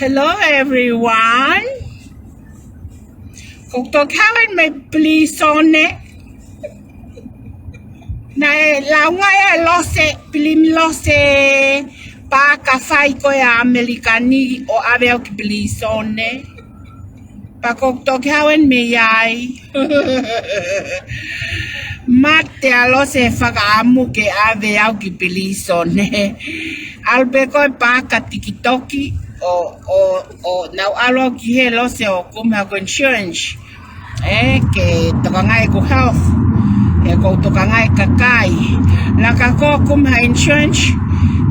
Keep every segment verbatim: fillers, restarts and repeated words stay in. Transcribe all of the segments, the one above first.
Hello, everyone. Ko u toki hao eni mei pilīsone. Naʻe launga ʻa e lose, pilimi lose, paaka fai ko ē ʻa ʻAmelika ni ʻo ʻave au ki pilīsone. Pea ko u toki hao eni mei ai. Mate ʻa lose fakaʻamu ke ʻave au ki pilīsone. ʻAlu pē ko ē paaka tikitoki ʻo, ʻo, ʻo nau ʻalu au ki hē lose ʻo kumi haʻaku insurance. ʻE, ke tokangaʻi ʻeku health. ʻE, ko u tokangaʻi kakai. Laka ko ē ʻo kumi ha insurance.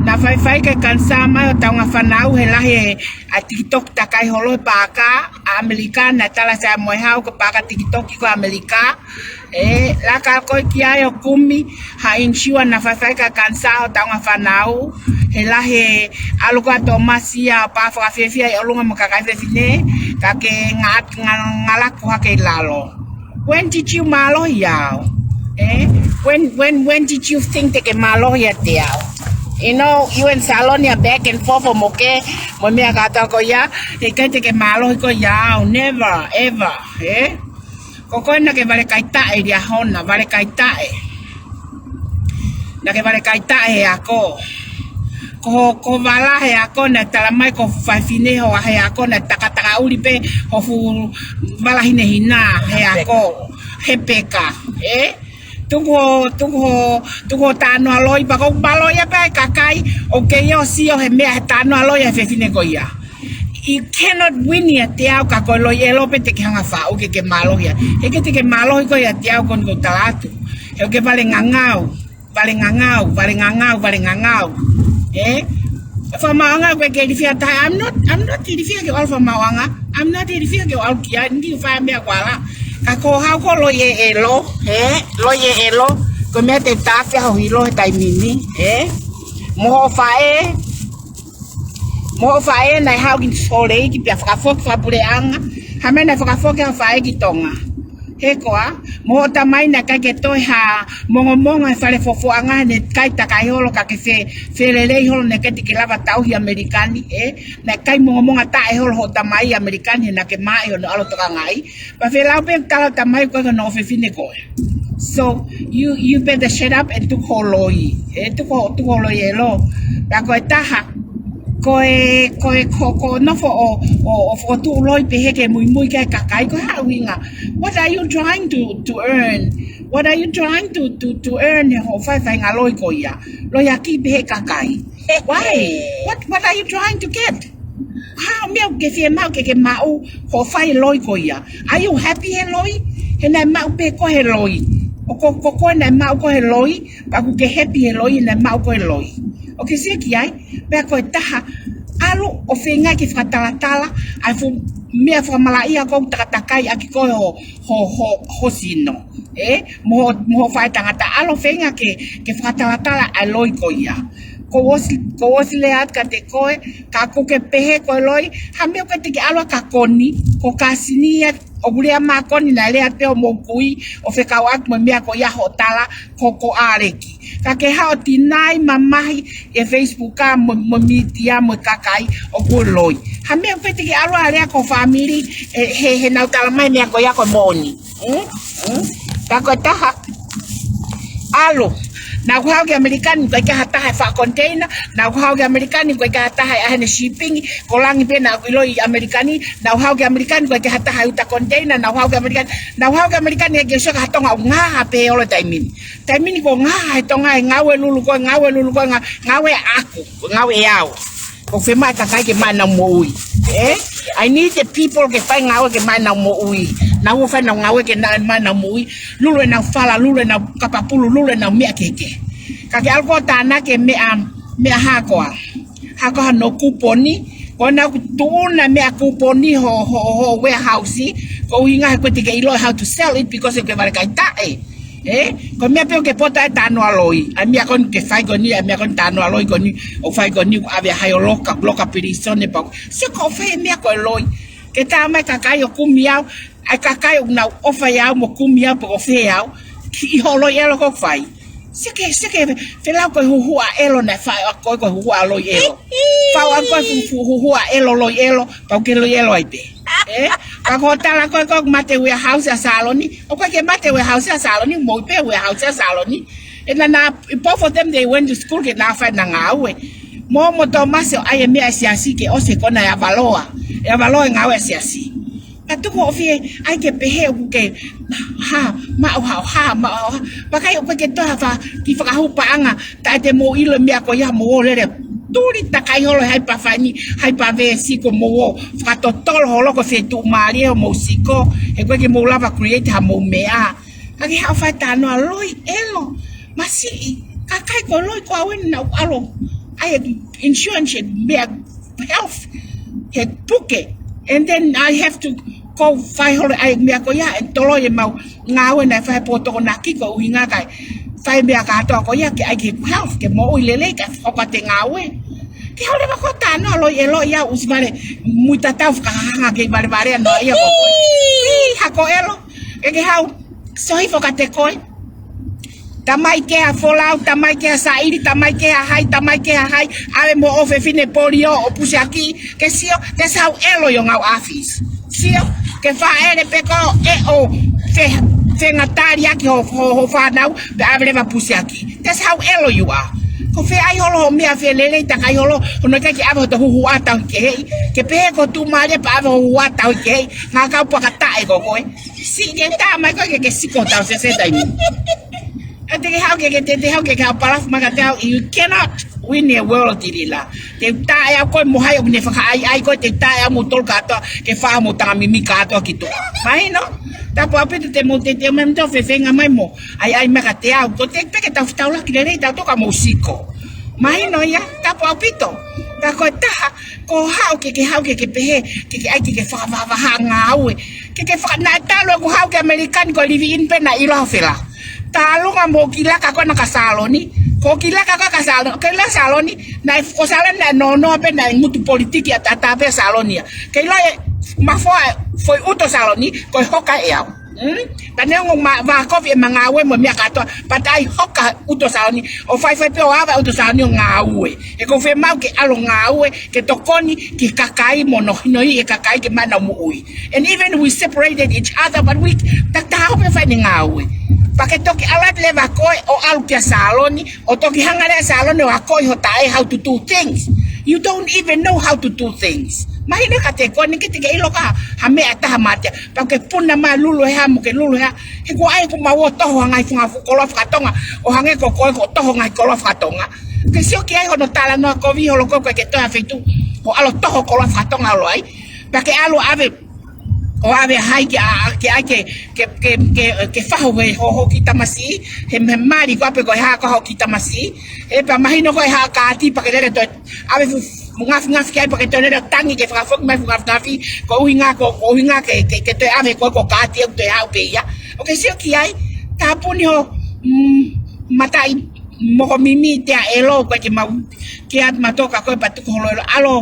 Naʻa faifai ke kanisā mai ʻo taunga fanau he lahi ʻa e tikitoki takai holo he paaka ʻAmelika, naʻe tala sai mo e hau ko e paaka tikitoki ko ē ʻAmelika. ʻE, laka ko ē ki ai ʻo kumi ha insurance naʻa faifai ke kanisā ʻo taunga fanau. He lahi ʻalu ko ē ʻa Tōmasi ia ʻo pā fakafiefia ʻi ʻolunga mo e kakai fefine, ka ke nga-, nga-, ngalaku hake ʻi lalo. When did you mālohi au? ʻE? When, when, when did you think te ke mālohi ʻiate au? You know, you and Saloni are back and forth ʻo moke, mo e meʻa kātoa ko ia, he ʻikai te ke mālohi koe ʻia au, never, ever, ʻe? Ko koe naʻa ke vale kai taʻe ʻi Liahona, vale kai taʻe. Naʻa ke vale kai taʻe he ako. Ko, ko e vala he ako naʻe tala mai ko e fefine ho he ako naʻe takataka ʻuli pē ho fuʻu vala hinehina he ako. He peka, ʻe? Tuku ho, tuku ho, tuku ho talanoa loi, pea ko u mālohi ia pē ʻa e kakai ʻoku kei ʻosi ʻo he meʻa he talanoa loi ʻa e fefine ko ia. You cannot win ʻiate au ka ko e loi ʻelo pē te ke hanga faʻu ke ke mālohi ia. He ʻikai te ke mālohi koe ʻiate au, ko eni ko u tala atu. He ʻoku ke vale ngangau, vale ngangau, vale ngangau, vale ngangau. ʻE? Fakamaauʻanga ʻoku ʻikai ke ilifia taha. I'm not, I'm not ilifia ke u ʻalu fakamaauʻanga. I'm not ilifia ke u ʻalu ki ai, ni fai meʻa kuala. Ka ko e hau ko e loi ʻelo, ʻe? Loi ʻelo. Ko e meʻa te u tafe ho hilo he taimi ni, ʻe? Mo hoʻo faʻē, mo hoʻo faʻē naʻe haʻu ki Sōleki pea fakafoki fakapuleʻanga. Ha meʻa naʻe fakafoki hoʻo faʻē ki Tonga. He koā, mo hoʻo tamai naʻe ʻikai ke toe ha mongomonga he fale fofoʻanga, naʻe ʻikai takai holo ka ke fe-, felelei holo naʻe ʻikai te ke lava tauhi ʻAmelika ni, ʻe, naʻe ʻikai mongomonga taʻe holo hoʻo tamai ʻi ʻAmelika ni, naʻa ke maʻi hono ʻalu ʻo tokangaʻi. Pea felau pē tala tamai ko e ko hono ʻofefine koe. So, you, you better shut up and tuku ho loi. ʻE, tuku ho, tuku ho loi ʻelo. Pea ko e taha, ko e, ko e, ko, ko e nofo ʻo, ʻo, ʻo fokotuʻu loi pē he ke muimui ki he kakai ko e hā ʻuhinga. What are you trying to, to earn? What are you trying to, to, to earn he hoʻo fai faʻahinga loi ko ia? Loi ʻaki pē he kakai. Why? What, what are you trying to get? Hā e meʻa ʻoku ke fiemaʻu ke ke maʻu hoʻo fai loi ko ia? Are you happy he loi? He naʻe maʻu pē koe he loi. ʻO ko, ko koe naʻe maʻu koe he loi, pea ʻoku ke happy he loi, naʻe maʻu koe he loi. ʻOku ke sio ki ai, pea ko e taha, ʻalu ʻo feinga ke fakatalatala ʻa e fuʻu meʻa fakamalaʻia ʻoku takatakai ʻaki koe ho, ho, ho, ho sino. ʻE, mo hoʻo, mo hoʻo faʻētangata, ʻalu ʻo feinga ke, ke fakatalatala ʻa e loi ko ia. Ko u ʻosi, ko u ʻosi lea atu kiate koe, ka ʻoku ke pehē ko e loi, ha meʻa ʻoku ʻikai te ke ʻalu ʻo ka Koni, ko e kāsini ia, ʻoku lea mai Koni naʻe lea pē hoʻomou kui, ʻo fekauʻaki mo e meʻa ko ia hoʻo tala, ko, ko ʻAleki. Ka ke haʻu ʻo tinai mamahi ʻi he Facebook mo, mo e mītia mo e kakai ʻoku loi. Ha meʻa ʻoku ʻikai te ke ʻalu ʻo lea ki ho fāmili, he, he, he nau tala mai meʻa ko ia ko e moʻoni. Mm? Mm? Ka ko e taha. ʻAlu. Naʻa ku haʻu ki ʻAmelika ni, ʻikai ke ʻi ai ha taha ʻe faʻa container. Naʻa ku haʻu ki ʻAmelika ni, ʻikai ke ʻi ai ha taha ʻe ʻai ʻene shipping. Ko langi pē naʻa ku ʻiloʻi ʻi ʻAmelika ni. Naʻa ku haʻu ki ʻAmelika ni, ʻikai ke ʻi ai ha taha ʻe uta container. Naʻa ku haʻu ki ʻAmelika ni, naʻa ku haʻu ki ʻAmelika ni, ʻikai ke sio ki ha Tonga ʻoku ngaha pē holo taimi ni. Taimi ni ko e ngaha he Tonga ʻe ngāue lulu ko ē, ngāue lulu ko ē, nga-, ngāue ʻaku, ko e ngāue ʻe au. Ko e fiemaʻu ʻe he kakai ke maʻu ʻenau moʻui. Eh? I need the people ke fai ngāue ke maʻu ʻenau moʻui. Nau ō fai ʻenau ngāue ke maʻu ʻenau moʻui. Lulu ʻenau fala, lulu ʻenau kapapulu, lulu ʻenau meʻa kehekehe. Ka ke ʻalu ʻo tānaki e meʻa, meʻa hā koā. Hā koā hano kuponi. Ko ʻenau tuʻuna meʻa kuponi ho, ho, ho warehouse. Ko e ʻuhinga he ʻoku ʻikai te ke ʻilo how to sell it because ʻoku ke vale kai taʻe. Eh? Ko e meʻa pē ʻoku ke poto ai e talanoa loi. ʻA e meʻa ko eni ke fai ko eni, ʻa e meʻa ko eni talanoa loi ko eni, ʻoku fai ko eni, ʻave ʻa hai ʻo loka, loka pilīsone pau. Sio ko e fai e meʻa ko e loi. Ke tā mai e kakai ʻo kumi au, ʻa e kakai ʻoku nau ʻofa ʻia au mo kumi au pe ko fē au, ki hoʻo loi ʻelo ʻoku fai. Sio ki he, sio ki he, felau ko e huhuʻa ʻelo naʻe fai ʻe koe ko e huhuʻa loi ʻelo. Fai ʻe koe fu, fu, huhuʻa ʻelo loi ʻelo, pau ke loi ʻelo ai pē. Eh? Ka ko e tala ko ē ʻoku mate e warehouse ʻa Saloni, ʻoku ʻikai ke mate e warehouse ʻa Saloni, moʻui pē e warehouse ʻa Saloni. And then, uh, both of them, they went to school ke nau fai ʻenau ngāue. Mo, mo Tōmasi ʻo ʻai e meʻa ʻa e siasi ke ʻosi he ko ena e avaloa. E avaloa e ngāue ʻa e siasi. Ka tuku ʻo fie, ʻai ke pehē ʻoku ke, hā, maʻu hā, hā, maʻu hā. Vakai ʻoku ʻikai ke toe ha fā, kiʻi fakahū paʻanga, taʻe te mou ʻilo e meʻa ko ia mou ō lele. Tuli takai holo hai pa faini, hai pa vesi ko mou ō. Fakatotolo holo ko e fetuʻumālie ʻo mou siko, he ʻoku ʻikai ke mou lava create ha mou meʻa. Ka ke haʻu ʻo fai e talanoa loi ʻelo. Masiʻi, kakai ko e loi ko au eni naʻa ku ʻalu ʻai e insurance he meʻa health, he puke. And then I have to go fai holo ʻai e meʻa ko ia, and toloi ʻemau ngāue naʻe fai he pō Tokonaki ko e ʻuhinga kae fai e meʻa kātoa ko ia ke ʻai ke health, ke moʻui lelei, kae hoko atu e ngāue. Ke haʻu leva ʻo talanoa loi ʻelo ia, ʻusi vale, mui tatau fakahanga kei valevalea noa ia ko koe. Ih, hako ʻelo, ke ke haʻu, sohi fokate koe. Tamai ke ha folau, tamai ke ha sāʻili, tamai ke ha hai, tamai ke ha hai, ʻave mo e fefine polio ʻo pusiaki, ke sio, that's how ʻelo ʻi ho ngaahi ʻafisi. Sio, ke fāʻele pē koe ʻo fe, fengatali ʻaki ho, ho, ho fānau, pea ʻave leva pusiaki. That's how ʻelo you are. Ko e fē ai holo hoʻo meʻa fie lelei takai holo, hono ʻikai ke ʻave hoto huhuʻa tauhi keheʻi, ke pehē ko e tuʻumālie pea ʻave ho huhuʻa tauhi keheʻi, ngākau paka taʻe ko koe. Siʻi ke tā mai koe ke ke siko tau sese taimi. ʻE te ke haʻu ke ke te, te haʻu ke ke haʻu palafu mai kiate au, you cannot win a world, Tilila. Te u taʻe au koe mo hai ʻoku ne fakaʻaiʻai koe, te u taʻe au mo tolu kātoa, ke fā mo tangamimi kātoa ki tuʻa. Mahino? Tapu ʻaupito te mou te te mem to fefenga mai mo. ʻAi ʻai mai kiate au, ko te pē ke tau fetaulaki lelei tautolu ka mou siko. Mahino ia, tapu ʻaupito. Ka ko e taha, ko e haʻu ke ke haʻu ke ke pehē, ke ke ʻai ke ke fakavahavaha ngāue. Ke ke faka-, naʻe talu ʻeku haʻu ki ʻAmelika ni ko e live-in pē naʻe ʻilo ha fela. Tālunga mo e kiʻi laka ko ena kia Saloni. Ko e kiʻi laka ko ē kia Saloni, ko e ʻilo ʻa Saloni, naʻe ko Saloni naʻe nonoa pē naʻe ngutu politiki ʻataʻatā pē ʻa Saloni ia. Ke ʻilo e mafoa e foʻi ʻuto ʻo Saloni, ko e hoka ʻe au. Hmm? Ka neongo ma, vākovi ʻema ngāue mo e meʻa kātoa, pea ʻai hoka ʻuto ʻo Saloni, ʻo faifai pē ʻo ʻave ʻuto ʻo Saloni ʻo ngāue. He ʻoku ou fiemaʻu ke ʻalu ʻo ngāue, ke tokoni ki he kakai mo hono hinoʻi e kakai ke maʻu ʻenau moʻui. And even we separated each other, but we, ta, ta hope fai ʻene ngāue. Pea ke toki ʻalu atu leva koe ʻo ʻalu kia Saloni, ʻo toki hanga leva ʻe Saloni ʻo akoʻi ho taʻe how to do things. You don't even know how to do things. Mahino kiate koe eni ke te ke ʻilo ka ha meʻa ʻe taha matea. Pea ke puna mai lulu he hā mo ke lulu he hā. He ko au ʻoku mau ō toho ha ngaahi funga fu-, koloa fakatonga. ʻO hangē ko koe ʻoku ke ō toho ngaahi koloa fakatonga. Ke sio ki ai hono talanoa kovi holo ko ē ke toe ʻa feituʻu. ʻO ʻalu ʻo toho koloa fakatonga holo ai. Pea ke ʻalu ʻo ʻave ʻo ʻave hai ke ʻa, ke ʻai ke, ke, ke, ke, ke fahu he ho, ho kiʻi tamasiʻi, he, he mali ko ē pe ko e hā ko ē ho kiʻi tamasiʻi, he pea mahino ko e hā kaati pea ke lele toe, ʻave fu, ngafi, ngafi ki ai pea ke toe lele tangi ke fakafoki mai fu ngafi, ngafi, ko e ʻuhinga ko, ko e ʻuhinga ke, ke, ke toe ʻave ko, ko e kaati ʻoku toe haʻu pē ia. ʻOku ke sio ki ai, tāpuni ho, mm, mataʻi moko mimi te a ʻelo, ko e ke mau, ke at matoka ko e patuku holo ʻelo, ʻalu,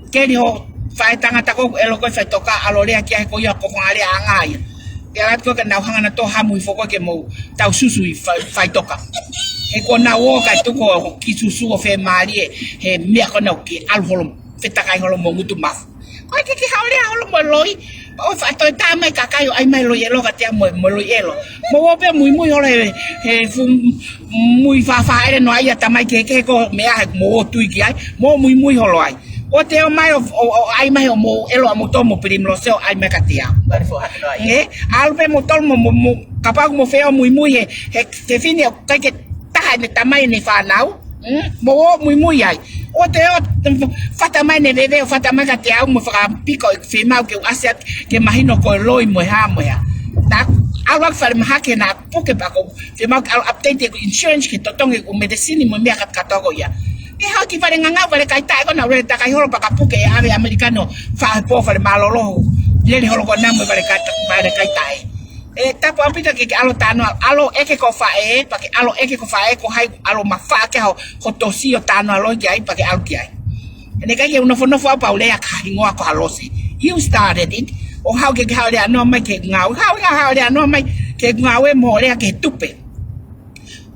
Keli ho faʻētangata ko ē ʻelo ko e faʻitoka ʻalu ʻo lea ki ai ko ia ko e fanga lea ʻanga ia. Pea ʻalu atu ko ē ke nau hanga nautolu ʻo hamu hifo ko ē ke mou tau susu ʻi fa-, faʻitoka. He ko ʻenau ō kae tuku ʻo kiʻi susu ʻo femālie he meʻa ko ē naʻa ke ʻalu holo fetakai holo mo e ngutu mafu. Ko e ke ke haʻu ʻo lea holo mo e loi. Pea ʻoua ʻe faʻa toe tā mai e kakai ʻo ʻai mai e loi ʻelo kiate au mo e, mo e loi ʻelo. Mou ō pē ʻo muimui holo he, he fuʻu mui fāfāʻele noa ia tamai kehekehe ko e meʻa he mou ō ʻo tui ki ai, mou muimui holo ai. ʻOua te ō mai ʻo, ʻo, ʻo ʻai mai hoʻomou ʻelo ʻamoutolu mo Primrose ʻo ʻai mai kiate au. Vale fo hake noa ia. Ē, ʻalu pē moutolu mo, mo, mo, kapau ʻoku mou fie ō ʻo muimui he, he, he fefine ʻoku ʻikai ke taha ʻene tamai ʻene fānau. Mm? Mou ō ʻo muimui ai. ʻOua te ʻo fata mai ne veve ʻo fata mai kiate au mo fakapiko e fiemaʻu ke u ʻasi atu ke mahino ko e loi mo e hā mo e hā. Naʻa ku ʻalu ʻo fale mahaki naʻa ku puke pea ko e fiemaʻu ke ʻalu ʻo update ʻeku insurance ke totongi ʻeku metesini mo e meʻa kātoa ko ia. ʻE hau ki fale ngangau, fale kaitaʻi ko ē naʻa ku lele takai holo pea ka puke ʻe ʻave ʻAmelika ʻo faʻo he pō fale mālōlō, lele holo ko ena mo e fale kaita-, fale kaitaʻi. ʻE tapu ʻaupito ke ke ʻalu ʻo talanoa, ʻalu ʻo ʻeke ki ho faʻē, pea ke ʻalu ʻo ʻeke ki ho faʻē ko hai ʻalu ʻo mafaʻa ki ai ho, ho tosi ʻo talanoa loi ki ai, pea ke ʻalu ki ai. He naʻe ʻikai ke u nofonofo au pea u lea ki ha hingoa ko Halose. You started it. ʻO haʻu ke ke haʻu ʻo lea noa mai ki he ngāue. Haʻu, haʻu, haʻu ʻo lea noa mai ki he ngāue mo e lea ki he tupe.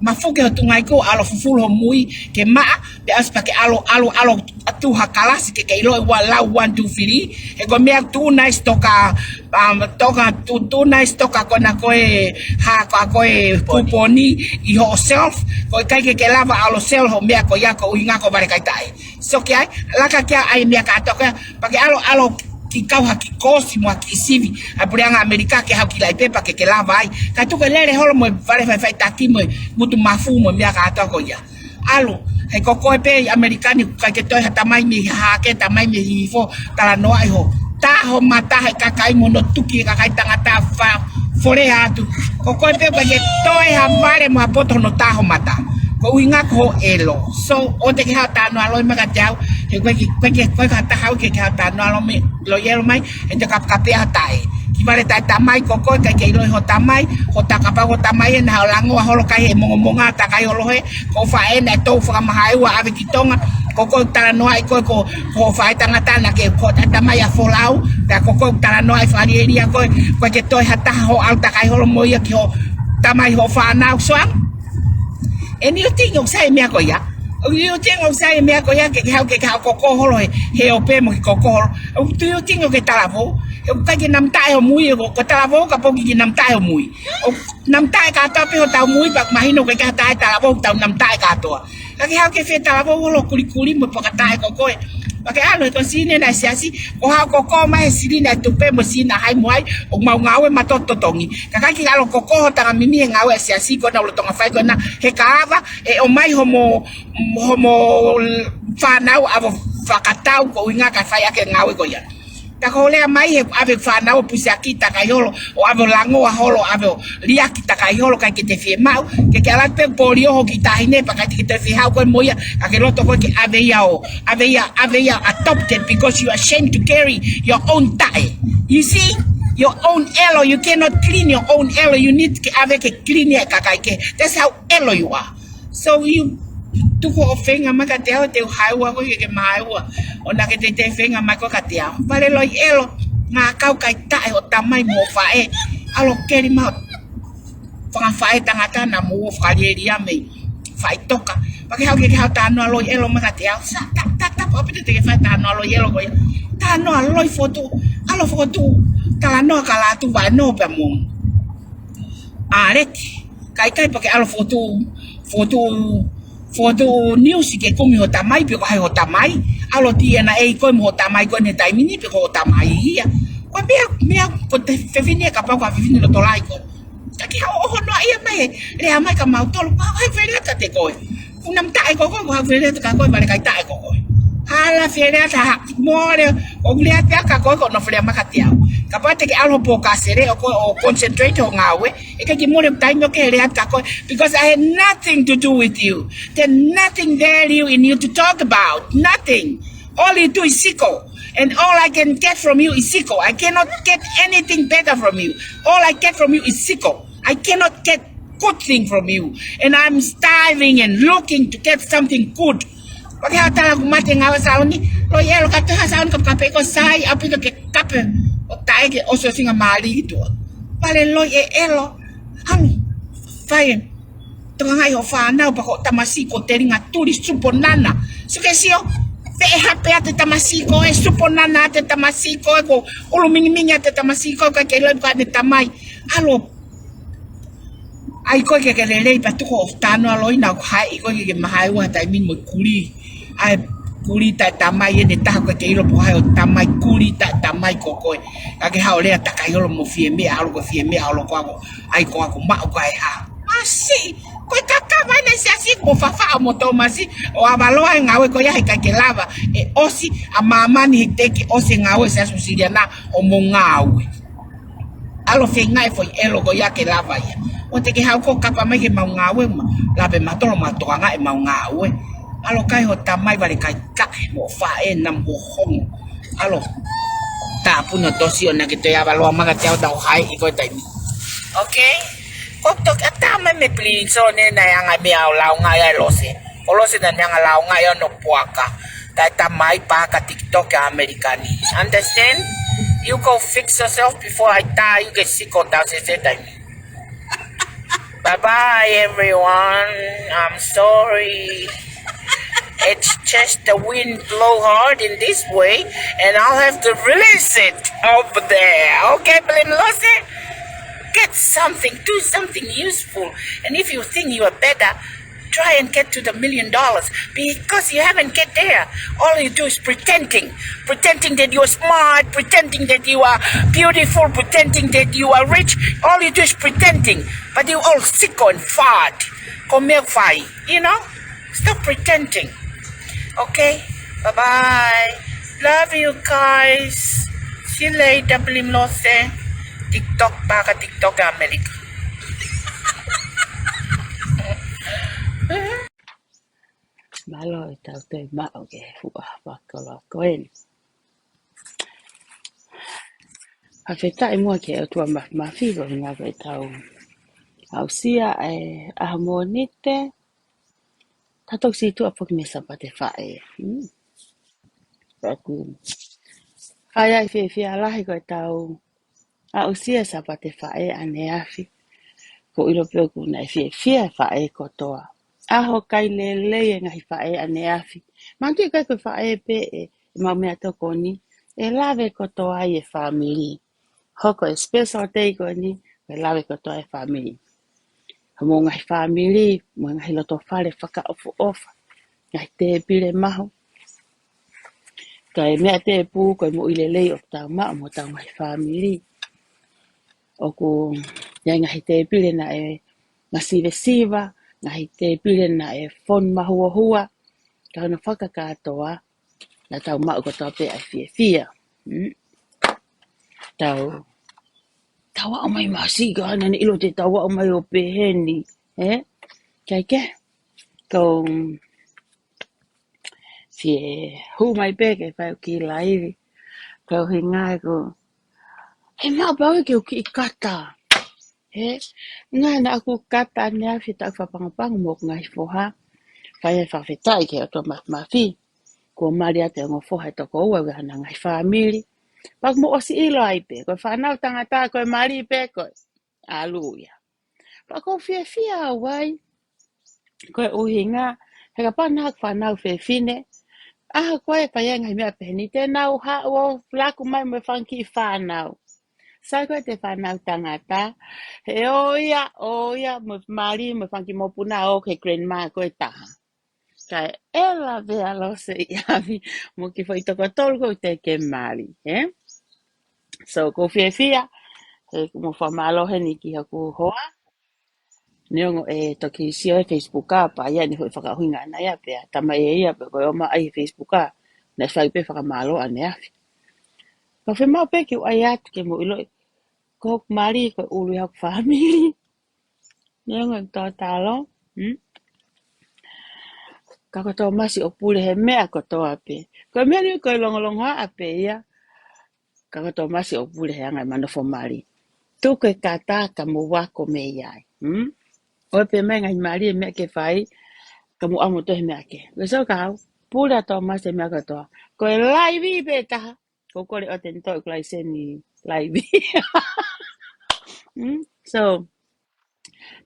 Mafuke ho tuʻunga iku, ʻalu ʻo fufulu ho mui ke maʻa, pea ʻosi pea ke ʻalu, ʻalu, ʻalu ʻo tuʻu ha kalasi ke ke ʻiloʻi ua lau one, two, three. He ko e meʻa tuʻu nai sitoka, um, toka, tuʻu, tuʻu nai sitoka ko ena ko e, ha, ko, ko e kuponi ʻi hoʻo shelf. ʻOku ʻikai ke ke lava ʻalu ʻo sell hoʻo meʻa ko ia koeʻuhi ko e fale kaitaʻi. So ki ai, laka ki ai e meʻa kātoa ko ia, pea ke ʻalu, ʻalu ki kau ha kiʻi kōsi mo ha kiʻi sivi ʻa e puleʻanga ʻAmelika ke haʻu ki Laʻi pē pea ke ke lava ai. Kae tuku ke lele holo mo e fale faʻifaʻitaki mo e ngutu mafu mo e meʻa kātoa ko ia. ʻAlu, he ko koe pē ʻi ʻAmelika ni, ʻikai ke toe ha tamai mei Hahake, tamai mei Hihifo, talanoaʻi ho tā ho mata he kakai mo hono tuki e kakai tangata fa-, fole atu. Ko koe pē ʻoku ʻikai ke toe ha vale mo ha poto hono tā ho mata. Koeʻuhi ko hoʻo ʻelo. So, ʻoua te ke haʻu ʻo talanoa loi mai kiate au, he ʻoku ʻikai ke, ʻoku ʻikai ke, ʻoku ʻikai ke haʻu ha taha haʻu ke, ke haʻu ʻo talanoa loi mai, ʻe te kapakapeʻi ha taʻe. Ki fale taʻe tamai ko koe, ʻikai ke ʻiloʻi ho tamai, ho tā kapau ko e tamai ena ʻoku langoa holo ki ai he mongomonga takai holo he, ko e faʻē naʻe tou fakamahaeua ʻave ki Tonga, ko koe ʻoku talanoaʻi koe ko, ko e faʻē tangata naʻe ko e tamai ʻa Folau, pea ko koe ʻoku talanoaʻi fakalielia koe, ʻoku ʻikai ke toe ha taha haʻu ʻo takai holo mo ia ki ho tamai hoʻo fānau, so ʻa. ʻE niutingo sai e meʻa ko ia. ʻOku niutingo sai e meʻa ko ia ke, ke haʻu ke, ke haʻu ʻo koko holo he, he ʻope mo ke koko holo. ʻOku niutingo ke talavou. ʻOku ʻikai ke namataʻe ho mui, ʻoku, ko e talavou kapau ʻoku ʻikai ke namataʻe ho mui. ʻOku namataʻe kātoa pē hotau mui pea mahino ke ke taʻe talavou, tau namataʻe kātoa. Ka ke haʻu ke fetalavou holo kulikuli mo e pōkataʻe ko koe. Pea ke ʻalu he ko e silini ena ʻa e siasi, ko e haʻu ʻo koko mai he silini ʻa e tupe mo e silini ʻa hai mo hai, ʻoku mau ngāue maʻa totongi. Ka ʻikai ke ʻalu ʻo koko ho tanga mimi he ngāue ʻa e siasi ko ena ʻoku lolotonga fai ko ena, he ka ava, ʻe ʻomai homo, homo fānau ʻo ʻave ʻo fakatau koeʻuhi kae fai ʻaki e ngāue ko ia. Ka ko hoʻo lea mai he ʻave fānau ʻo pusiaki takai holo, ʻo ʻave ʻo langoa holo, ʻave ʻo liʻaki takai holo, ʻikai ke te fiemaʻu, ke ke ʻalu atu pē ʻo polio ho kiʻi taʻahine, pea ʻikai te ke toe fie haʻu koe mo ia, ka ke loto koe ke ʻave ia ʻo, ʻave ia, ʻave ia adopted because you are ashamed to carry your own taʻe. You see, your own ʻelo, you cannot clean your own ʻelo, you need ke ʻave ke clean ia ʻe kakai kehe. That's how ʻelo you are. So you tuku hoʻo feinga mai kiate au te u haeua koe ke ke mahaeua. ʻO naʻa ke teitei feinga mai koe kiate au. Fale loi ʻelo, ngāue kaitaʻi ho tamai mo e faʻē. ʻAlu ʻo keli mai ho fanga faʻē tangata naʻa mou ō ʻo fakalielia mei faʻitoka. Pea ke haʻu ke ke haʻu ʻo talanoa loi ʻelo mai kiate au. Sa, ta, ta, tapu ʻaupito te ke fai talanoa loi ʻelo ko ia. Talanoa loi fokotuʻu, ʻalu ʻo fokotuʻu talanoa ka lātū vaʻe noa pea mo ʻAleki. Kae ʻikai pea ke ʻalu ʻo fokotuʻu, fokotuʻu, fokotuʻu niusi ke kumi ho tamai pe ko hai ho tamai. ʻAlu ʻo DNA koe mo ho tamai ko ē he taimi ni pe ko ho tamai ia. Ko e meʻa, meʻa ko e fefine kapau ko ha fefine loto lahi koe. Ka ke haʻu ʻo honoa ia mai he lea mai kia mautolu, ko hai fele atu kiate koe. ʻOku namataʻe koe, ko hai fele atu kia koe, fale kaitaʻi koe. Hala fele atu ha, mole, ʻoku lea atu kia koe, ko hono fele mai kiate au. Kapau te ke ʻalu ho pōkāsele, ʻo ko, ʻo concentrate ho ngāue, ʻe ʻikai ke mole taimi ʻo ke lea atu kia koe, because I had nothing to do with you. There's nothing value in you to talk about. Nothing. All you do is siko. And all I can get from you is siko. I cannot get anything better from you. All I get from you is siko. I cannot get good thing from you. And I'm striving and looking to get something good. Pea ke haʻu ʻo tala ʻoku mate ngāue ʻa Sauni. Loi ʻelo ka te ha Sauni kapekape ko sai ʻaupito ke kape. ʻO taʻe ke ʻosi ʻosinga mali ki tuʻa. Fale loi e ʻelo. Hamu. Fai. Tokangaʻi hoʻo fānau pea ko e tamasiʻi ko e telinga tuli suponana. So ke sio, feʻe hape ʻa e tamasiʻi ko ē, suponana ʻa e tamasiʻi ko ē, ko e ʻulu mingimingi ʻa e tamasiʻi ko ē, ka ke loi ka ne tamai. ʻAlu ʻo ʻai koe ke ke lelei pea tuku hoʻo talanoa loi naʻa ku haʻi koe ke ke mahaeua taimi mo e kuli. ʻA e kuli taʻe tamai ʻe ne taha ko e ke ʻilo pe ko hai ho tamai, kuli taʻe tamai ko koe. Ka ke haʻu ʻo lea takai holo mo fie meʻa holo ko fie meʻa holo ko ako. ʻAi ko ako maʻu ka e hā. Masiʻi, Ko e kakava ʻena e siasi mo Fafaʻo mo Tōmasi ʻo Avaloa e ngāue ko ia heʻikai ke lava. ʻE ʻosi ʻa māmani he teʻeki ʻosi e ngāue Siasi Uēsiliana ʻo mo ngāue. ʻAlu feinga e foʻi ʻelo ko ia ke lava ia. ʻOua te ke haʻu ʻo kapa mai ke mau ngāue ma. Lava pē mautolu ʻo mau tokangaʻi ʻemau ngāue. ʻAlu kai ho tamai vale kai kae mo faʻē na mo hongo. ʻAlu. Tāpuna tosi ʻo naʻa ke toe Avaloa maka te au tau hai i ko e taimi. Okay? Ko toki ʻatā mai me Prince ʻo ne naʻe anga meʻa ʻo launga ia e Lose. Ko Lose naʻa ne anga launga ia hono puaka. Taʻe tamai paka TikTok ʻa ʻAmelika ni. Understand? You go fix yourself before I die, you get sick on that same time. Bye bye, everyone. I'm sorry. It's just the wind blow hard in this way, and I'll have to release it over there. Okay, Bilimlose? Get something, do something useful. And if you think you are better, try and get to the million dollars because you haven't get there. All you do is pretending, pretending that you are smart, pretending that you are beautiful, pretending that you are rich. All you do is pretending, but you all sick and fat. Ko meʻa fai, you know? Stop pretending. Okay? Bye bye. Love you guys. See you later, Bilimlose. TikTok, paka TikTok ʻAmelika. Mālō e tau toe maʻu ke fuʻa fakakoloa ko eni. Fakafetaʻi muʻa ki he ʻOtua Māfimafi ko e ngā ko e tau aʻusia e ʻaho Mōnite. Tau toki situʻa foki mei Sāpate Faʻē. Hmm. Pea ʻoku ʻi ai e fiefia lahi ko e tau aʻusia Sāpate Faʻē ʻaneafi. Ko e ʻilo pē ʻoku naʻe fiefia e faʻē kotoa. ʻAho kai lelei e ngaahi faʻē ʻaneafi. Manatuʻi kai ko e faʻē pē ʻe, ʻemau meʻatokoni. ʻE lave kotoa ai e fāmili. Hoko e special day ko eni, ko e lave kotoa e fāmili. Homou ngaahi fāmili, mo e ngaahi loto fale fakaʻofoʻofa. Ngaahi tēpile mahu. Kae meʻa tēpū, ko e moʻui lelei ʻoku tau maʻu mo hotau ngaahi fāmili. ʻOku ʻi ai e ngaahi tēpile naʻe masivesiva, ngaahi tēpile naʻe fonu mahuohua, ka hono fakakātoa, naʻa tau maʻu kotoa pē ʻa e fiefia. Mm. Tau, tau aʻu mai masiʻi ka naʻa ne ʻilo te tau aʻu mai ʻo pehē ni, ē? Kae kehe, ko, mm, fie hū mai pē ke fai ʻeku kiʻi laivi. Ko e ʻuhinga ʻeku, he maʻu pē au ke u kiʻi kata. He, ngā naʻa ku kata ʻaneafi taʻu fakapangopango mo hoku ngaahi foha. Fai e fakafetaʻi ki he ʻOtua Māfimafi. Kuo mali atu e ongo foha ʻe toko ua ʻi hona ngaahi fāmili. Pea ʻoku mou ʻosi ʻilo ai pē, ko e fānau tangata, ko e mali pē, ko e ʻalu ia. Pea ʻoku ou fiefia au ai, ko e ʻuhinga, he kapau naʻa ku fānau fefine, ʻaho ko ē fai e ngaahi meʻa pehē ni te nau haʻu ʻo laku mai mo e fanga kiʻi fānau. Sai ko e te fānau tangata, he ʻo ia, ʻo ia, mo e mali, mo e fanga kiʻi mokopuna ʻo ke grandma ko e taha. Kae ʻe lave ʻa Lose ʻi ʻapi, mo e kiʻi foʻi toko tolu ko ē te ke mali, ē? So, ʻoku ou fiefia, he ʻoku ou fakamālō heni ki hoku hoa. Neongo ʻe toki sio he Facebook ʻa, pea ʻi ai ʻene foʻi fakaʻuhinga ʻana ia pea, tamai ʻe ia pea ko e ō mai ʻi he Facebook ʻa, naʻe fai pē fakamālō ʻaneafi. Ka fiemaʻu pē ke u ʻai atu ke mou ʻiloʻi, ko hoku mali, ko e ʻulu ia hoku fāmili. Neongo e tōtalo, hmm? Ka ko Tōmasi ʻoku pule he meʻa kotoa pē. Ko e meʻa ni ko e longolongoaʻa pē ia. Ka ko Tōmasi ʻoku pule he anga e manofo mali. Tuku e kata ka mou ako mei ai. Hmm? ʻOi pē mai ngaahi mali e meʻa ke fai, ka mou ʻamu toe he meʻa kehe. Ko e so kau, pule ʻa Tōmasi he meʻa kotoa. Ko e laivi pē taha, ko e kole ʻo te ne toʻo ʻeku laiseni laivi. Hmm? So,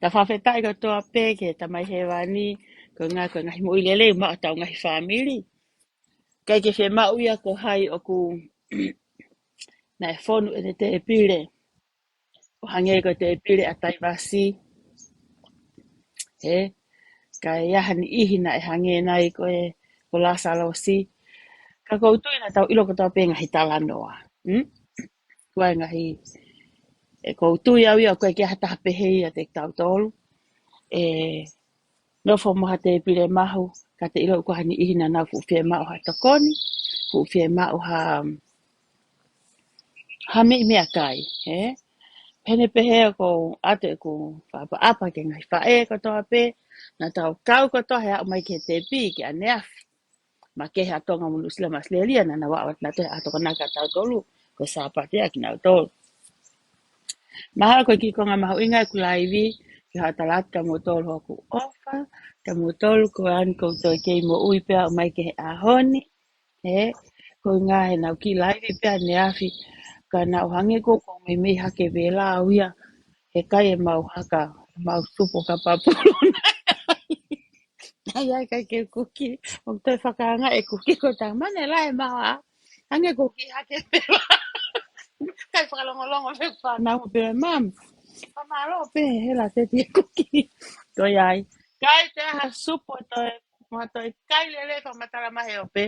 tau fakafetaʻi kotoa pē ki he Tamai Hēvani, ko e ngā, ko e ngaahi moʻui lelei maʻa hotau ngaahi fāmili. ʻIkai ke fiemaʻu ia ko hai ʻoku naʻe fonu ʻene tēpile. ʻO hangē ko e tēpile ʻa Taivasi. Ē, kae ʻi ai ha niʻihi naʻe hangē nai ko e, ko Lasalosi. Ka ʻoku ou tui naʻa tau ʻilo kotoa pē ngaahi talanoa. Hmm? Ko e ngaahi, ē, ʻoku ou tui au ia ʻoku ʻikai ke ʻi ai ha taha pehē ia ʻiate kitautolu. ʻe nofo mo ha tēpile mahu, ka te ʻilo ʻoku ʻi ai ha niʻihi naʻa nau fuʻu fiemaʻu ha tokoni, fuʻu fiemaʻu ha, ha meʻi meʻakai, ē? Pehē pē he ʻoku ou ʻoatu ʻeku fakaʻapaʻapa ki he ngaahi faʻē kotoa pē, naʻa tau kau kotoa he aʻu mai ki he tepi ki ʻaneafi. Makehe ʻa Tonga mo Nuʻusila mo ʻAositelēlia naʻa nau aʻu atu nautolu he ʻaho Tokonaki ʻa tautolu, ko e Sāpate ʻa kinautolu. Mahalo ko e kiʻi konga mahuʻinga ʻeku laivi, ke hā talatu kia moutolu hoku ʻofa, kia moutolu ko eni ʻoku ou toe kei moʻui pē aʻu mai ki he ʻaho ni, ē, ko e ʻuhinga he naʻa ku kiʻi laivi pē ʻaneafi, ka naʻa ku hangē ʻoku ou meimei hake vela au ia, he kai ʻemau haka, ʻemau supo ka papulona. ʻAi, ʻai, kai ke kuki, ʻoku toe fakaanga e kuki ko tā mane la e mawa. Hangē ʻoku ou kiʻi hake vela. Kai fakalongolongo pē fānau pē mam. Fakamālō pē he la te tie kuki. Ko ia ai. Kai te ha supo toe, mo toe kai lelei fakamatala mai he ope.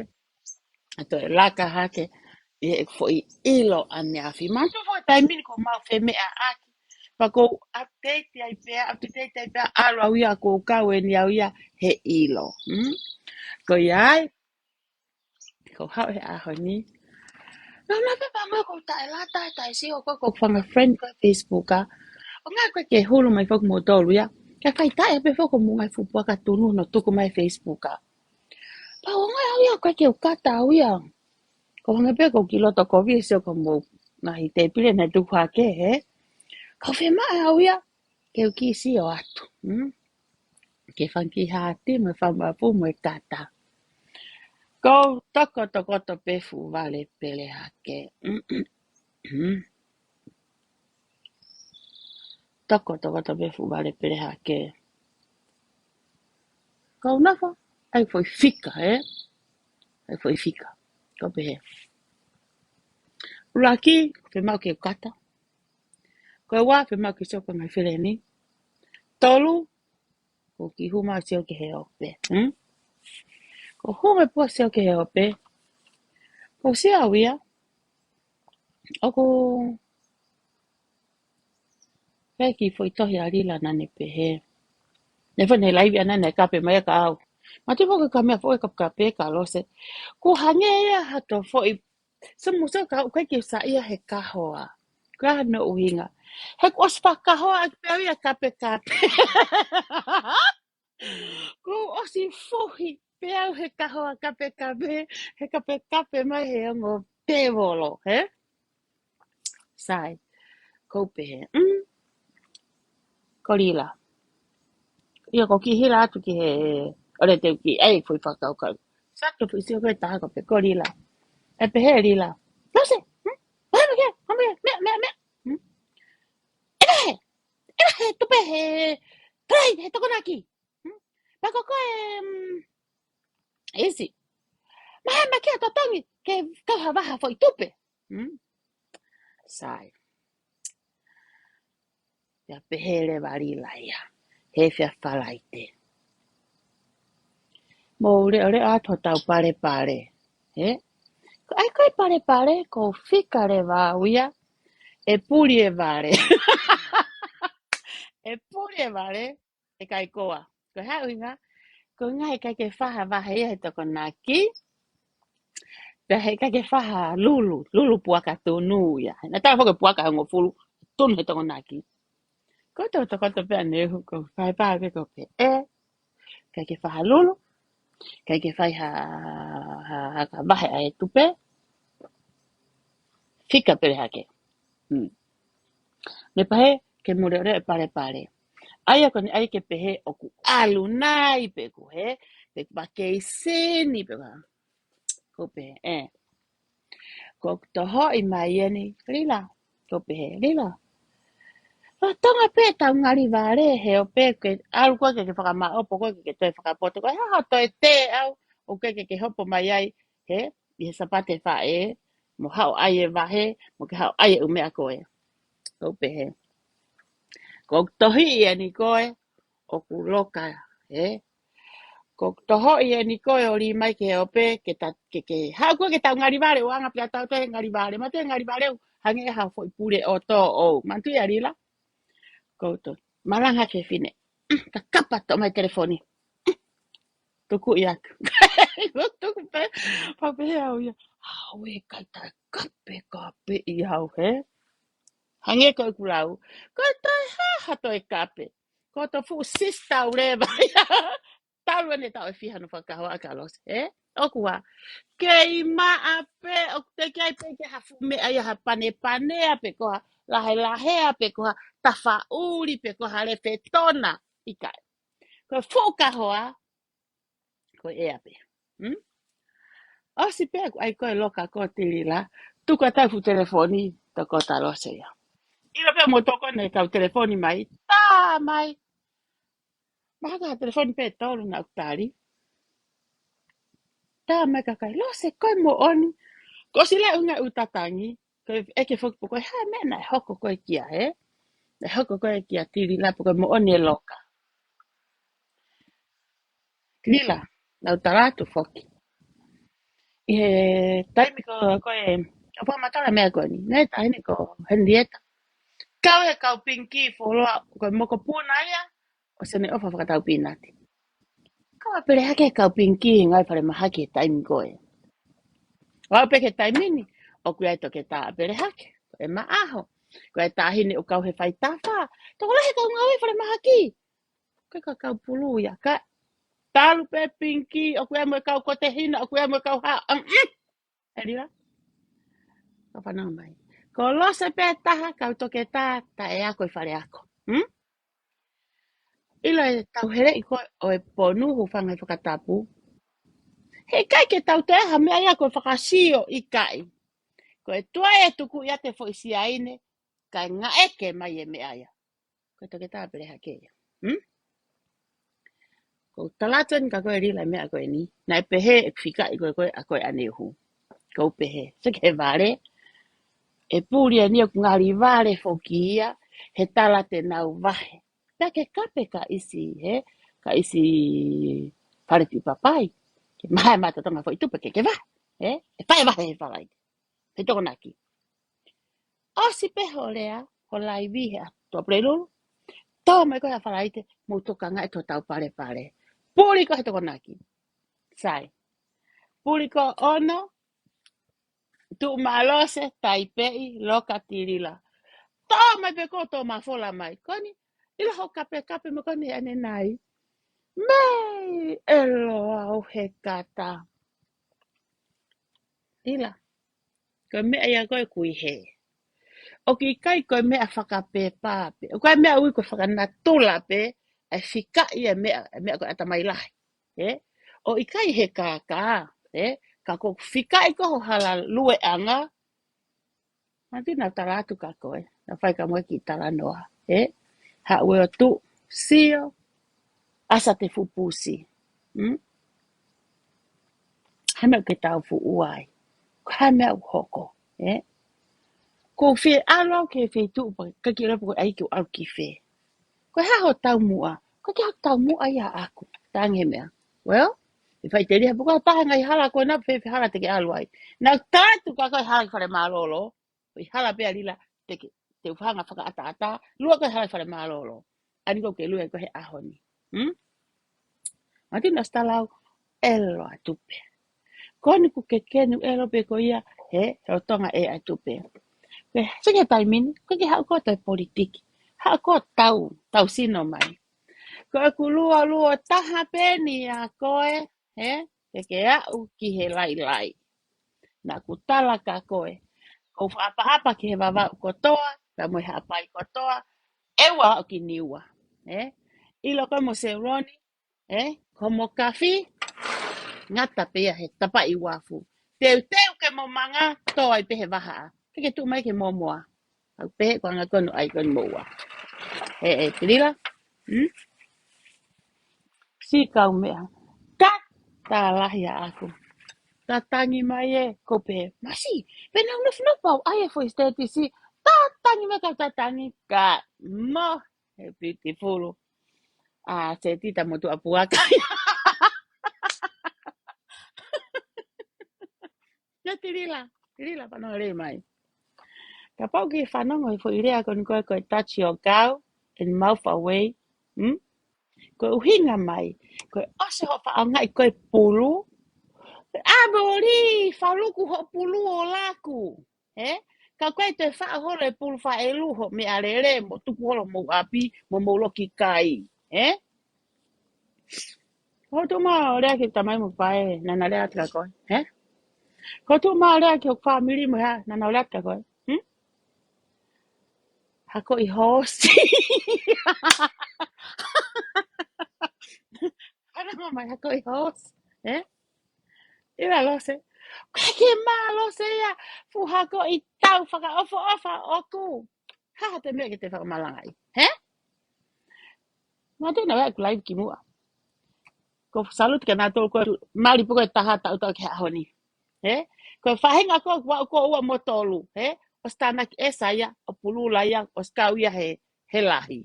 ʻA toe laka hake, ʻi he foʻi ʻilo ʻaneafi. Mātuʻa foʻi taimi ni ʻoku mau femeʻaʻaki. Pea ʻoku ou update ai pē, up to date ai pē, ʻalu au ia ʻoku ou kau eni au ia he ʻilo. Hmm? Ko ia ai, ʻoku ou haʻu he ʻaho ni. Nau na pē pā mai ʻoku ou taʻelata, taʻesio ko ʻeku fanga friend ko e Facebook ʻa. ʻO ngā ko e ke hulu mai foki moutolu ia. Ke fai taʻe pē foki mo e ngaahi fuʻu puaka tunu naʻa nau tuku mai Facebook ʻa. Pea ʻoku ou ngāue au ia, ʻoku ʻikai ke u kata au ia. ʻOku ou hangē pē ʻoku ou kiʻi loto kovi, sio ko mo e ngaahi tēpile naʻe tuku hake, ē? ʻOku ou fiemaʻu au ia, ke u kiʻi sio atu. Hmm? Ke fanga kiʻi hati, mo e fanga mapu, mo e kata. ʻOku ou tokotokoto pē fuʻu vale pele hake. Tokotokoto pē fuʻu vale pele hake. ʻOku ou nofo, ʻai foʻi fika, ē? ʻAi foʻi fika. ʻOku ou pehē. ʻUluaki, fiemaʻu ke u kata. Ko e ua, fiemaʻu ke sio ki he ngaahi feleni. Tolu, ʻoku ou kiʻi hū mai ʻo sio ki he ope. Hmm? ʻOku ou hū mai pē ʻo sio ki he ope. ʻOku ou sio au ia. ʻOku ou pehē ki he foʻi tohi ʻa Lila naʻa ne pehē. Ne fo ne laivi ʻana ne kape mai ka au. Mātuʻa foki ka meʻa foki kape kape ka lose. ʻOku hangē ia ha toe foʻi. So mo so ka ʻoku ʻikai ke u saiʻia he kahoa. Ko e hā hono ʻuhinga? He kuo ʻosi fakakahoa ʻaki pē au ia kape kape. Kuo ʻosi fuhi pē au he kahoa kape kape, he kape kape mai he ongo tēvolo, ē? Sai. ʻOku ou pehē, mm? Ko Lila. ʻIo ʻoku ou kiʻi hila atu ki he, ʻoua te u kiʻi ʻai foʻi fakakaukau. Sai, ko e foʻi sio ko e taha ko pē ko Lila. ʻE pehē Lila. Lose, hmm? Hama kia, hama kia, meʻa, meʻa, meʻa. Hmm? ʻE pehē, ʻe pehē, tupe he, try, he Tokonaki. Hmm? Pea ko koe, mm, ʻIsi. Mahema kia totongi, ke kau ha vaha foʻi tupe. Hmm? Sai. Pea pehē leva Lila ia. He fea Falaite. Mou leʻoleʻo atu hotau palepale. Ē? Ko ʻai ko e palepale, ʻoku ou fika leva au ia. ʻE puli e vale. ʻE puli e vale. ʻE kaikoa. Ko e hā ʻuhinga? Ko e ʻuhinga he ʻikai ke fai ha vahe ia he Tokonaki. Pea he ʻikai ke fai ha lulu, lulu puaka tunu ia. Naʻa tau foki puaka hongofulu, tunu he Tokonaki. Ko e tokotokoto pē ʻanehu, ko e fai pā pē ko pē. ʻE, ʻikai ke fai ha lulu, ʻikai ke fai ha, ha, ha ka vahe ʻa e tupe. Fika pele hake. Hmm. Ne pehē, ke mou leʻoleʻo e palepale. ʻAi ʻa ko eni ʻai ke pehē ʻoku ʻalu nai pe ʻoku hē, pe ʻoku ʻi ai ha sini pe ʻoku hā. ʻOku ou pehē, ē. ʻOku tohoʻi mai eni, Lila. ʻOku ou pehē, Lila. Lolotonga pē ʻetau ngali vale, he ope ke ʻalu koe ke ke fakamaʻopo koe ke ke toe fakapoto koe, ha ha toe te au, ʻoku ke ke hopo mai ai, hē, ʻi he Sāpate Faʻē, mo haʻu ʻai e vahe, mo ke haʻu ʻai e ʻū meʻa ko ē. ʻOku ou pehē. ʻOku tohoʻi eni koe, ʻoku loka, ē? ʻOku tohoʻi eni koe ʻo lī mai ki he ope, ke ta, ke, ke, haʻu koe ke tau ngali vale, ʻo anga pē ʻa tautolu he ngali vale, ma te ngali vale, ʻo hangē ha foʻi pule ʻo tō ʻo, manatuʻi ʻa Lila? ʻOku ou to, malanga ke fine. Mm, ka kapa, toʻo mai telefoni. Mm, tuku ʻi aku. Tuku pē, pea pehē au ia, ʻauē, ʻikai toe kapekapeʻi au, hē? Hangē ko ʻeku lau, ʻikai toe hā ha toe kape. Ko hoto fuʻu sister leva ia. Talu ʻeni e taʻu ʻe fiha hono fakakahoa ʻa Kalose, hē? ʻOku hā, kei maʻa pē, ʻoku teʻeki ai pē ke ha fuʻu meʻa ia, ha panepanea pe ko ha lahelahea pe ko ha tafaʻuli pe ko ha lefetona, ʻikai. Ko e fuʻu kahoa, ko e ʻea pē. Hmm? ʻOsi pē ʻeku ʻai ko ē loka ko Tilila, tuku atu e fuʻu telefoni, tokotaha Lose ia. ʻIlo pē mo toko ne kau telefoni mai, tā mai. Mahalo ko ha telefoni pē ʻe tolu naʻa ku tali. Tā mai e kakai, Lose, ko e moʻoni. Kuo ʻosi leʻo e ngaahi ʻū tatangi, ko e ʻeke foki pe ko e hā e meʻa naʻe hoko ko ē kia, hē? Naʻe hoko ko ē kia Tilila pe ko e moʻoni e loka. Tilila, naʻa ku tala atu foki. ʻI he taimi ko, ko ē, ʻo fakamatala e meʻa ko eni, ne taʻahine ko Henrietta. Kau e kau pingikī fuoloa, ko e mokopuna ia, ʻosi ʻene ʻofa fakatau pīnati. Kau ʻa Pelehake e kau pingikī he ngaahi falemahaki he taimi ko ē. ʻO aʻu pē ki he taimi ni, ʻoku ʻi ai e toketā ʻa Pelehake, ko ʻEma ʻAho. Ko e taʻahine ʻoku kau he faitafa, tokolahi e kau ngāue falemahaki. Ko e kau pulu ia ka. Talu pē pingikī, ʻoku ʻi ai mo e kau kotehina, ʻoku ʻi ai mo e kau hā, um, um. Tilila. Ka fanongo mai. Ko Lose pē taha, kau toketā, taʻe ako ʻi fale ako. Hmm? ʻIlo e tauheleʻi ko ē ʻo e ponu, hūfanga he fakatapu. Heʻikai ke tau toe ha meʻa ia ko e fakasio, ʻikai. Ko e tuai e tuku ia ʻe he foʻi siaine, kae ngaʻeke mai e meʻa ia. Ko e toketā Pelehake ia. Hmm? Ko u tala atu eni kia koe Lila e meʻa ko eni. Naʻe pehē ʻeku fikaʻi ko ē ko ē ʻa koe ʻaneuhu. Ko u pehē, seke he vale. ʻE puli eni ʻoku ngali vale foki ia, he tala te nau vahe. Pea ke kape ka ʻisi, hē, ka ʻisi fale tuʻi papai. Ke maha e mātotonga foʻi tupe ke ke vahe, hē? ʻE fai e vahe he Falaite. He Tokonaki. ʻOsi pē hoʻo lea, hoʻo laivi he ʻaho Tuʻapulelulu. Tō mai koe he Falaite, mou tokangaʻi hotau palepale. Puli koe he Tokonaki. Sai. Puli koe ono, tuʻu maʻa Lose, taipeʻi, loka Tilila. Tō mai pē ko e tō mafola mai. Ko eni, ʻilo hoʻo kapekape mo ko eni ʻanenai. Mei, ʻelo au he kata. Tilila. Ko e meʻa ia ko ē ʻoku ʻi hē. ʻOku ʻikai ko e meʻa fakapepa pē. ʻOku ʻi ai e meʻa ʻoku ui ko e fakanatula pē, ʻa e fikaʻi e meʻa, e meʻa ko e ʻatamai lahi. Ē? ʻOku ʻikai he kākā, ē? Ka ko e fikaʻi ko ho hala lueʻanga, Mātiu naʻa tala atu kia koe, naʻa fai kia moe ki talanoa, ē? Haʻu ē ʻo tuʻu, sio, ʻasa te fupusi. Hmm? Hā e meʻa ke tau fuʻu ai. Ko e hā e meʻa ʻoku hoko, ē? Ko u fie ʻalu au ki he feituʻu pē, ka ki lopo ko ai ke u ʻalu ki fē. Ko e hā hoʻo taumuʻa, ko e hā hoʻo taumuʻa ia ʻaʻaku, tangi he meʻa. Well, ʻe faʻiteliha pe ko e hā e ngaahi hala ko ena pe ko e hala te ke ʻalu ai. Naʻa tala atu kia koe hala ki fale mālōlō, ʻi hala pē ʻa Lila, te ke, te u hanga fakaʻataʻatā, lue koe hala ki fale mālōlō. ʻAni ko ke lue koe he ʻaho ni. Hmm? Mātiu naʻa ʻosi tala au, ʻelo ʻa tupe. Ko eni ʻoku ke kenu ʻelo pē ko ia, hē, he ʻoku tonga ʻe ʻa tupe. Pea, seke taimi ni, ʻoku ke haʻu koe ʻo toe politiki. Haʻu koe ʻo tau, tau sino mai. Ko ʻeku luo, luo taha pē eni ʻa koe, hē, ke ke aʻu ki he lailai. Naʻa ku tala kia koe. Ko u fakaʻapaʻapa ki he Vavaʻu kotoa, pea mo e Haʻapai kotoa, ʻe ua aʻu ki Niua. Ē? ʻIlo koe mo Seuloni, ē? Ko mo kafi, ngata pē ia he tapaʻi uafu. Teuteu ke mo manga, tō ai pē he vahaʻa. Ke ke tuʻu mai ke mo moa. Au pē he ko anga kono ai kono mo ua. Ē, ē, Tilila? Hmm? Siʻi kau meʻa. Ka, tā lahi ʻaʻaku. Tatangi mai ē, ko u pehē, masi, pea naʻa ku nofonofo au ʻai e foʻi sētisi, tatangi mai kau tatangi, ka, mo, he beautiful. ʻA, sētita mo tuʻapuaka. Ia Tilila, Tilila fanongo lelei mai. Kapau ʻoku ke fanongo he foʻi lea ko eni ko e, ko e touch your cow and mouth away. Hmm? Ko e ʻuhinga mai, ko e ʻosi hoʻo faʻa ʻaongaʻi ko e pulu, ʻa moli, faluku hoʻo pulu ʻo laku. Ē? Ka ko e toe faʻa holo e pulu faʻelu hoʻo meʻalele, mo tuku holo homou ʻapi, mo mou loki kai. Ē? Ko hoʻo tuʻu mai ʻo lea ki he tamai mo e faʻē, naʻa na lea atu kia koe. Ē? Ko hoʻo tuʻu mai ʻo lea ki hoku fāmili mo e hā, naʻa na lea atu kia koe. Hmm? Hako ʻi hoosi. Hana mo mai hako ʻi hoosi. Ē? ʻIla Lose. Ko e kiʻi mālose ia. Fuʻu hako ʻi tau fakaʻofoʻofa ʻoku. Hā haʻate meʻa ke te fakamalangaʻi. Hē? Mātuʻa naʻe ʻi ai ʻeku live kimuʻa. Ko e salute kia nautolu ko e mali pē ko e taha taʻutaʻu ki he ʻaho ni. Hē? Ko e faʻahinga ko ē ʻoku ʻi ai ko ua mo tolu. Hē? ʻOsi tānaki ʻe Saia, ʻo pulu laia, ʻosi kau ia he, he lahi.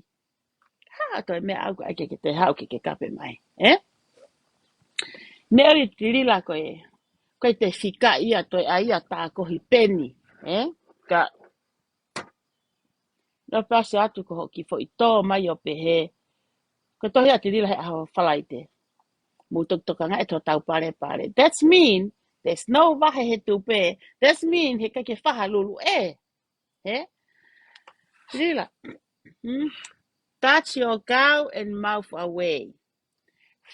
Hā toe meʻa ʻoku ʻai ke, ke te haʻu ke ke kape mai. Ē? Meʻa ʻi Tilila ko e, ko e te fika ia toe ʻai ia tā kohi peni. Ē? Ka no pasi atu ko hoʻo kiʻi foʻi tō mai ʻo pehē. Ko e tohi ʻa Tilila he ʻaho Falaite. Mou tokotokanga ʻi hotau palepale. That's mean, there's no vahe he tupe. That's mean, he ʻikai ke faha lulu ē. Ē? Tilila. Hmm? Touch your cow and mouth away.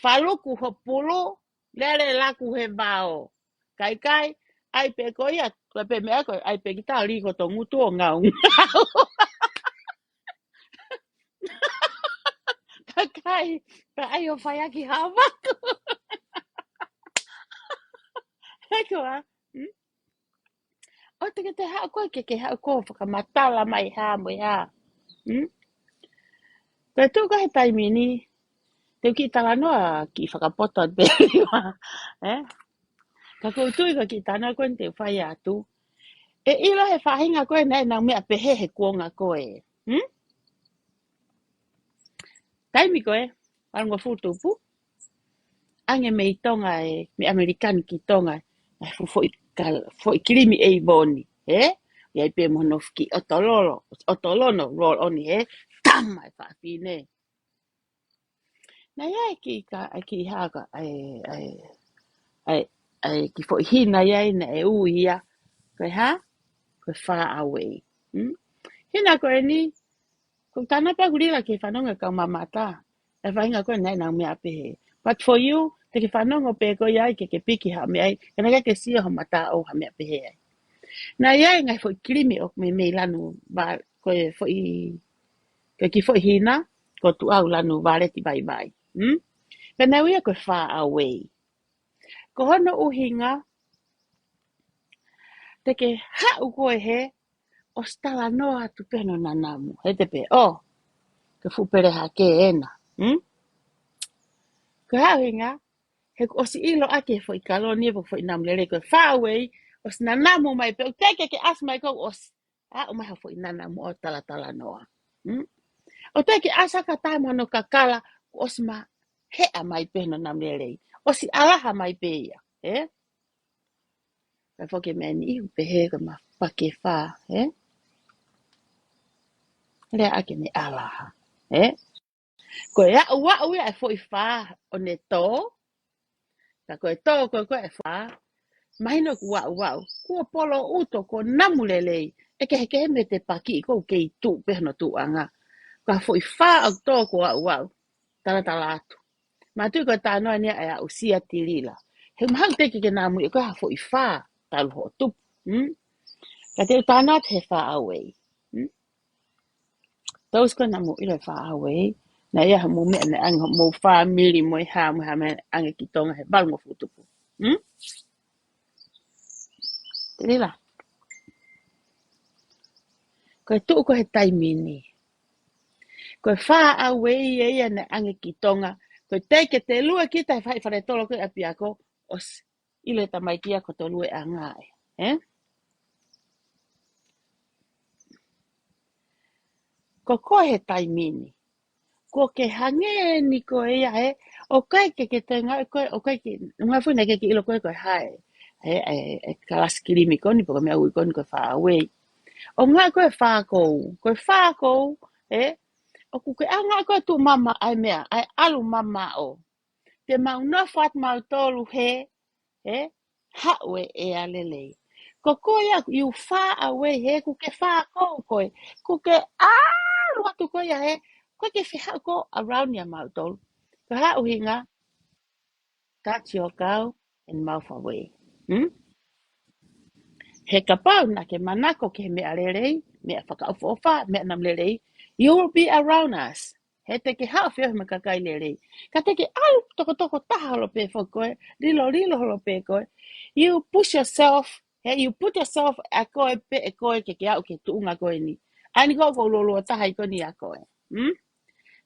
Faluku hoʻo pulu, lele laku he vao. Kaikai, ʻai pē ko ia, ko e pē meʻa ko e, ʻai pē kita li ko tongutu ʻo ngaungau. Kaikai, pea ʻai ʻo fai ʻaki havaku. Heko a, hmm? ʻOua te ke te haʻu koe ke ke haʻu ko e fakamatala mai hā mo e hā. Hmm? Ko e tuʻu ko ē he taimi ni, te u kiʻi talanoa kiʻi fakapoto atu pē leva. Ē? Ka ko u tui ko e kiʻi talanoa ko eni te u fai atu. ʻE ʻilo he faʻahinga ko ē naʻa nau meʻa pehē he kuonga ko ē. Hmm? Taimi ko ē, valungofulu tupu. ʻAnge mei Tonga ē, mei ʻAmelika ni ki Tonga, ʻa e fuʻu foʻi kal-, foʻi kilimi ʻe ivoni, ē? ʻI ai pē mo hono fuʻu kiʻi ʻotololo, ʻotolono, roll on ē, tama e fafine. Naʻe ʻi ai e kiʻi ka, ʻa e kiʻi hā ka, ʻa e, ʻa e, ʻa e, ʻa e kiʻi foʻi hina ʻi ai naʻe ui ia, ko e hā? Ko e far away. Hmm? Hina ko eni, ko e tānaki pē ʻaku Lila ke fanongo e kau mamata. ʻE faʻahinga ko ē naʻa nau meʻa pehē. But for you, te ke fanongo pē koe ia ke ke piki ha meʻa ai, ka naʻe ʻikai ke sio ho mata ʻo ha meʻa pehē ai. Naʻe ʻi ai e ngaahi foʻi kilimi ʻoku meimei lanu va-, ko e foʻi, ko e kiʻi foʻi hina, ko e tuʻu ʻo lanu valeti vaivai. Hmm? Pea naʻe ui ia ko e far away. Ko hono ʻuhinga, te ke haʻu koe he, ʻosi talanoa atu pē hono nanamu. He te pē, ʻo, ke fuʻu pele hake ena. Hmm? Ko e hā e ʻuhinga, he kuo ʻosi ʻilo ʻaki e foʻi kaloni ē pe ko e foʻi namu lelei ko e far away, ʻosi nanamu mai pē, ʻoku teʻeki ke ʻasi mai ko ē ʻosi. ʻA, ʻomai ha foʻi nanamu ʻo talatalanoa. Hmm? ʻOku teʻeki ʻasi ha taha mo hono kakala, kuo ʻosi maheʻa mai pē hono namu lelei. ʻOsi ʻalaha mai pē ia, ē? Ka foki meʻa ni ihu pehē ko e mafake fā, ē? Lea ʻaki ʻene ʻalaha, ē? Ko e aʻuaʻu ia e foʻi fā ʻo ne tō. Ka ko e tō ko ē ko ē e fā, mahino kuo aʻuaʻu, kuo polo ʻuto, kuo namu lelei, ʻe kehekehe mei he paki ko ē ʻoku kei tuʻu pē hono tuʻuʻanga. Ka foʻi fā ʻoku tō kuo aʻuaʻu, talatala atu. Mātuʻa ko e talanoa ni ʻa e aʻusia Tilila. He mahalo teʻeki ke namu ʻe koe ha foʻi fā talu hoʻo tupu. Hmm? Ka te u talanoa atu he far away. Hmm? Those ko ē naʻa mou ʻilo e far away. Naʻe ʻi ai haʻamou meʻa naʻe ʻange homou fāmili mo e hā mo e hā meʻa ʻange ki Tonga he valungofulu tupu. Hmm? Tilila. Ko e tuʻu ko ē he taimi ni. Ko e far away ia ia naʻe ʻange ki Tonga. Ko e teʻeki ke te lue kita he faʻahi fale tolo ko ē ʻapiako ʻosi ʻilo e tamaiki ia ko e tolu e ʻanga ē. Ē? Ko koe he taimi ni. Kuo ke hangē ni ko ia ē. ʻOku ʻikai ke ke tenga ko ē, ʻoku ʻikai ke, ngaahi fuʻu naʻe ʻikai ke ʻilo ko ē ko e hā e, e, e, e kalasi kilimi ko eni, pe ko e meʻa ui ko eni ko e far away. ʻO ngaahi ko e fā kou, ko e fā kou, ē? ʻoku ke ʻalu ange koe ʻo tuʻu mamaʻo ʻa e meʻa, ʻa e ʻalu mamaʻo. Te mau nofo atu mautolu he, he, haʻu e ʻea lelei. Ko koe ia, you far away he, ʻoku ke far ʻa koe, ʻoku ke ʻalu atu koe ia he, ʻoku ʻikai ke fie haʻu koe ʻo around ia mautolu. Ko e hā e ʻuhinga, touch your cow and move away. Hmm? He kapau naʻa ke manako ki he meʻa lelei, meʻa fakaʻofoʻofa, meʻa naʻa mo lelei, you will be around us. He te ke haʻu ʻo feohi mo e kakai lelei. Ka te ke ʻalu tokotoko taha holo pē foki koe, lilolilo holo pē koe. You push yourself, he you put yourself ʻa koe pē ʻe koe ke ke aʻu ki he tuʻunga ko eni. ʻA eni ko e ʻuluʻulu taha ʻi ko eni ʻa koe. Hmm?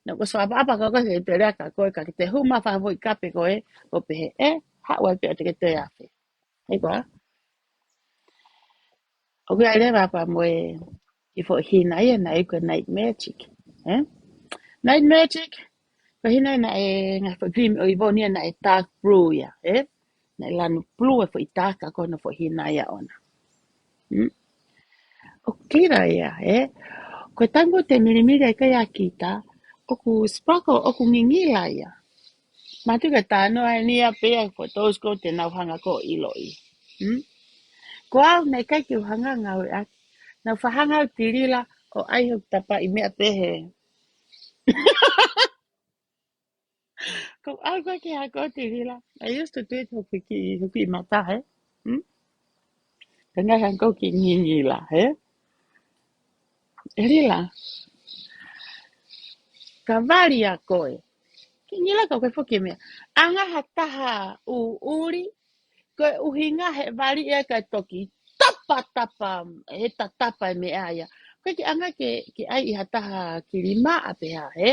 Naʻa ko e soa papa ka koe ke te lea ka koe ka ke te hū mai fakafoʻi kape koe, ʻo pehē, ʻe, haʻu ai pē ʻo te ke toe afe. Hei koa. ʻOku ʻi ai leva pē mo e kiʻi foʻi hina ia naʻe ui ko e night magic. Eh? Night magic, ko e hina ia naʻe ngaahi foʻi cream ʻo e ivoni ia naʻe dark blue ia, eh? Naʻe lanu blue e foʻi taka ko hono foʻi hina ia ʻona. Hmm? ʻOku kila ia, eh? Ko e taimi ko ē te milimili ai ʻa kita, ʻoku sparkle, ʻoku ngingila ia. Mātuʻaki tānoa eni ia pea ko those ko ē te nau hanga ʻo ʻiloʻi. Hmm? Ko au naʻe ʻikai ke u hanga ʻo ngāueʻaki. Naʻa ku faʻa hanga au Tilila ʻo ʻai hoku tapa ʻi meʻa pehē. Ko au ko ē ke hako Tilila. I used to do it hoku kiʻi, hoku kiʻi mata, he? Hmm? Ka ngaahi hanga ko ē ke ngingila, he? ʻE Lila, ka vali ʻa koe. Ke ngingila ka koe foki meʻa. ʻAnge ha taha ʻuʻuli, ko e ʻuhinga he vali ia ka toki tapa tapa, he tatapa e meʻa ia. Ko e ke ʻange ke, ke ʻai ʻi ha taha kilimaʻa pē hā, he?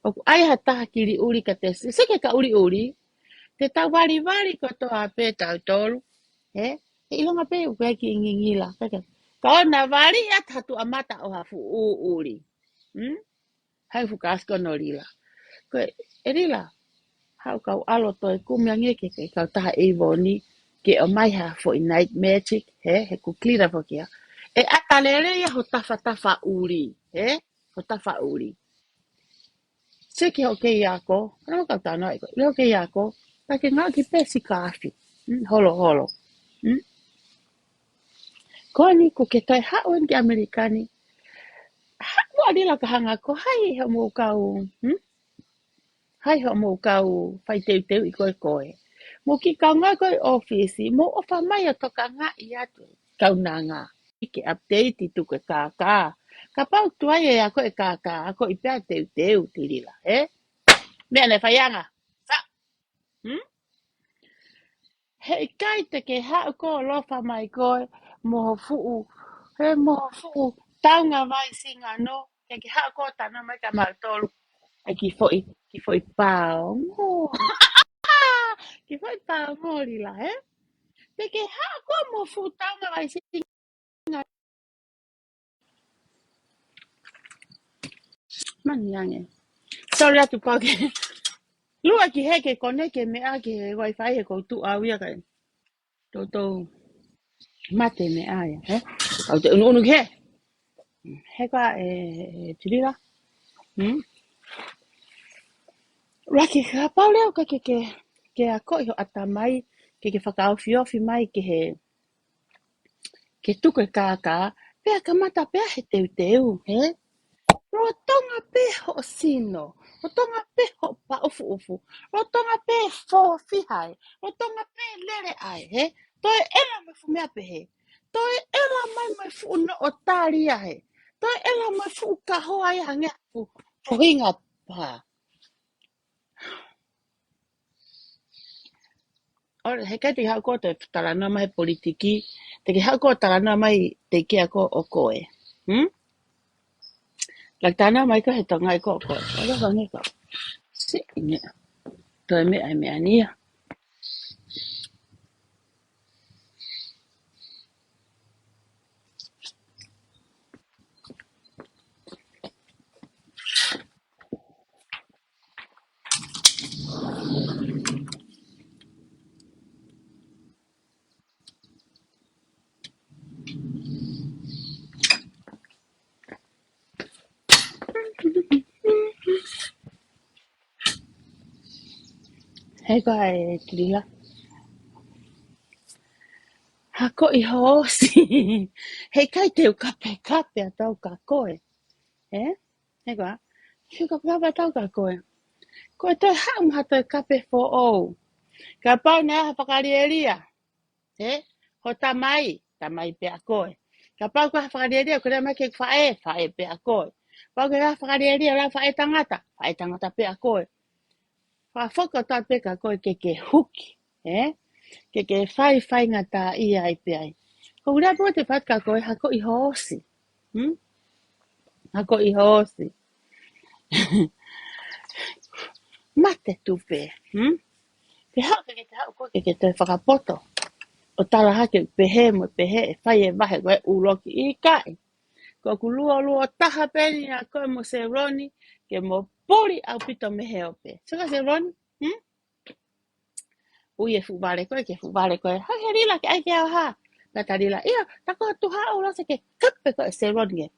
ʻOku ʻai ha taha kili ʻuli ka te se, seke ka ʻuliʻuli, te tau valivali kotoa pē tautolu, he? He ʻilonga pē ʻoku ʻikai ke ngingila, ka, ka, ka ʻoua naʻa vali ia ha tuʻa mata ʻo ha fuʻu ʻuʻuli. Hmm? Hai fuʻu kasi ko ē ʻo Lila. Ko e, ʻe Lila, haʻu kau ʻalu ʻo toe kumi ange ke, ke kau taha ʻe ivoni, ke ʻomai ha foʻi night magic, he, he ʻoku Lila foki ia. ʻE ʻata lelei ia ho tafatafa ʻuli, he, ho tafa ʻuli. Seke hoʻo kei ako, ka nau kau tānoa ʻi ko, ʻi hoʻo kei ako, ka ke ngāueʻaki pē sikaafi, hmm, holoholo. Hmm? Ko eni ʻoku ke toe haʻu eni ki ʻAmelika ni, haʻu ʻa Lila ka hanga ko hai hoʻomou kau, hmm? Hai hoʻomou kau faiteuteuʻi koe koe. Mou kiʻi kaungā koe ʻi ʻōfisi, mou ʻofa mai ʻo tokangaʻi atu e kaunanga. ʻI ke update ʻi tuku e kākā. Kapau tuai e ako e kākā, akoʻi pē ʻa e teuteu Tilila, he? Meʻa naʻe fai ʻanga. Sa. Hmm? He ʻikai te ke haʻu koe ʻo ʻofa mai koe, mo ho fuʻu, he mo ho fuʻu taunga vai singano, ke ke haʻu koe ʻo tānoa mai kia mautolu. ʻAi kiʻi foʻi, kiʻi foʻi paongo. Kiʻi foʻi paongo Lila, he? Te ke haʻu koe mo ho fuʻu taunga vai singano. Mani ange. Sorry atu pau ke. Lua ki he ke connect e meʻa ki he Wi-Fi he ʻoku ou tuʻu au ia kai. Toutou mate meʻa ia, he? Au te unuunu ki he. He ka e, e Tilila. Hmm? Laki ka pau leo ka ke, ke, ke akoʻi ho ʻatamai, ke, ke fakaofiofi mai ki he, ke tuku e kākā, pea kamata pē he teuteu, he? Lolotonga pē hoʻo sino, lolotonga pē hoʻo paʻufuʻufu, lolotonga pē fōfiha ai, lolotonga pē lele ai, he? Toe ʻela mo e fuʻu meʻa pehē, toe ʻela mai mo e fuʻu noʻo tali ai, he? Toe ʻela mo e fuʻu kahoa ai hangē ha fuʻu, fuʻu hinga pā. ʻOle, he ʻikai te ke haʻu koe ʻo talanoa mai he politiki, te ke haʻu koe ʻo talanoa mai te ke ako ʻo koe. Hmm? Laki talanoa mai koe he Tonga ʻi ko ʻo koe. ʻOle, vange koe. Siʻi meʻa. Toe meʻa e meʻa ni ia. He ko e Tilila. Hako ʻi hoʻo ʻosi. He ʻikai te u kapekape atu au kia koe. Ē? He ko e hā? Te u kapekape atu au kia koe. Ko e toe haʻu mo ha toe kape foʻou. Kapau naʻe ʻi ai ha fakalielia. Ē? Ho tamai, tamai pē ʻa koe. Kapau ko ha fakalielia, ko e lea mai ki he faʻē, faʻē pē ʻa koe. Kapau ko ha fakalielia, ʻo e faʻētangata, faʻētangata pē ʻa koe. Fakafoki atu pē kia koe ke ke huki, ē? Ke ke fai faingataʻaʻia ai pē ai. Ko e lea pē ʻoku ou fai atu kia koe, hako ʻi hoʻo ʻosi. Hmm? Hako ʻi hoʻo ʻosi. Mate tupe, hmm? Ke haʻu, ke ke haʻu koe, ke ke toe fakapoto. ʻO tala hake pehē mo pehē, ʻe fai e vahe ko e ʻuluaki, ʻikai. Ko ʻeku luo, luo taha pē eni ʻa koe mo Seloni, ke mo puli ʻaupito mei he ope. Sio kia Seloni, hmm? Ui e fuʻu vale ko ē, ke fuʻu vale ko ē. Hai he Lila ke ʻai ke au ha. Pea ta Lila, ʻio, ta ko tu ha ʻo lose ke kape ko e Seloni ē.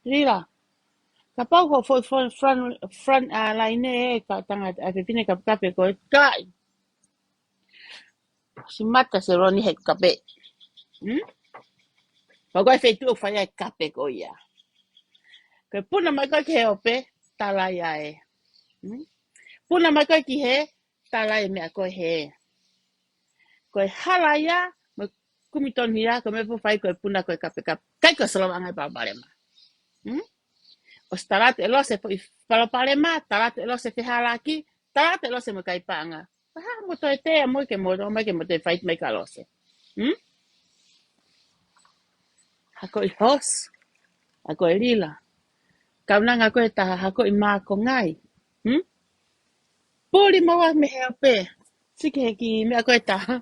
Lila, kapau ko foʻi front, front, front, uh, line ē, ka tangata, ʻa e fefine kapekape ko e kai. Si mata Seloni he kape. Hmm? Pau ko e feituʻu ʻoku fai ai e kape ko ia. Ko e puna mai ko ē ki he ope, tala ia ē. Hmm? Puna mai ko ē ki hē, tala e meʻa ko ē hē. Ko e hala ia, mo e kumi tonu ia, ko e meʻa pē ʻoku fai ko e puna ko e kapekape. ʻIkai ko e solova ange palopalema. Hmm? ʻOsi tala atu e lose foʻi palopalema, tala atu e lose fehālaaki, tala atu e lose mo e kai paʻanga. Pea haʻu mo toe tea mo ke mo, mo ke mo toe fight mai kia lose. Hmm? Hako ʻi hoʻo ʻosi. Hako ʻi Lila. Kaunanga ko e taha hako ʻi mākongai. Hmm? Puli maua mei he ope. Siki he kiʻi meʻa ko e taha.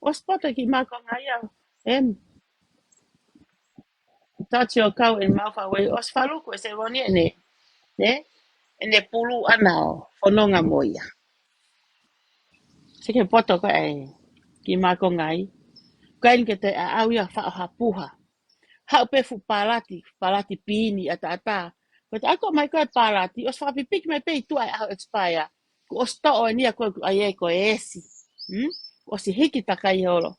ʻOsi poto ki mākongai au. Em. Tachi ʻo kau ʻe Maʻufauei. ʻOsi faluku ʻe Seloni ʻene. Nē? ʻEne pulu ʻana ʻo fononga mo ia. Siki he poto ko e ki mākongai. Ko eni ke te ʻaʻau ia faʻo ha puha. Haʻu pē fuʻu palati, palati pini ʻataʻatā. Ko e te ako mai ko e palati, ʻosi fakapipiki mai pē ʻi tuʻa e ʻaho expire. Kuo ʻosi toʻo eni ia ko e ʻai ē ko e esi. Hmm? Kuo ʻosi hiki takai holo.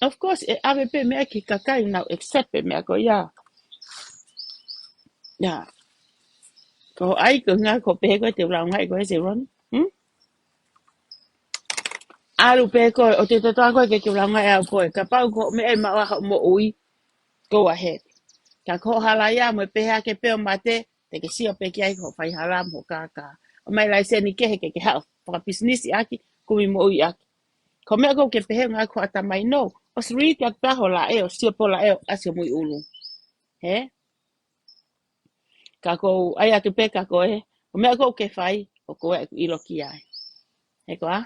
Of course, ʻe ʻave pē meʻa ki he kakai ʻoku nau accept pē meʻa ko ia. Ia. Ko ai ko ngā ko pē ko e te ulaunga ko e Seloni. Hmm? ʻAlu pē ko e, ʻo te totoa ko e ke ke ulaunga ʻe au ko e. Kapau ko meʻa ʻi maʻu ʻa hoʻo moʻui, go ahead. Ka ko hoʻo hala ia mo e pehē ake pē ʻo mate, te ke sio pē ki ai ko hoʻo faihala mo hoʻo kākā. ʻOmai laiseni kehe ke ke haʻu fakapisinisi ʻaki, kumi moʻui ʻaki. Ko e meʻa ko ē ke pehē ngā ko ʻatamai no, ʻosi read atu pē hoʻo laʻe, ʻo sio pē hoʻo laʻe, ʻo ʻasi ʻo mui ʻulu. Hē? Ka ʻoku ou ʻai atu pē kia koe, ko e meʻa ko ē ke fai, ʻoku ou ʻai ʻeku ʻilo ki ai. He ko e hā?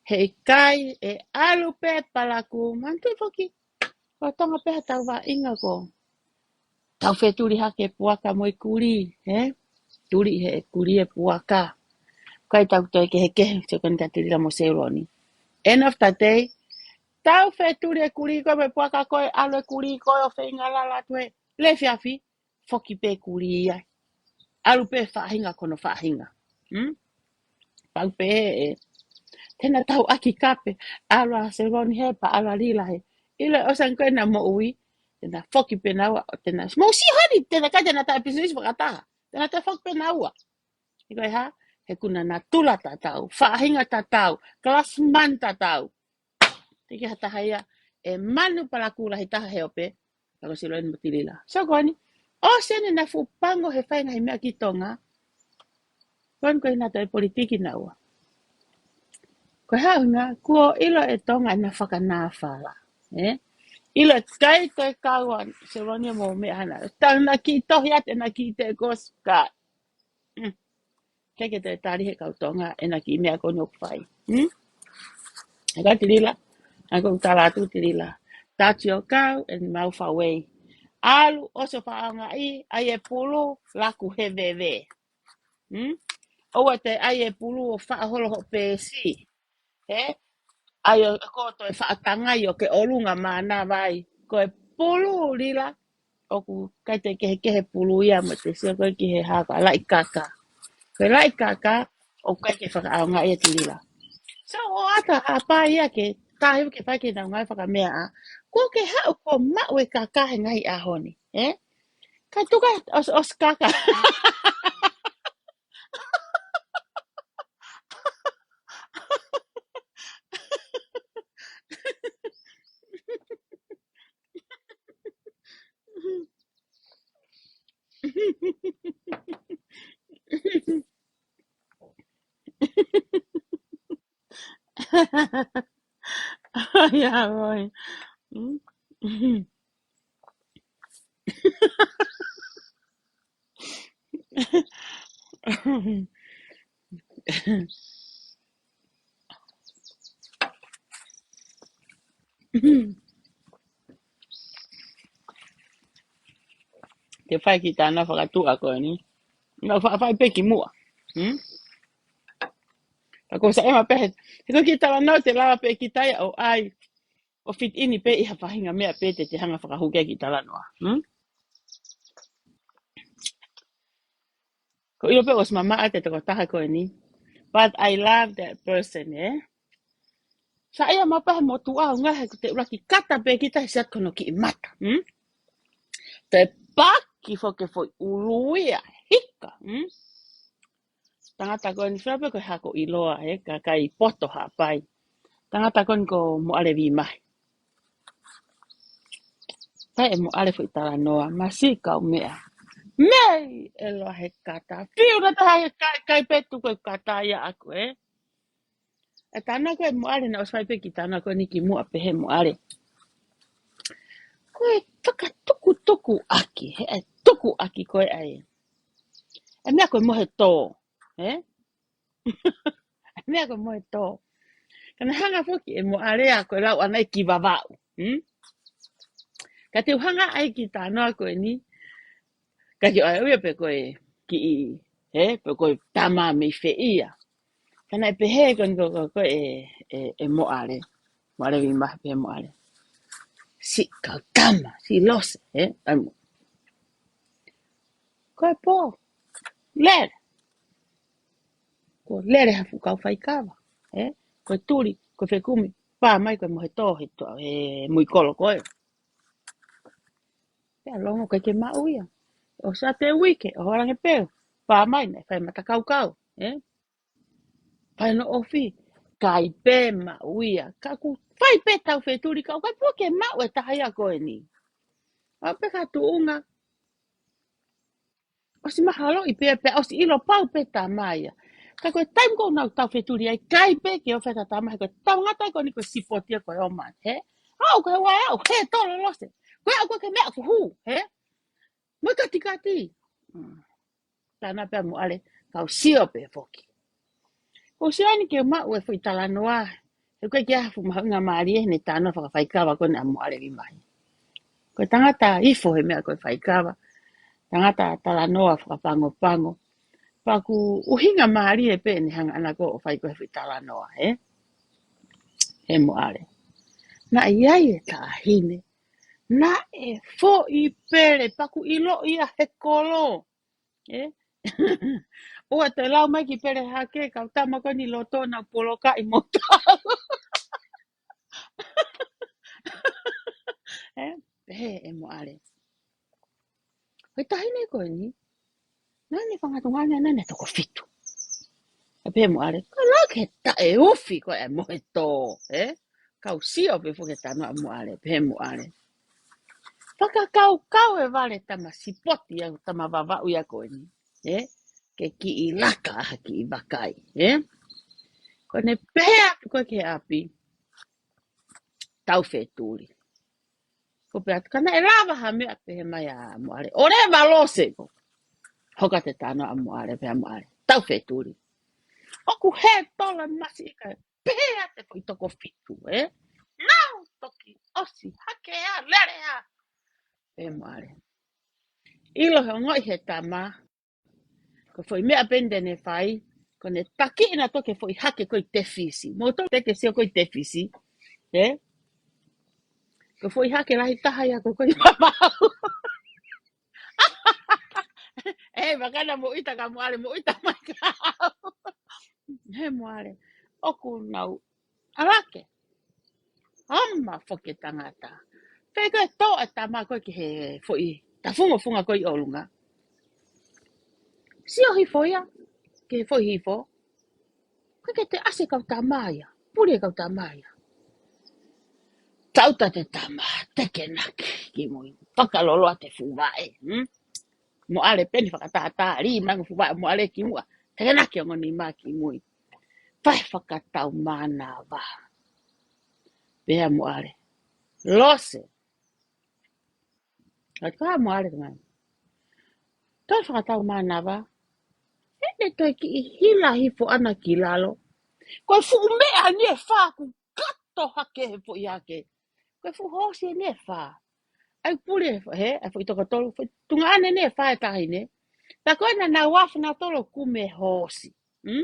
He ʻikai, ʻe ʻalu pē palaku, manatu foki. Ko Tonga pē ha tau vaʻinga ko. Tau fetuli hake puaka mo e kuli, hē? Tuli he kuli e puaka. ʻIkai tau toe kehekehe, sio ko eni kia Tilila mo Seloni. End of the day, tau fetuli e kuli ko e mo e puaka ko e, ʻalu e kuli ko e ʻo feinga lala atu ē. Lefiafi, foki pē kuli ia. ʻAlu pē faʻahinga ko hono faʻahinga. Hmm? Pau pē ē. Te na tau ʻaki kape. ʻAlu ʻa Seloni hē pea ʻalu ʻa Lila hē. ʻIlo ʻosi ange ko ē ʻena moʻui. Te na foki pē naua. Te na, mou sio heni, te na kai te na taʻe pisinisi fakataha. Te na toe foki pē naua. He ko e hā? He ʻoku na natula tatau. Faʻahinga tatau. Class man tatau. Te ke ha taha ia, ʻe manu palaku lahi taha he ope, ka ko Seloni mo Tilila. So ko eni, ʻosi eni ʻena fuʻu pango he fai ngaahi meʻa ki Tonga. Ko eni ko e hā ʻena toe politiki naua. Ko e hā ʻuhinga, kuo ʻilo ʻe Tonga ʻena fakanāfala. Ē? ʻIlo ʻe ʻikai toe kau ʻa Seloni mo meʻa hana. Tau na kiʻi tohi atu ʻena kiʻi te kosi ka. Mm. Ke ke toe tali he kau Tonga, ʻena kiʻi meʻa ko eni ʻoku fai. Hmm? ʻA e ka Tilila, ʻa e ko u tala atu Tilila. Tachi ʻo kau, ʻe Maʻufauei. ʻAlu, ʻosi ʻo faʻaongaʻi, ʻai e pulu, laku he veve. Hmm? ʻOua te ʻai e pulu ʻo faʻo holo hoʻo peesi. Hē? ʻAi ʻo ko toe faʻa tangai ʻo ke ʻolunga mānava ai. Ko e pulu Lila, ʻoku ʻikai te kehekehe pulu ia mo te sio ko ē ki he hā ko e laʻi kaka. Ko e laʻi kaka, ʻoku ʻikai ke fakaʻaongaʻi ʻe Tilila. So, ʻoku ʻatā haʻapai ia ke tahi ke fai ke nau ngāue fakameaʻa. Kuo ke haʻu kuo maʻu e kaka he ngaahi ʻaho ni, ē? Ka tuku ʻosi, ʻosi kaka. ʻIo, ʻoi. Ke fai ki tāna fakatuʻa ko eni. Nau fa-, fai pē ki muʻa. Hmm? Ka ko sa ema pē, he ko ki talanoa te lava pē ki tai ʻo ʻai. ʻO fit in pē ʻi ha faʻahinga meʻa pē te te hanga fakahū ki ai ki talanoa. Hmm? Ko ʻilo pē ʻosi mamaʻa te tokotaha ko eni. But I love that person, eh? Sa ia mapa he motuʻa ʻo ngaahi he ko te ʻuluaki kata pē ki tai siat kono ki mata. Hmm? Te paki foke foʻi ʻulu ia hika. Hmm? Tangata ko eni fea pē ko e hako ʻiloa, he kakai poto haʻapai. Tangata ko eni ko Moʻale Vimahi. Pea ʻe Moʻale foʻi talanoa, masi kau meʻa. Mei, ʻe loa he kata. Fiu na taha he kai, kai pē tuku e kata ia ʻaku, ē. ʻE tāna ko e Moʻale na ʻosi fai pē ki tāna ko eni ki muʻa pehē Moʻale. Ko e fakatukutuku ʻaki, he ʻe tuku ʻaki ko e ʻai. ʻE meʻa ko e mohe tō, ē? Meʻa ko e mohe tō. Ka na hanga foki ʻe Moʻale ʻa ko e lau ʻana ʻe ki Vavaʻu. Hmm? Ka te u hanga ai ki tāna ko eni. Ka ke ʻai uia pē ko e kiʻi, he, pē ko e tama mei fē ia. Ka naʻe pehē ko eni ko, ko, ko e, e, e Moʻale. Moʻale Vimahi pē Moʻale. Siʻi kau tama, siʻi lose, he? Ai mo. Ko e pō. Lele. Ko lele ha fuʻu kau faikava, he? Ko e tuli, ko e fekumi, pā mai ko e mohe tō, he tō, he mui kolo ko ē. Pea longo kai ke maʻu ia. ʻOsi ʻa te uike, ʻo holange pē, pā mai naʻe fai matakaukau, ē? Fai no ofi, kai pē maʻu ia. Ka ku fai pē tau fetuli, ka ʻoku ʻikai pē ke maʻu e taha ia ko eni. ʻA pē ka tuʻunga. ʻOsi mahalo ʻi pē, pea ʻosi ʻilo pau pē tama ia. Ka ko e taimi ko nau tau fetuli ai, kai pē ke o feta tama, he ko e tau ngata ko eni ko e sipoti ia ko e ʻomai, he? Au, ko e ua au, he tolo lose. Ko e au ko ke meʻa ku hū, he? Mo e katikati. Hmm. Tāna pea Moʻale, kau sio pē foki. Ko sio eni ke maʻu e foʻi talanoa. He ko e ke afu mahuʻinga mālie, he ne tāna fakafaikava ko eni ʻa Moʻale Vimahi. Ko e tangata ifo he meʻa ko e faikava. Tangata talanoa fakapangopango. Pea ku ʻuhinga mālie pē ne hanga ʻana ko ʻo fai ko e foʻi talanoa, he? He Moʻale. Naʻe ʻi ai e taʻahine. Naʻe foʻi pele, pea ku ʻilo ia he kolo. Ē? ʻOua te lau mai ki pele hake, kau tama ko eni loto na polokaʻi mo tau. Ē? He, ʻe Moʻale. Ko e taʻahine ko eni. Naʻa ne fanga tunga ʻana naʻa ne toko fitu. ʻE pehē Moʻale, ko e lau ke taʻeufi ko e mohe tō, ē? Kau sio pē foki tāna ʻa Moʻale, pehē Moʻale. Fakakaukau e vale tama sipoti ia, tama Vavaʻu ia ko eni, ē? Ke kiʻi laka ha kiʻi vakai, ē? Ko ne pehē atu ko e ke ʻapi, tau fetuli. Ko pea ka naʻe lava ha meʻa pehē mai ʻa Moʻale. ʻO leva lose ko. Hoka te tāna ʻa Moʻale, pehē Moʻale. Tau fetuli. ʻOku he tola masi ika. Pehē ʻa te foʻi toko fitu, ē? Nau toki ʻosi hake ʻa, lele ʻa. Pehē Moʻale. ʻIlo he ongoʻi he tama. Ko e foʻi meʻa pē eni te ne fai, ko ne taki ʻena toke foʻi hake ko e tefisi. Mo to te ke sio ko e tefisi. Ē? Ko e foʻi hake lahi taha ia ko e ko e mamau. He makana mo ʻita ka Moale, mo ʻita mai ka au. He Moale, ʻoku nau ʻalake. Ama foki e tangata. Pea ko e tō e tama ko ē ki he foʻi tafungofunga ko ē ʻi ʻolunga. Sio hifo ia ki he foʻi hifo. Ko e ke te ʻasi e kau tama ia. Puli e kau tama ia. Tauta e tama, tekenaki kimui. Fakaloloa e fuʻu vaʻe. Hmm? Moale peni fakatātā, lī mai e fuʻu vaʻe Moale ki muʻa. Tekenaki ongo nima kimui. Fai fakatau mānava. Pea Moale. Lose. Ka ko Moale ko ē. Toe fakatau mānava. He ne toe kiʻi hila hifo ʻana ki lalo. Ko e fuʻu meʻa eni ʻe fā ʻoku koto hake he foʻi hake. Ko e fuʻu hoosi eni ʻe fā. ʻAi puli he, ʻai foʻi toko tolu, foʻi tuongaʻane eni ʻe fā e taʻahine. Pea ko ena naʻa nau afe nautolu ʻo kumi e hoosi. Hmm?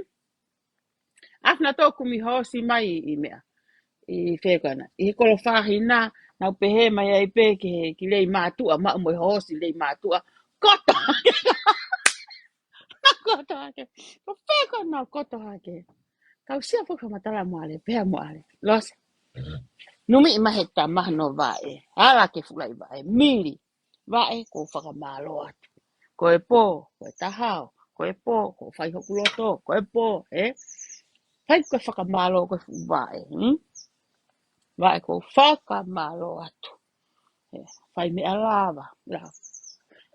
Afe nautolu ʻo kumi hoosi mai ʻi meʻa. ʻI fē ko ena. ʻI he kolo fāhina, nau pehē mai ai pē ki he, ki Leimātuʻa, maʻu mo e hoosi Leimātuʻa. Koto hake. Koto hake. Ko fē ko ena koto hake. Kau sio foki fakamatala Moale, pea Moale. Lose. Numiʻi mai he tama hono vaʻe. Ala ke fulaʻi vaʻe. Mili. Vaʻe kou fakamālō atu. Ko e pō, ko e taha ʻo, ko e pō, kou fai hoku loto, ko e pō, ē? Fai ko e fakamālō ko e fuʻu vaʻe, hmm? Vaʻe kou fakamālō atu. Ē, fai meʻa lava, lava.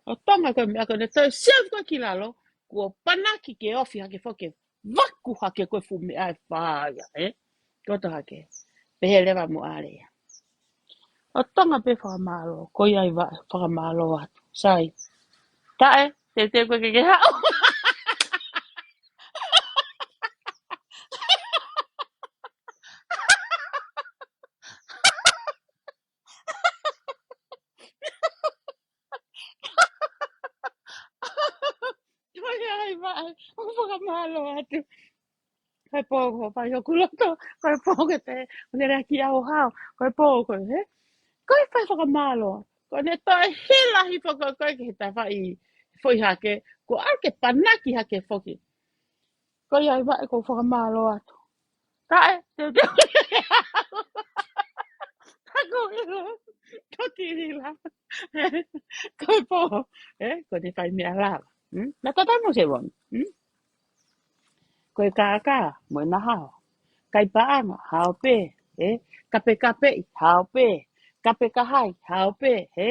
ʻO Tonga ko e meʻa ko ē ne toe sio ko ē ki lalo, kuo panaki ke ofi hake foki, vaku hake ko e fuʻu meʻa ʻe fā ia, ē? Koto hake. Pehē leva Moale ia. ʻO Tonga pē fakamālō, ko ia ai vaʻe fakamālō atu. Sai. Taʻe, teuteu koe ke ke haʻu. Ko ia ai vaʻe, ʻo fakamālō atu. Ko e pō ko fai hoku loto, ko e pō ko te, ko te lea ki au hao, ko e pō ko e, he? Ko e fai fakamālō, ko ne toe hila hifo ko ē ki he tafaʻi foʻi hake, ko ʻalu ke panaki hake foki. Ko ia ai vaʻe kou fakamālō atu. Taʻe, teuteu. Taku ilo, toki lila. Ko e pō, ē, ko ne fai meʻa lava. Hmm? Na tata mo se won. Hmm? Ko e kākā, mo e nahao. Kai paʻanga, hao pē, ē? Kapekapeʻi, hao pē. Kapekahai, hao pē, ē?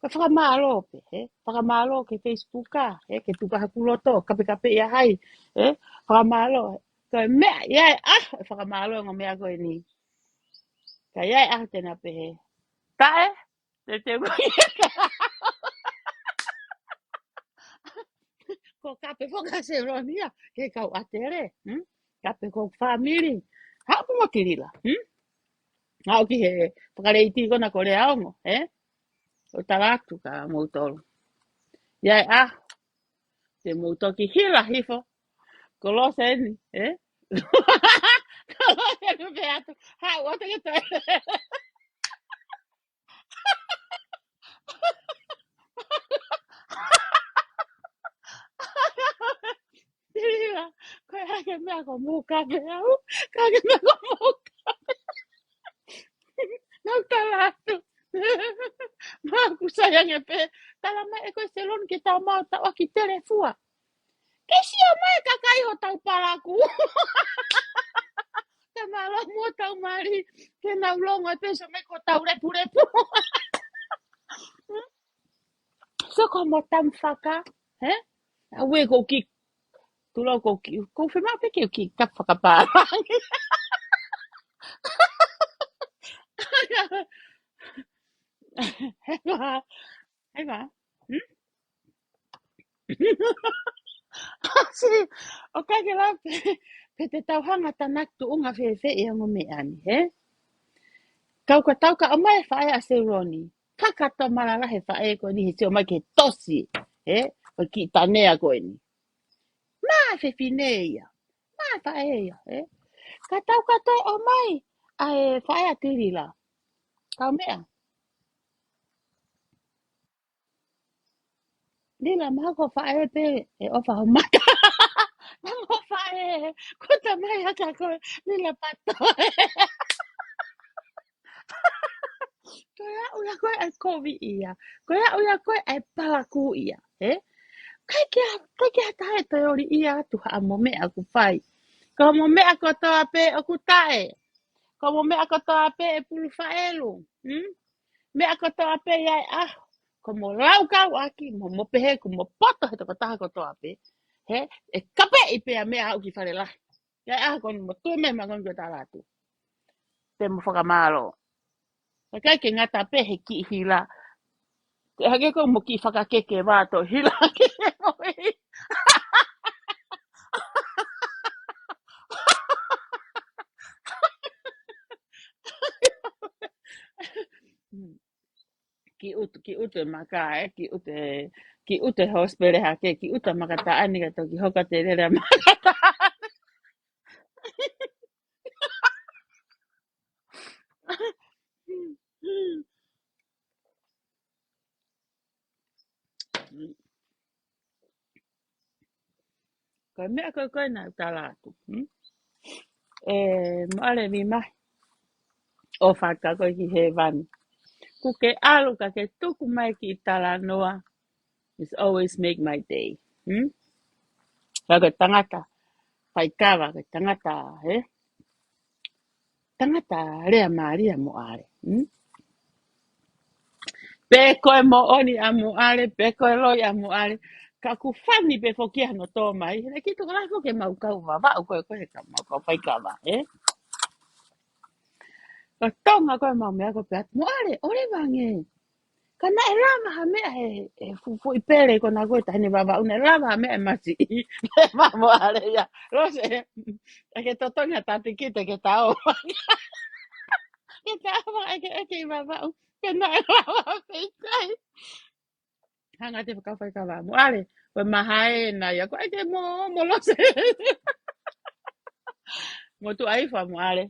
Ko e fakamālō pē, ē? Fakamālō ki he Facebook, ē? Ke tuku haku loto, kapekapeʻi ʻa hai, ē? Fakamālō. Ko e meʻa, ia ē, ʻa, fakamālō ongo meʻa ko eni. Ka ia ē, ʻa, te na pehē. Taʻe, teuteu ko ia. Ko kape foki ʻa Selonia, ke kau ʻatele, hmm? Kape ko fāmili. Haʻu pē mo Tilila, hmm? Haʻu ki he fakaleiti ko ena ko Leaongo, ē? ʻO tala atu kia moutolu. Ia ē, ʻa, te mou toki hila hifo. Ko Lose eni, ē? Ko Lose eni pē atu. Haʻu atu ke toe. Tilila, ko e hā ke meʻa ko mou kape au, ka ke meʻa ko mou kape. Nau tala atu. Māku sai ange pē, tala mai ē ko e Seloni ke tau mau tau ʻaki telefua. Ke sio mai e kakai hotau palaku. Ka mālō mo tau mali, ke nau longo ē pē sio mai ko tau lepulepu. Sio ko mo tam faka, ē? ʻAuē kou kiʻi, tulou kou kiʻi, kou fiemaʻu pē ke u kiʻi kape fakapālangi. He ko ha, he ko ha. Hmm? Sī, ʻoku ʻikai ke lava pē, pe te tau hanga tanaki tuʻunga fēfē ʻi he ongo meʻa ni, ē? Kau ka tau ka ʻomai e faʻē ʻa Seloni. Ka ka tau malala he faʻē ko eni he sio mai ke tosi, ē? Ko e kiʻi tanea ko eni. Mā fefine ia. Mā faʻē ia, ē? Ka tau ka toe ʻomai ʻa e faʻē ʻa Tilila. Kau meʻa. Lila, mahalo ko e faʻē pē ʻe ʻofa ho maka. Naʻa mo faʻē, ko e tamai ʻa koe, Lila Pato. Ko e aʻu ia ko ē ʻa e kovi ia. Ko e aʻu ia ko ē ʻa e palaku ia, ē? ʻIkai ke, ʻikai ke ʻi ai ha taha ʻe toe ʻoli ia atu haʻamo meʻa ʻoku fai. Ko homo meʻa kotoa pē ʻoku taʻe. Ko homo meʻa kotoa pē ʻe pulu faʻelu. Hmm? Meʻa kotoa pē ia ʻe ʻaho. Ko homo laukau ʻaki, mo, mo pehē kuo mo poto he tokotaha kotoa pē. He, ʻe kapeʻi pē ʻa e meʻa aʻu ki fale lahi. Ia ʻe ʻaho ko eni mo tui mai ma ko eni ko e tala atu. Te mo fakamālō. ʻIkai ke ngata pē he kiʻi hila. Ke hake ko mo kiʻi fakakeke vā to hila ke mo i. Hmm. Kiʻi ʻutu, kiʻi ʻutu e maka, ē, kiʻi ʻutu e, kiʻi ʻutu e hosipele hake, kiʻi ʻutu e maka taʻane ka toki hoka te lele e maka taʻane. Ko e meʻa ko ē ko ē naʻa ku tala atu. Hmm? ʻE, Moʻale Vimai. ʻOfa atu kia koe ki hēvani. Kuo ke ʻalu ka ke tuku mai kiʻi talanoa. It's always make my day. Hmm? Ka ko e tangata faikava, ko e tangata, ē? Tangata lea mālie ʻa Moʻale. Hmm? Pe ko e moʻoni ʻa Moʻale, pe ko e loi ʻa Moʻale. Ka ʻoku fani pē foki hano tō mai. He kiʻi tokolahi foki ʻemau kau Vavaʻu ko ē, ko ē he ka mau kau faikava, ē? Ko Tonga ko ē mau meʻa ko ē pē atu, Moʻale, ʻoleva ange. Ka naʻe lava ha meʻa he, he fu-, fuʻu pele ko ena ko e taʻahine Vavaʻu naʻe lava ha meʻa he masiʻi. Pea mo Moʻale ia. Lose, ʻe ke totongi ha tatikite ke tau. Ke tau, ʻe ke, ʻe ke ʻi Vavaʻu. Ke naʻe lava ha meʻa ʻikai. Hanga te fakafai ka vā. Moʻale, ko e mahae na ia, ko e ke mo, mo Lose. Mo tuʻa ifo ʻa Moʻale.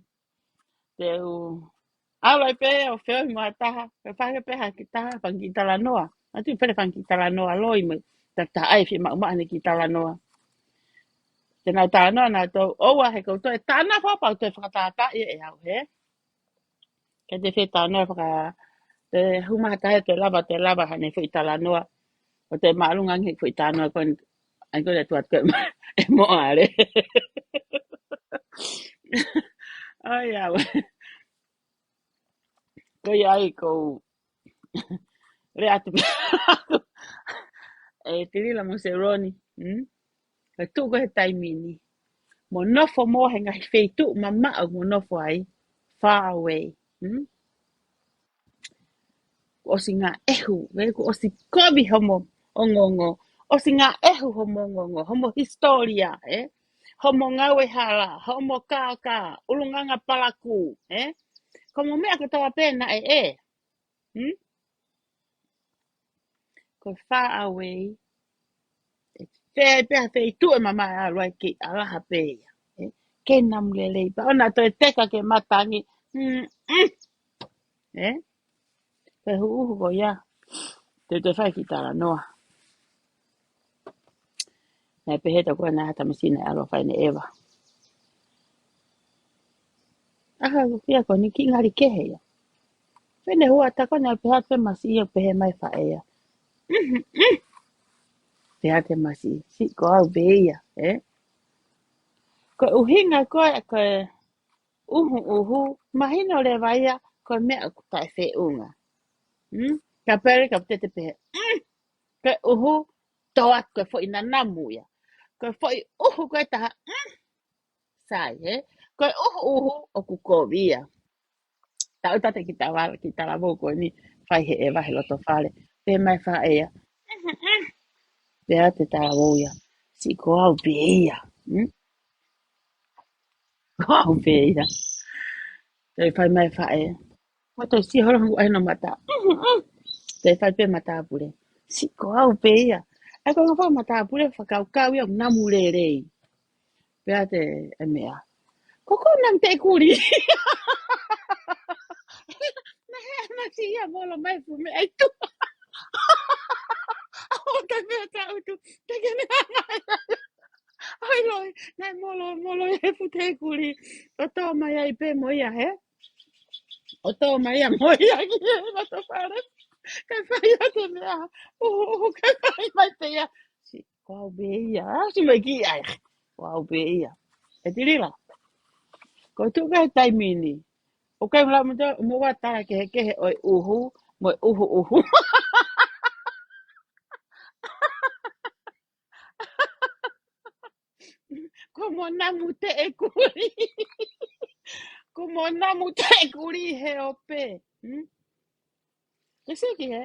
Te u ʻalu ai pē ʻo feohi mo ha taha, ke fai pē ha kiʻi taha, fanga kiʻi talanoa. Naʻa tui pē fanga kiʻi talanoa loi mo e tata ai fiemaʻu maʻu ʻene kiʻi talanoa. Te nau talanoa naʻa tau ʻoua he kou toe talanoa fapau toe fakatātā ia ʻe au, hē? Ke te fie talanoa faka, te hū mai ha taha ʻe toe lava, toe lava haʻane foʻi talanoa. ʻO toe māʻolunga ange foʻi talanoa ko eni, ʻai ko ē ʻe tuʻu atu ko ē ʻe Moʻale. ʻAi, ʻaue. Ko ia ai kou lea atu. ʻE Tilila mo Seloni, hmm? Ka tuʻu ko ē he taimi ni. Mo nofo mo he ngaahi feituʻu mamaʻo mo nofo ai. Far away. Hmm? Kuo ʻosi ngaʻehu, ē, kuo ʻosi kovi homo ongoongo. ʻOsi ngaʻehu homo ongoongo, homo hisitōlia, ē? Homo ngāue hala, homo kākā, ʻulungaanga palaku, ē? Ko homo meʻa kotoa pē naʻe ʻē. Hmm? Ko e far away. Pea, pea feituʻu ʻe mamaʻo ʻalu ai ke ʻalaha pē ia. Ē? Ke namu lelei. Pea ʻoua toe teka ke matangi. Mm, mm. Ē? Ko e huʻuhuʻu ko ia. Te te fai kiʻi talanoa. Naʻe pehē atu ko ena ha tamasiʻi naʻe ʻalu ʻo fai ʻene ʻeva. ʻAha, ko ia ko eni kiʻi ngali kehe ia. Pea ne hua atu ko ena pehē atu pē masiʻi ia pehē mai faʻē ia. Mhm, mhm. Pehē atu masiʻi, siʻi ko au pē ia, ē? Ko e ʻuhinga ko ē, ko e ʻuhuʻuhu, mahino leva ia, ko e meʻa ʻoku taʻefeʻunga. Hmm? Ka pele, ka te te pehē, mm, ko e ʻuhu, tō atu ko e foʻi nanamu ia. Ko e foʻi ʻuhu ko ē taha, mm, sai, ē? Ko e ʻuhuʻuhu ʻoku kovi ia. Taʻu tate kiʻi tala-, kiʻi talavou ko eni fai he ʻeva he loto fale. Pehē mai faʻē ia. Pehē atu e talavou ia. Siʻi ko au pē ia. Hmm? Ko au pē ia. Toe fai mai faʻē. Mo toe sio holo hangu ai no mata. Toe fai pē matāpule. Siʻi ko au pē ia. ʻAi ko e ngaahi fai matāpule fakakaukau ia namu lelei. Pea te e meʻa. Ko ko nam te kuli. Na he ana si ia molo mai fu me ai tu. ʻO ka mea ta utu, te ke mea mai. ʻOi loi, naʻe molo, molo e fuʻu teʻekuli. ʻO tō mai ai pē mo ia, hē? ʻO tō mai ia mo ia ki he loto fale. Kae fai ʻa te mea. Uhu, uhu, kae fai mai pē ia. Siʻi, ko au pē ia. Siʻi mai ki ai. Ko au pē ia. ʻE Tilila. Ko e tuʻu ka he taimi ni. ʻOku ʻikai ʻuhinga mo tō, mo ua tala kehekehe ʻo e uhu, mo e uhu uhu. Ko mo namu teʻekuli. Ko mo namu teʻekuli he ope. Hmm? Ke siki he?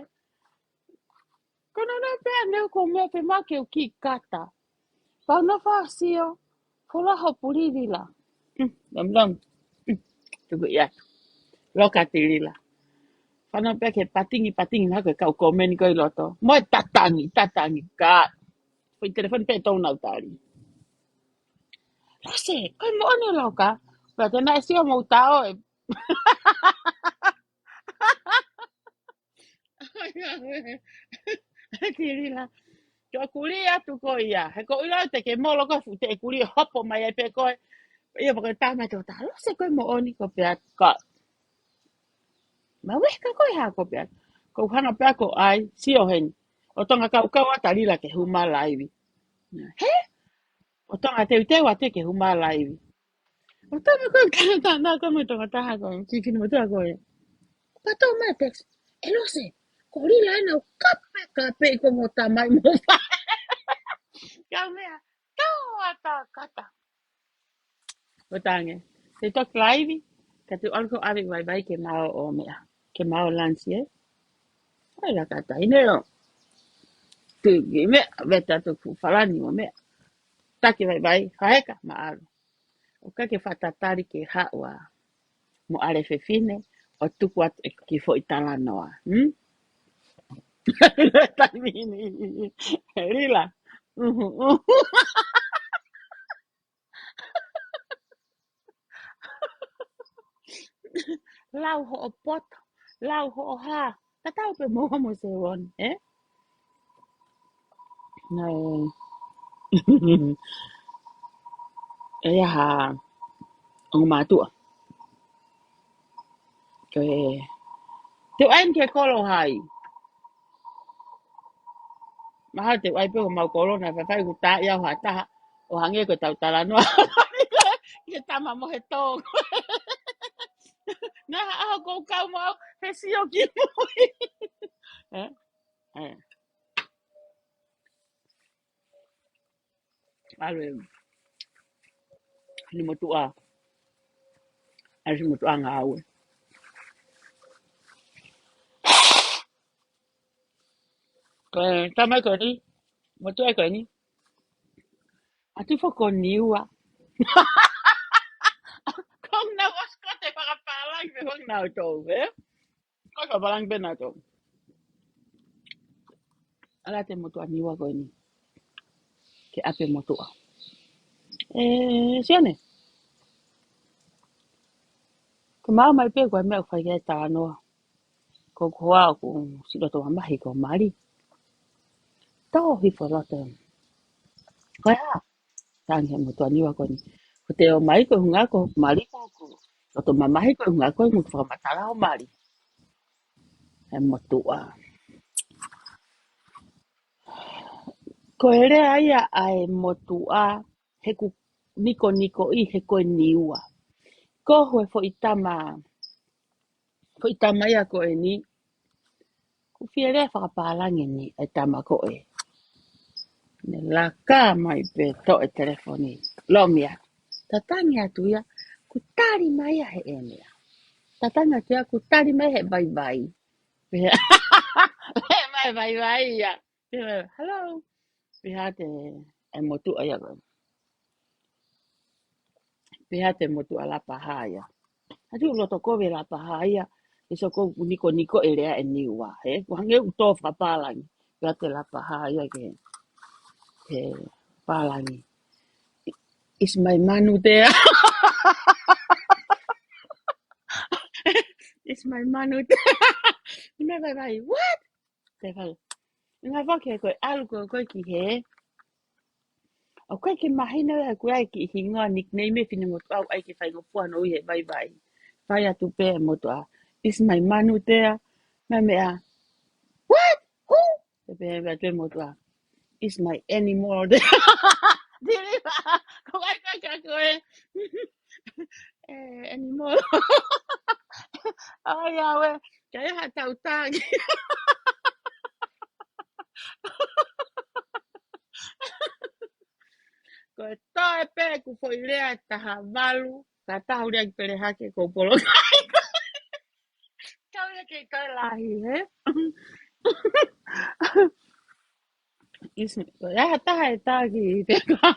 Ko nana pea neu ko mea pe ma ke u ki kata. Pau na fa sio, fola ho pulilila. Hmm, lam lam. Hmm, tuku ia. Loka Tilila. Fana pea ke patingi, patingi na ko e kau komeni ko i loto. Mo e tatangi, tatangi ka. Ko i telefoni pē tau nau tali. Lose, ko e moʻoni Loka. Pea te naʻe sio mo tao e. Tilila. Ko kuli atu ko ia. He ko ila te ke molo ko fuʻu teʻekuli hopo mai ai pē ko e. Ia paka tama te o ta. Lose ko e moʻoni ko pea ka. Ma we ka ko e ha ko pea. Ko hanga pea ko ai, sio heni. ʻO Tonga kau kau ʻa Tilila ke huma laivi. He? ʻO Tonga teuteu ʻa te ke huma laivi. ʻO Tonga ko ka ta na ka mo Tonga taha ko, ki kini mo tua ko e. Ka tō mai text. ʻE Lose, ko Lila ena ʻo kape, kape ko mo tamai mo fa. Ka mea, tō ata kata. ʻO tange. Te toki laivi, ka te ʻalu ko ʻave vaivai ke mao ʻo meʻa. Ke mao lansi e. Ai la kata ine o. Tuki meʻa, veta tuku falani ʻo meʻa. Taki vaivai, haeka, ma ʻalu. ʻO ka ke fatatali ke haʻua. Mo ʻAle Fefine, ʻo tuku atu e ki foʻi talanoa. Hmm? Taimi ni. Lila. Uhu, uhu. Lau hoʻo poto, lau hoʻo hā. Tatau pē mo mo se one, ē? Nai. E ia ha. Ongo mātuʻa. Ke. Te u ʻai ke kolo hai. Maha te u ʻai pē ko mau kolo na fai fai ku tā ia ha taha. ʻO hangē ko tau talanoa. Ke tama mo he tō. Na ha ʻaho ko kau mau he sio ki mui. Ē? Ē. ʻAlu e. Ni motuʻa. ʻAlu si motuʻa ngāue. Ko e, tamai ko ni. Motuʻa ko ni. Atu fo ko niua. Ko na wasko te fakapālangi pe ko na tō, ē? Ko ka palangi pe na tō. Ala te motuʻa niua ko ni. Ke ʻape motuʻa. Ē, Sione. Ko mau mai pē ko e meʻa fai ke talanoa. Ko koa ʻoku siʻi loto mamahi ko Mali. Tō hifo loto. Ko e hā? Tangi he motuʻa niua ko ni. Ko te o mai ko hunga ko Mali ko ko. Loto mamahi ko hunga ko mu fakamatala o Mali. He motuʻa. Ko e lea ia ʻa e motuʻa he ku niko niko i he ko e niua. Ko hue foʻi tama Ko i tama ia ko eni. Ku fie lea fakapālangi ni e tama ko e. Ne laka mai pē toʻo e telefoni. Lomi atu. Tatangi atu ia. Ku tali mai ia he ʻenea. Tatangi atu ia ku tali mai he vaivai. Pea, he mai vaivai ia. Pea, hello. Pea te, e motuʻa ia ko. Pea te motuʻa Lapaha ia. Atu loto ko ve Lapaha ia. Iso ko niko niko e lea e niua. He, ku hangē u tō fakapālangi. Pea te Lapaha ia ke. He, pālangi. Is my manu there? Is my manu there? Ina vai vai. What? Te vai. Ngā foki he ko e ʻalu ko ē ko ē ki hē. ʻOku ʻikai ke mahino ia he ko e ʻai ki hingoa nickname e finemotuʻa ʻoku ʻai ke faingofua noa ʻi he vaivai. Fai atu pē e motuʻa, "Is my manu there?" Meʻa meʻa, "What? Who?" Te pehē atu e motuʻa, "Is my animal there?" Dili la, ko e ʻai ko ē kia koe. E, animal. ʻAi ʻaue, ka e ha tau taki. Ko e toe pē ʻeku foʻi lea ʻe taha valu, ka taha ʻuli ʻaki pele hake ko polokai. Kau ia kei toe lahi, he? Is, ko e ʻai ha taha e taki, te ka.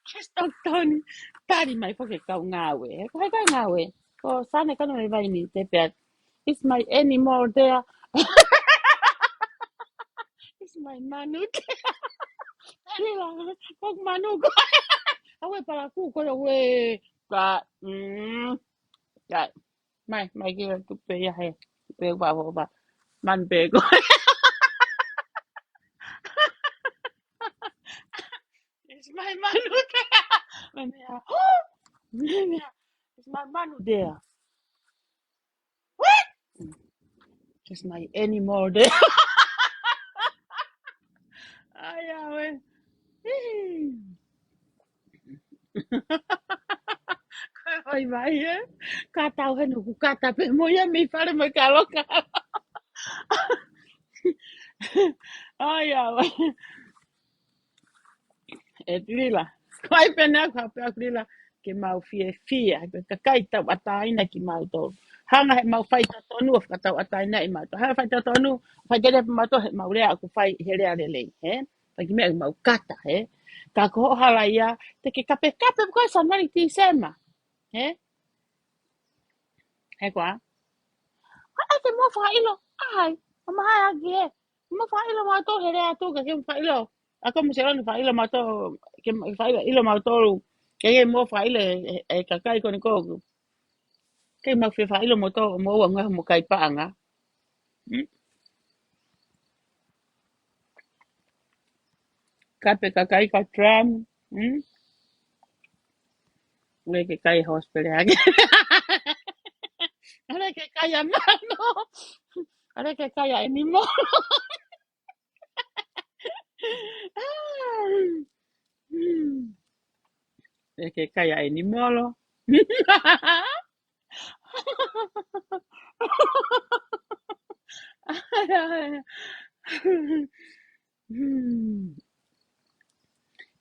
Kristo Toni, tali mai foki e kau ngāue, he? Ko hai kau ngāue? Ko Sane Kano mai vai ni, te pea, "Is my animal there?" "Is my manu there?" Tali la, ko manu ko. ʻAue palaku ko ia ʻaue. Ka, mm, ka, mai, mai ki tu pē ia he. Pē ua, ua, ua. Man pē ko. "Is my manu there?" Meʻa meʻa. Meʻa meʻa. "Is my manu there?" "What?" "Is my animal there?" ʻAi ʻaue. Hihi. Ko e vai vai, e? Ka tau henu ku kata pē mo ia mei fale mai ka loka. ʻAi ʻaue. E Tilila. Ko ai pē ʻeku haʻu pē ʻa Tilila, ke mau fiefia, he ko e kakai tauʻatāina kimautolu. Hanga he mau fai totonu ʻo fakatauʻatāinaʻi mautolu. Hanga fai totonu, fai tele pē mautolu he mau lea ʻoku fai he lea lelei, he? Fai ki meʻa mau kata, he? Ka ko hoʻo hala ia, te ke kapekape ko e Sānuali Tīsema, he? He koā? ʻAi ke mo fakaʻilo, ʻai, ʻo mahai ʻaki, he? Mo fakaʻilo mautolu he lea atu, ka ke mo fakaʻilo. Ako mo seloni fakaʻilo mautolu, ke mo fakaʻilo, ʻilo mautolu. Ke ke mo fakaʻilo e, e, e kakai ko eni ko ē. Ke mo fie fakaʻilo mautolu, mo ua ngā mo kai paʻanga. Hmm? Kape kakai ka tram. Hmm? ʻAlu ke kai hospele hake. ʻAlu ke kai ʻa manu. ʻAlu ke kai ʻa animal. ʻAlu ke kai ʻa animal. Hmm.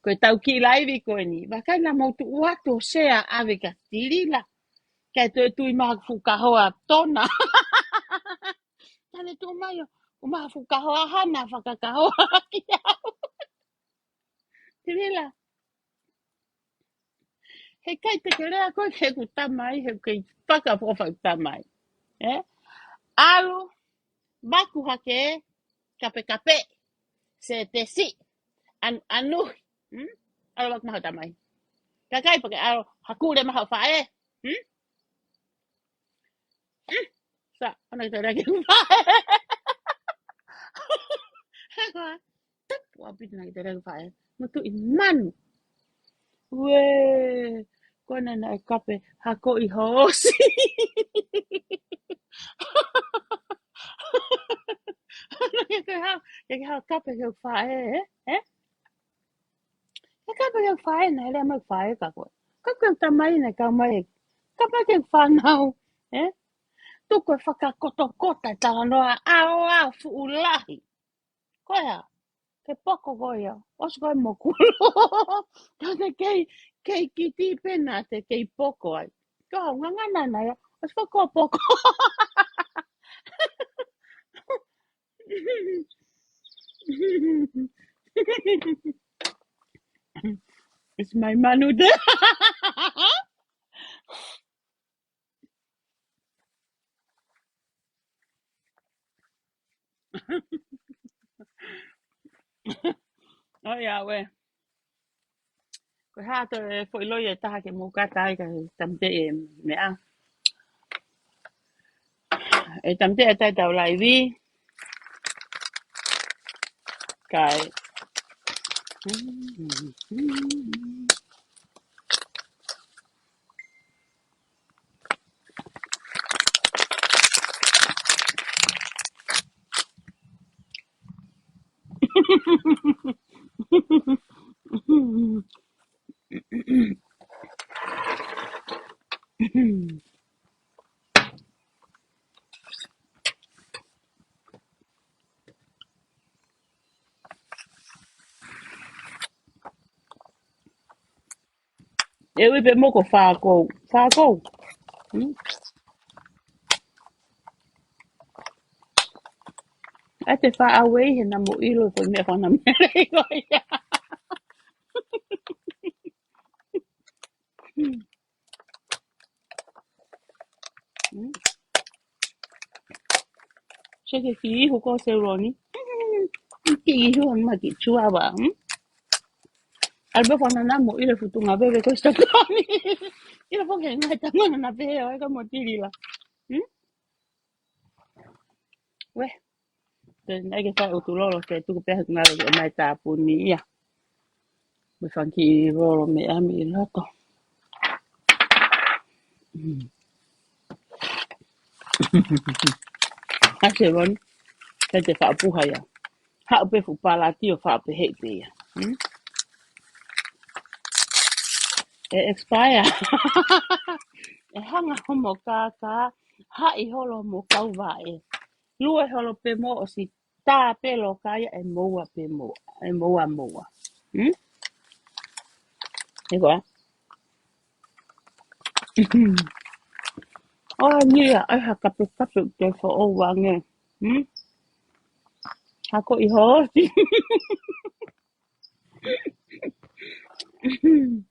Ko e tau kiʻi laivi ko eni. Vakai naʻa mau tuʻu atu ʻo sea ʻave kia Tilila. Kae toe tui mai haku fuʻu kahoa tona. Tane tuʻu mai ʻo, ʻo maha fuʻu kahoa hana fakakahoa ki au. Tilila. He ʻikai te ke lea koe ki heʻeku tamai, he ʻoku kei fakaʻofoʻofa ʻeku tamai. E? ʻAlu, maku hake, kapekape, se tesi, an, anuhi. Hmm? ʻAlu maku maha tamai. Kakai pake ʻalu, hakule maha faʻē. Hmm? Hmm? Sa, ana kita lagi faʻē. Tapu ʻaupito naʻa ke tele faʻē. Mo tuʻi manu. Uē, ko ena naʻe kape hako ʻi hoosi. Ke ke hao, ke ke hao kape ke faʻē, e? E? Ke kape ke faʻē na, lea mai faʻē ka koe. Kape ke tamai na, kau mai. Kape ke fānau, e? Tuku e fakakotokota talanoa, ʻaoʻao fuʻu lahi. Ko ia, ke poko ko ia, ʻosi ko e mokulu. Tau te kei, kei kiti pē naʻa te kei poko ai. Ko au ngangana na ia, ʻosi ko e poko. Is my manu there? ʻOi ʻaue. Ko e hā toe foʻi loi e taha ke mou kata ai ka he tamte e meʻa. E tamte e tai tau laivi. Kae. ʻE ui pē mo ko fākou. Fākou. Hmm? ʻA te fā au ei he na mo ʻilo ko e meʻa fana mele ko ia. Hmm? Se ke ki ihu ko se roni. Ki ihu on ma ki tua wa. Hmm? Albe fana na mo ʻilo futunga bebe ko se roni. ʻIlo fo ke ngai tangana na pē o eka mo tilila. Hmm? We. Te nai ke fai utu lolo ke tuku pē ngalo ke mai tāpuni ia. Me fangki lolo meʻa mei loto. Mm. ʻA se roni, ke te faʻapuha ia. Haʻu pē fuʻu palati ʻo faʻa pehē pē ia. Hmm? ʻE expire. ʻE hanga homo kākā, haʻi holo mo kauvaʻe. Lue holo pē mo ʻosi tā pē lo kaia ʻe moua pē moua. ʻE moua moua. Hmm? ʻE koa. ʻO nia, ai ha kape kape te fo o wange. Hmm? Hako i hoti. Hmm?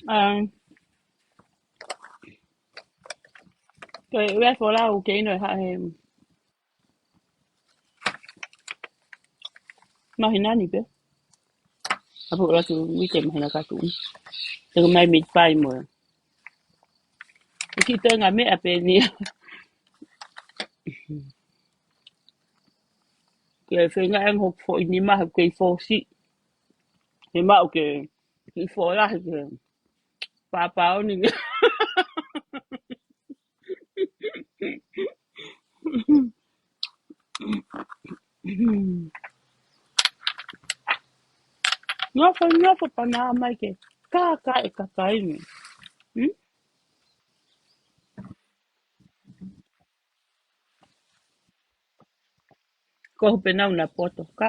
Um, ko e ue folau ke ino e haʻe mahina ni pē. Apu la tu wike mahina katu. Te ko mai mit pai mo. Ki te nga me a pē ni. Ke fenga ʻe hoko foʻi nima ke fosi. He maʻu ke ki fola ke papa oni. Nofo, nofo pana mai ke kākā e kakai ni. Hmm? Ko hu pē nau na poto ka.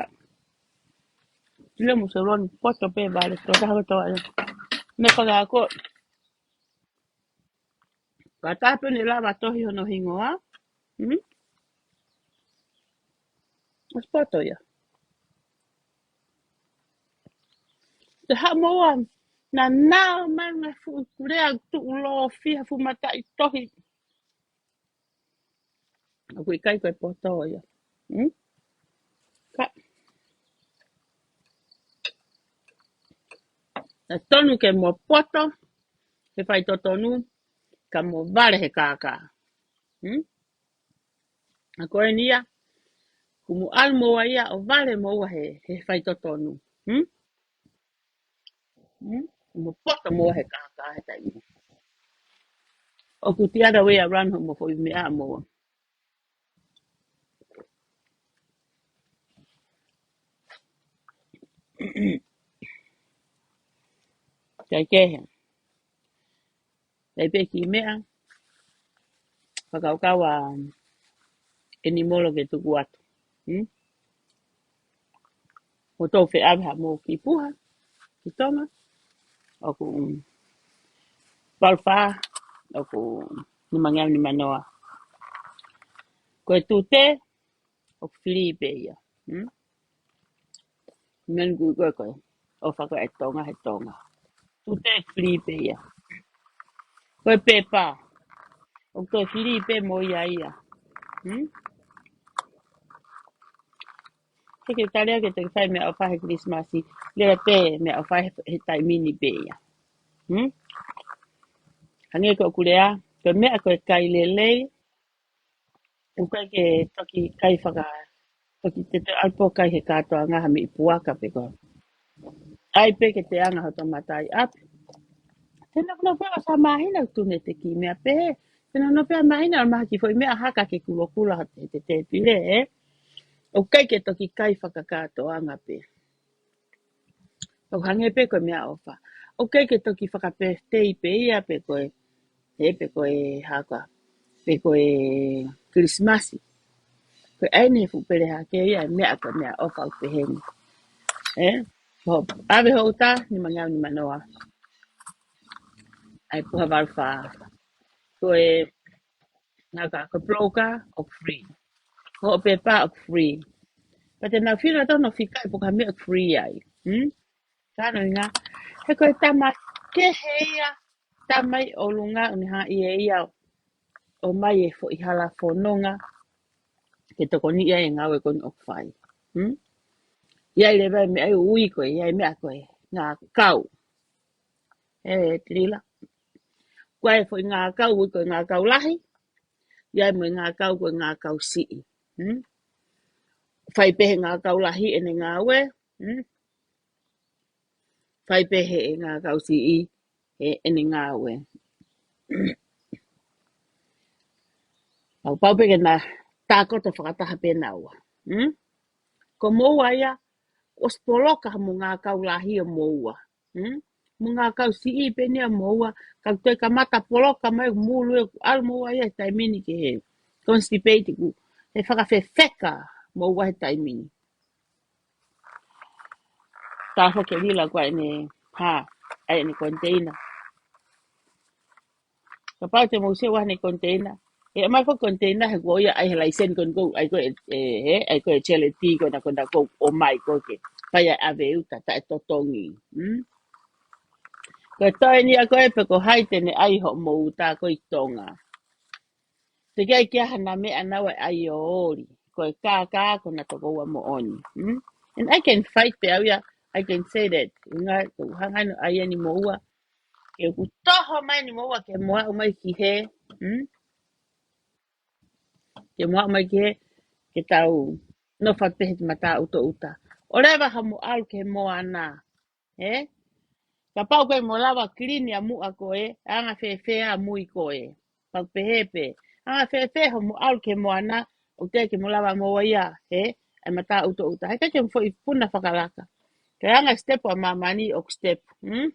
Leo mo se roni poto pē vale to ka ko to ai. Me ko la ko. Ka ta pē ne lava tohi hono hingoa. Hmm? As poto ia. Te ha moa na nau mai ngai fuʻu kulea tuʻu lo fia fuʻu mataʻi tohi. ʻOku ʻikai ko e poto ia. Hmm? Ka. Na tonu ke mo poto, he fai totonu, ka mo vale he kākā. Hmm? A ko eni ia, kumu alu mo ia ʻo vale mo ua he, he fai totonu. Hmm? Hmm? Mo poto mo he kākā he taimi. ʻOku the other way around mo foʻi meʻa mo. Kai kehe. Kai pē ki meʻa. Fakakaukau a eni molo ke tuku atu. Hmm? Mo tou feʻave ha mo ki puha, ki Tonga, ʻoku palfa, ʻoku nimangeau nimanoa. Ko e tute, ʻoku fili pē ia. Hmm? Men kui koe koe, ʻo faka e Tonga, he Tonga. Tute fili pē ia. Ko e pepa. ʻOku toe fili pē mo ia ia. Hmm? He ke tali ake te ke fai meʻaʻofa he Kilisimasi. Lea pē meʻaʻofa he, he taimi ni pē ia. Hmm? Hangē ko ʻeku lea, ko e meʻa ko e kai lelei, ʻoku ʻikai ke toki kai faka, toki te te alpo kai he kātoanga ha meʻi puaka pe ko. ʻAi pē ke te anga hoto mataʻi ʻapi. Te nofo nofo pē ʻo sa māhina ʻoku tune te ki meʻa pē. Te nofo nofo pē ʻa māhina ʻo mahaki foʻi meʻa haka ke kulokula he te te pile, ē. ʻOku ʻikai ke toki kai fakakātoanga pē. ʻOku hangē pē ko e meʻaʻofa. ʻOku ʻikai ke toki faka-birthday pē ia pe ko e, ē, pe ko e haka, pe ko e Kilisimasi. Ko e ʻai ni he fuʻu pele hake ia, e meʻa ko e meʻaʻofa ʻoku pehē ni. Ē? Ko ʻave hoʻo uta, nimangeau nimanoa. ʻAi puha valu fā. Ko e, naka, ko e broker ʻoku free. Ko hoʻo pepa ʻoku free. Pea te nau fili ʻo tau nau fika ʻi puka meʻa ʻoku free ai. Hmm? Ka no inga, he ko e tama kehe ia, tama ʻi ʻolunga ʻoku ne haʻi ʻe ia ʻo mai e foʻi hala fononga, ke tokoni ia e ngāue ko eni ʻoku fai. Hmm? ʻI ai leva e meʻa ʻoku ui ko e, ʻi ai meʻa ko e, ngākau. Ē, Tilila. Ko e foʻi ngākau, ui ko e ngākau lahi, ʻi ai mo e ngākau ko e ngākau siʻi. Hmm? Fai pē he ngākau lahi ʻene ngāue, hmm? Fai pē he ngākau siʻi, he ʻene ngāue. Pau pau pē ke na tākoto fakataha pē naua. Hmm? Ko moua ia, ʻosi poloka mo ngākau lahi ʻo moua. Hmm? Mo ngākau siʻi pē ni ʻa moua, ka toe kamata poloka mai mulu ē, ʻalu moua ia he taimi ni ke he constipate ku. He fakafefeka moua he taimi ni. Tā fo ke lila kua ʻene, ha, ʻai ʻene container. Kapau te mou sio ʻa ʻene container. ʻE mai fo container he ko ia ʻai he laiseni ko eni ko ʻai ko e, ē, he, ʻai ko e charity ko na ko na ko ʻomai ko ke. Fai ʻa e ʻave uta taʻe totongi. Hmm? Ko e toe ni ʻa ko e pe ko hai te ne ʻai hoʻomou uta ko ʻi Tonga. Te ke ʻai kia hana meʻa naua ʻai ʻo oli. Ko e kākā ko na toko ua moʻoni. Hmm? And I can fight pē au ia, I can say that. Inga, ko hanga no ʻai ani moua. Ke ʻoku toho mai ni moua ke moa mai ki he. Hmm? Ke moa mai ki he, ke tau nofo pē he mata uta uta. ʻO leva ha mo ʻalu ke moana. Ē? Kapau ko e mo lava kilini ʻa muʻa ko e, anga fēfē ʻa mui ko e. Pau pehē pē. Anga fēfē hoʻomo ʻalu ke moana, ʻoku teʻeki mo lava moua ia, ē? ʻAi mata uta uta. He ʻikai ke mo foʻi puna fakalaka. Ke anga step ʻa māmani ʻoku step. Hmm?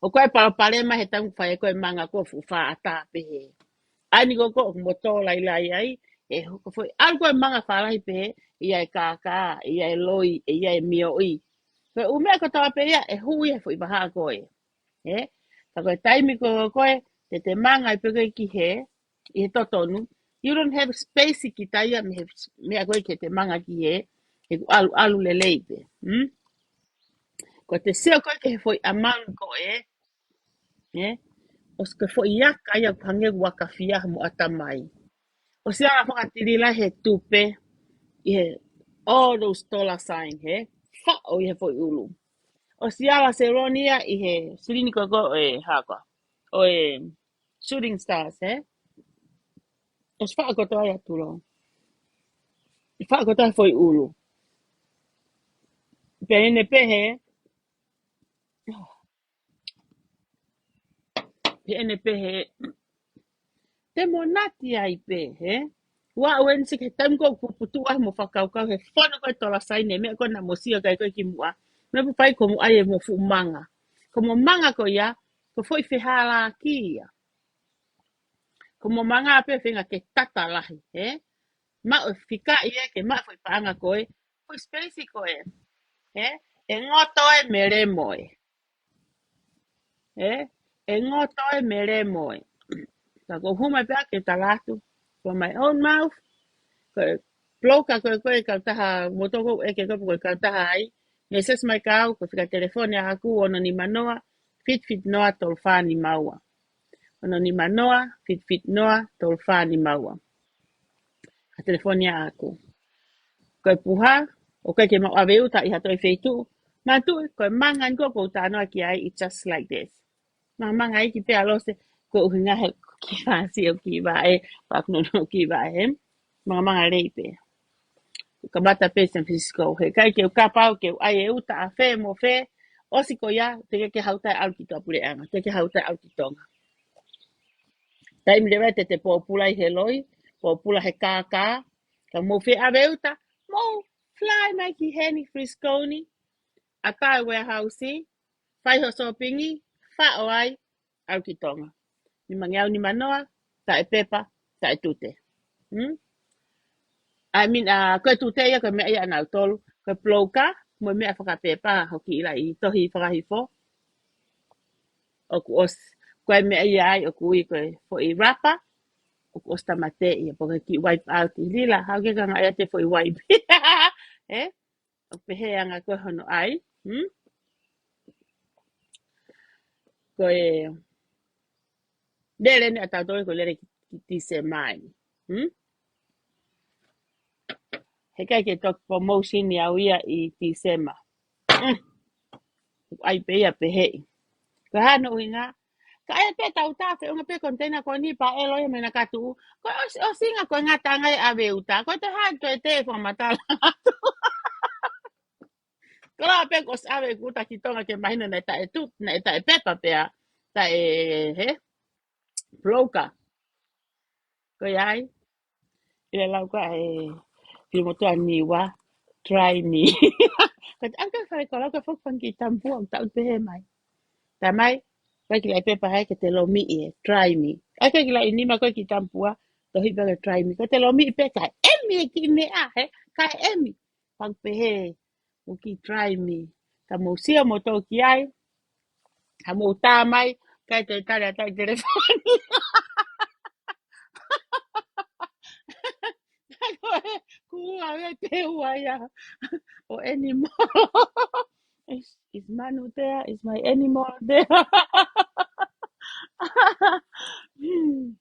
ʻOku ʻi ai e palopalema he taimi fai ko e manga ko e fuʻu faʻata pehē. ʻAi ni ko ko ʻoku mo tō lailai ai, ē, ko e foʻi ʻalu ko e manga fālahi pehē, ʻi ai e kākā, ʻi ai e loi, ʻi ai e mioʻi. Ko e ʻū meʻa kotoa pē ia, ʻe hui he foʻi vahaʻa ko e. Ē? Ka ko e taimi ko ko e, te te manga ai pē ko e ki he, ʻi he totonu. You don't have space ki taia mei he meʻa ko e ke te manga ki he, he ʻoku ʻalu, ʻalu lelei pē. Hmm? Ko te sio ko e ke he foʻi amount ko e, ē? ʻOsi ko e foʻi aka ia ʻoku hangē ʻoku aka fia mo ʻatamai. ʻOsi ala fakatilila he tupe, ʻi he all those dollar sign, ē? Faʻo ʻi he foʻi ʻulu. ʻOsi ala selonia ʻi he silini ko ko e haka. ʻO e Shooting Stars, ē? ʻOsi faʻo kotoa ia tulo. Faʻo kotoa he foʻi ʻulu. Pea ʻene pehē, pea ʻene pehē, te mo nati ai pē, ē? Ua uen si ke taimi ko ʻoku puputuʻu ai mo fakakaukau he fono ko e tola saine, meʻa ko na mo sio kai ko e ki muʻa. Meʻa pu fai ko muʻa e mo fuʻu manga. Ko mo manga ko ia, ko foʻi fehalaki ia. Ko mo manga pē fenga ke tata lahi, ē? Maʻu e fika ia ke maʻu foʻi paʻanga ko e, foʻi space ko e, ē? ʻE ngoto e melemo e. Ē? ʻE ngoto e melemo e. Ka ko huma pē ke talatu. From my own mouth. Ko e broker ko e, ko e kautaha, mo toko ʻeke ko e kautaha ai. Message mai kia au, ko e fika telefoni ʻaʻaku ono nima noa, fitu fitu noa, tolu fā nima ua. Ono nima noa, fitu fitu noa, tolu fā nima ua. Ko e telefoni ʻaʻaku. Ko e puha, ʻoku ʻikai ke mau ʻave uta ʻi ha toe feituʻu. Manatuʻi, ko e manga eni ko ē ʻoku ou talanoa ki ai, it's just like this. Mangamanga ʻeiki pē ʻa Lose, ko e ʻuhinga he kiʻi fāsio kiʻi vaʻe, pea ʻoku nonounou kiʻi vaʻe, hē? Mangamanga lelei pē. Kamata pē San Francisco, heʻikai ke u kapau ke u ʻai e uta ʻa fē mo fē, ʻosi ko ia, teʻeki ke haʻu atu e ʻalu ki tuʻapuleʻanga, teʻeki ke haʻu atu e ʻalu ki Tonga. Taimi leva te te pōpula ʻi he loi, pōpula he kākā, ka mou fie ʻave uta, mou fly mai ki heni Frisco ni, ʻatā e warehouse, fai ho shopping, faʻo ai, ʻalu ki Tonga. Nimangeau nima noa, taʻe pepa, taʻe tute. Hmm? I mean, uh, ko e tute ia, ko e meʻa ia ʻanautolu, ko e broker, mo e meʻa fakapepa, hoki ila ʻi tohi fakahifo. ʻOku ʻosi, ko e meʻa ia ai, ʻoku ui ko e foʻi wrapper, ʻoku ʻosi tāmateʻi, pea ko e kiʻi wipe out ʻi lila, haʻu ke kanga ia te foʻi wipe. Eh? ʻO pehē anga ko ē hono ʻai, hmm? Ko e lele eni ʻatautolu ko e lele ki, ki Tīsema eni, hmm? Heʻikai ke toki promotion ʻi au ia ʻi Tīsema. Hmm. ʻAi pē ia pehē. Ko e hā hono ʻuhinga, ka ʻe pē tau tā feʻunga pē container ko eni pea ʻe loi mai na katu. Ko e ʻosi, ʻosinga ko e ngata ange ʻave uta. Ko e te hā toe te fakamatala atu. Ko la pē kuo ʻosi ʻave ʻeku uta ki Tonga ke mahino naʻe taʻe tu, naʻe taʻe pepa pea, taʻe, hē? Broker. Ko ia ai. ʻIle lau ka e, Filomotuʻa Niua, try me. Ko e anga fale ko lau ka foki fanga kiʻi tamapua, ʻoku tau pehē mai. Tā mai, ʻikai ke ʻi ai pepa hē ke te lomiʻi e, try me. ʻIkai ke ʻi ai nima ko ē kiʻi tamapua, tohi pē ke try me. Ko te lomiʻi pē kae ʻemi e kiʻi meʻa, hē? Kae ʻemi. Pau pehē, ʻoku kiʻi try me. Ka mou sio mou tō ki ai, ka mou tā mai, ʻikai te tali ʻa e telefoni. Ko e, kuo ʻave pē ua ia. ʻO anymore. Is, is Manu there? Is my anymore there? Hmm.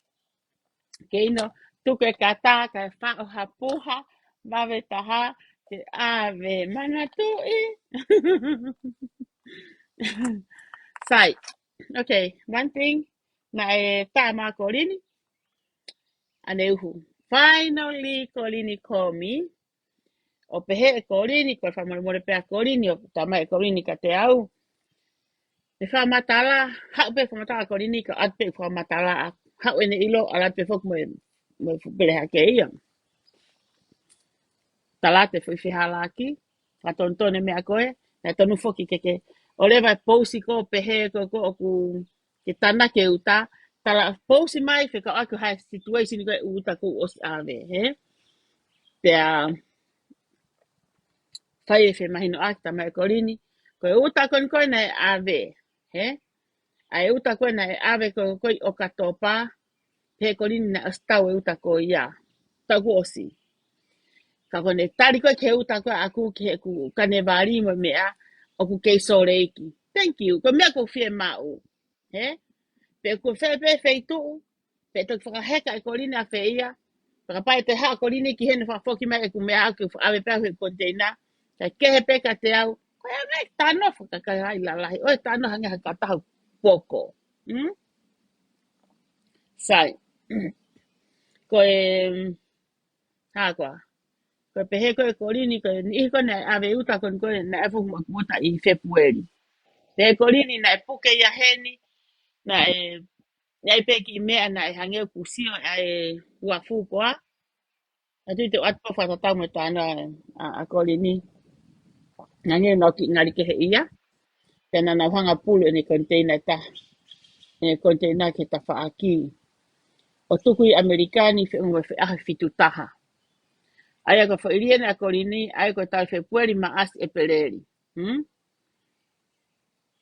Keino, tuku e kata, kae faʻo ha puha, vave taha, ke ʻave, manatuʻi. Sai. Okay, one thing, naʻe tā mai Kolini, ʻaneuhu. Finally, Kolini call me. ʻO pehē ʻe Kolini, ko e fakamolemole pē ʻa Kolini, ʻo tā mai ʻe Kolini kiate au. ʻE fakamatala, haʻu pē fakamatala Kolini, ka ʻoatu pē fakamatala, haʻu ʻene ʻilo, ʻalu atu pē foki mo e, mo e fuʻu pele hake ia. Tala atu e foʻi fehālaaki, fakatonutonu e meʻa ko ē, naʻe tonu foki ke ke, ʻo leva e pousi ko ē pehē ko ē ko ē ʻoku ke tānaki e uta, tala pousi mai fekauʻaki ha situation ko ē uta kuo ʻosi ʻave, hē? Pea fai e femahinoʻaki tā mai ʻe Kolini, ko e uta ko eni ko ē naʻe ʻave, hē? ʻA e uta ko ē naʻe ʻave ko ē ko ē ʻi ʻOkatopa, pehē ʻe Kolini naʻe ʻosi tau e uta ko ia. Tau kuo ʻosi. Ka ko ʻene tali ko ē ki he uta ko ē ʻaʻaku ki heʻeku kanevali mo e meʻa, ʻoku kei Sōleki. Thank you. Ko e meʻa ʻoku ou fiemaʻu. Hē? Pe ko fē pē feituʻu, pe toki fakaheka ʻe Kolini ʻafē ia. Fakapapau te haʻu Kolini ki heni fakafoki mai ʻeku meʻa ʻaʻaku ke ʻave pē au he container. Kae kehe pē kiate au. Ko ia mei tano fakakakai lalahi. ʻOi tano hangē ha kataha poko. Hmm? Sai. Ko e, hā koā. Ko e pehē ko ē ʻe Kolini, ko e niʻihi ko ē naʻe ʻave uta ko eni ko ē naʻe fuhu makuota ʻi Fēpueli. Pehē ʻe Kolini naʻe puke ia heni, naʻe, naʻe pē kiʻi meʻa naʻe hangē ʻoku sio ʻa e uafu koā. ʻA tui te u ʻoatu pē fakatatau mo e tānaki ʻa, ʻa Kolini. Naʻe ngali kiʻi ngali kehe ia. Pea naʻa nau hanga pulu ʻene container ʻe taha. ʻEne container ki he tafaʻaki. ʻO tuku ʻi ʻAmelika ni feʻunga mo e feʻaho ʻe fitu taha. ʻA ia ko e foʻi lī eni ʻa Kolini, ʻa ia ko e taʻu Fēpueli, Maʻasi, ʻEpeleli. Hmm?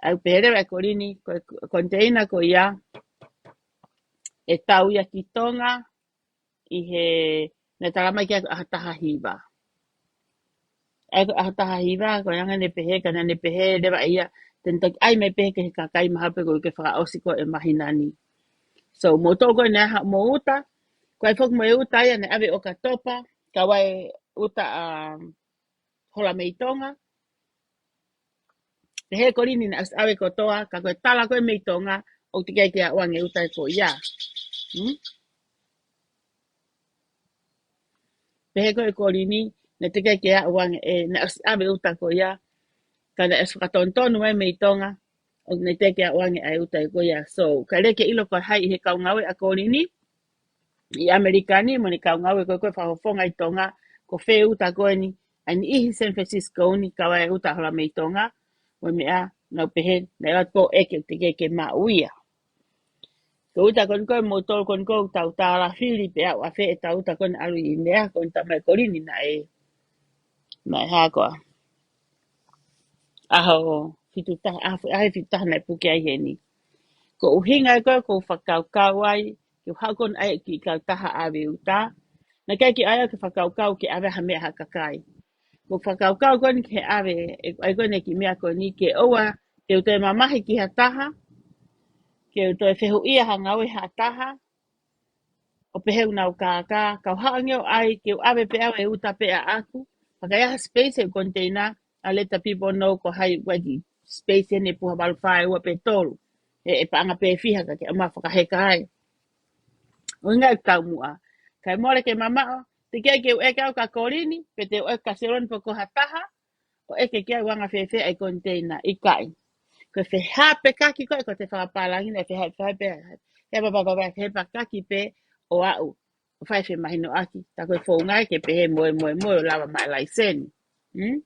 ʻA ia pehē leva ʻe Kolini, ko e container ko ia, ʻe tau ia ki Tonga, ʻi he, naʻe tala mai ki ai ko e ʻaho taha hiva. ʻa e ko e ʻaho taha hiva, ko e anga ne pehē, ka naʻa ne pehē leva ʻe ia, te ne toki ʻai mai pē ki he kakai mahalo pē ko e ke fakaʻosi ko e māhina ni. So, mou tō ko e ne aha mo uta, ko e foki mo e uta ia ne ʻave ʻOkatopa, ka ʻoku ʻi ai e uta ʻa Hola mei Tonga. Pehē Kolini naʻe ʻosi ʻave kotoa, ka ko e tala ko e mei Tonga, ʻoku teʻeki ai ke aʻu ange uta ko ia. Hmm? Pehē ko e Kolini, naʻe teʻeki ai ke aʻu ange, ē, naʻe ʻosi ʻave uta ko ia, ka naʻe ʻosi fakatonutonu mai mei Tonga, ʻoku ne teʻeki ai ke aʻu ange ʻa e uta ko ia. So, ka leke ʻilo ko hai ʻi he kau ngāue ʻa Kolini, ʻi ʻAmelika ni, mo ʻene kau ngāue ko e ko e fakafofonga ʻi Tonga, ko fē uta ko eni, ʻa e niʻihi San Francisco ni, ka ʻoku ʻi ai e uta Hola mei Tonga, mo e meʻa, nau pehē, naʻe ʻoatu ʻeke ʻoku teʻeki ke maʻu ia. Ko e uta ko eni ko e mou tō ko eni ko e tau tālafili pē ʻa ʻafē e tau uta ko eni ʻalu ʻi meʻa, ko eni tamai Kolini naʻe, naʻe hā koā. ʻAho fitu taha, ʻaho, ʻaho fitu taha naʻe puke ai heni. Ko e ʻuhinga ia ko e ʻoku ou fakakaukau ai, ke u haʻu ko eni ʻai ki he kautaha ʻave uta. Naʻe ʻikai ke ʻai au ke fakakaukau ke ʻave ha meʻa ha kakai. Ko e fakakaukau ko eni ke ʻave, ʻe, ʻai ko eni ki he meʻa ko eni ke ʻoua, te u toe mamahi ki ha taha, ke u toe fehuʻia ha ngāue ha taha, ʻo pehē ʻoku nau kākā, ka u haʻu ange ʻo ʻai, ke u ʻave pē au e uta pē ʻaʻaku, pea ka ʻi ai ha space he container, ʻa let the people know ko hai ʻoku ʻi ai e space eni ʻe puha valu fā ua pe tolu. ʻE, ʻe paʻanga pē fiha ka ke ʻomai fakaheka ai. ʻUhinga e taumuʻa. Kae mole ke mamaʻo, teʻeki ai ke u ʻeke au kia Kolini, pe te u ʻeke kia Seloni pe ko ha taha, ʻo ʻeke ki ai ʻoku anga fēfē ʻa e container, ʻikai. Ko e fehā pē kaki ko e ko e te fakapālangi naʻe fehā, fehā pē, he pa, pa, pa, pa, he pa kaki pē ʻo aʻu. ʻO fai femahinoʻaki, tā ko e founga ia ke pehē mo e, mo e, mo e ʻo lava maʻu e laiseni. Hmm?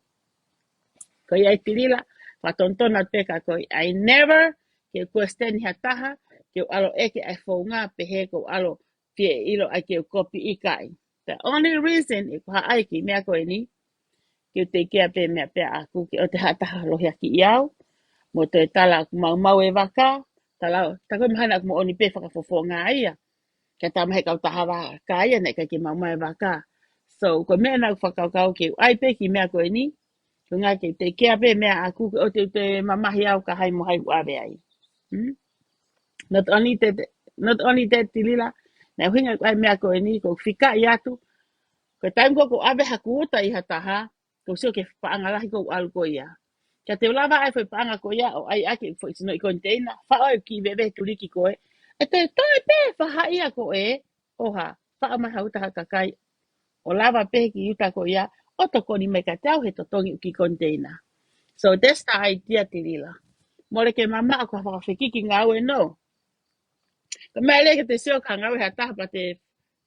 Ko ia ʻe Tilila, fakatonutonu atu pē kia koe, I never ke question ha taha, ke u ʻalu ʻeke ʻa e founga, pehē ʻoku ou ʻalu fie ʻilo ai ke u kopi, ʻikai. The only reason ʻeku haʻu ai ki he meʻa ko eni, ke u take care pē meʻa pē ʻaʻaku ke ʻoua te ha taha lohiakiʻi au, mo toe tala ʻoku maumau e vaka, tala, tā ko e mahalo ʻoku moʻoni pē fakafofonga ia. Ka tā mai he kautaha vaka ia naʻe ʻikai ke maumau e vaka. So, ko e meʻa naʻa ku fakakaukau ke u ʻai pē ki he meʻa ko eni, ko e ʻuhinga ke u take care pē meʻa ʻaʻaku ke ʻoua te u toe mamahi au ka hai mo hai ʻoku ʻave ai. Hmm? Not only that, not only that, Tilila, naʻe ʻuhinga ko e meʻa ko eni, ko e fika ʻi atu, ko e taimi ko ē ʻoku ʻave haku uta ʻi ha taha, ko e sio ki he paʻanga lahi ʻoku ʻalu ko ia. Ka te u lava ʻai foʻi paʻanga ko ia, ʻo ʻai ʻaki foʻi sino ʻi container, faʻo e kiʻi veve tuliki ko ē. ʻE toe toe pē fahaʻia ko ē, ʻo hā, faʻo mai ha uta ha kakai, ʻo lava pē ki he uta ko ia, ʻo tokoni mai kiate au he totongi ʻo e kiʻi container. So that's the idea, Tilila. Mole ke mamaʻo ko ha fakafekiki ngāue, no. Ka mea lele ke te sio ki ha ngāue ha taha pea te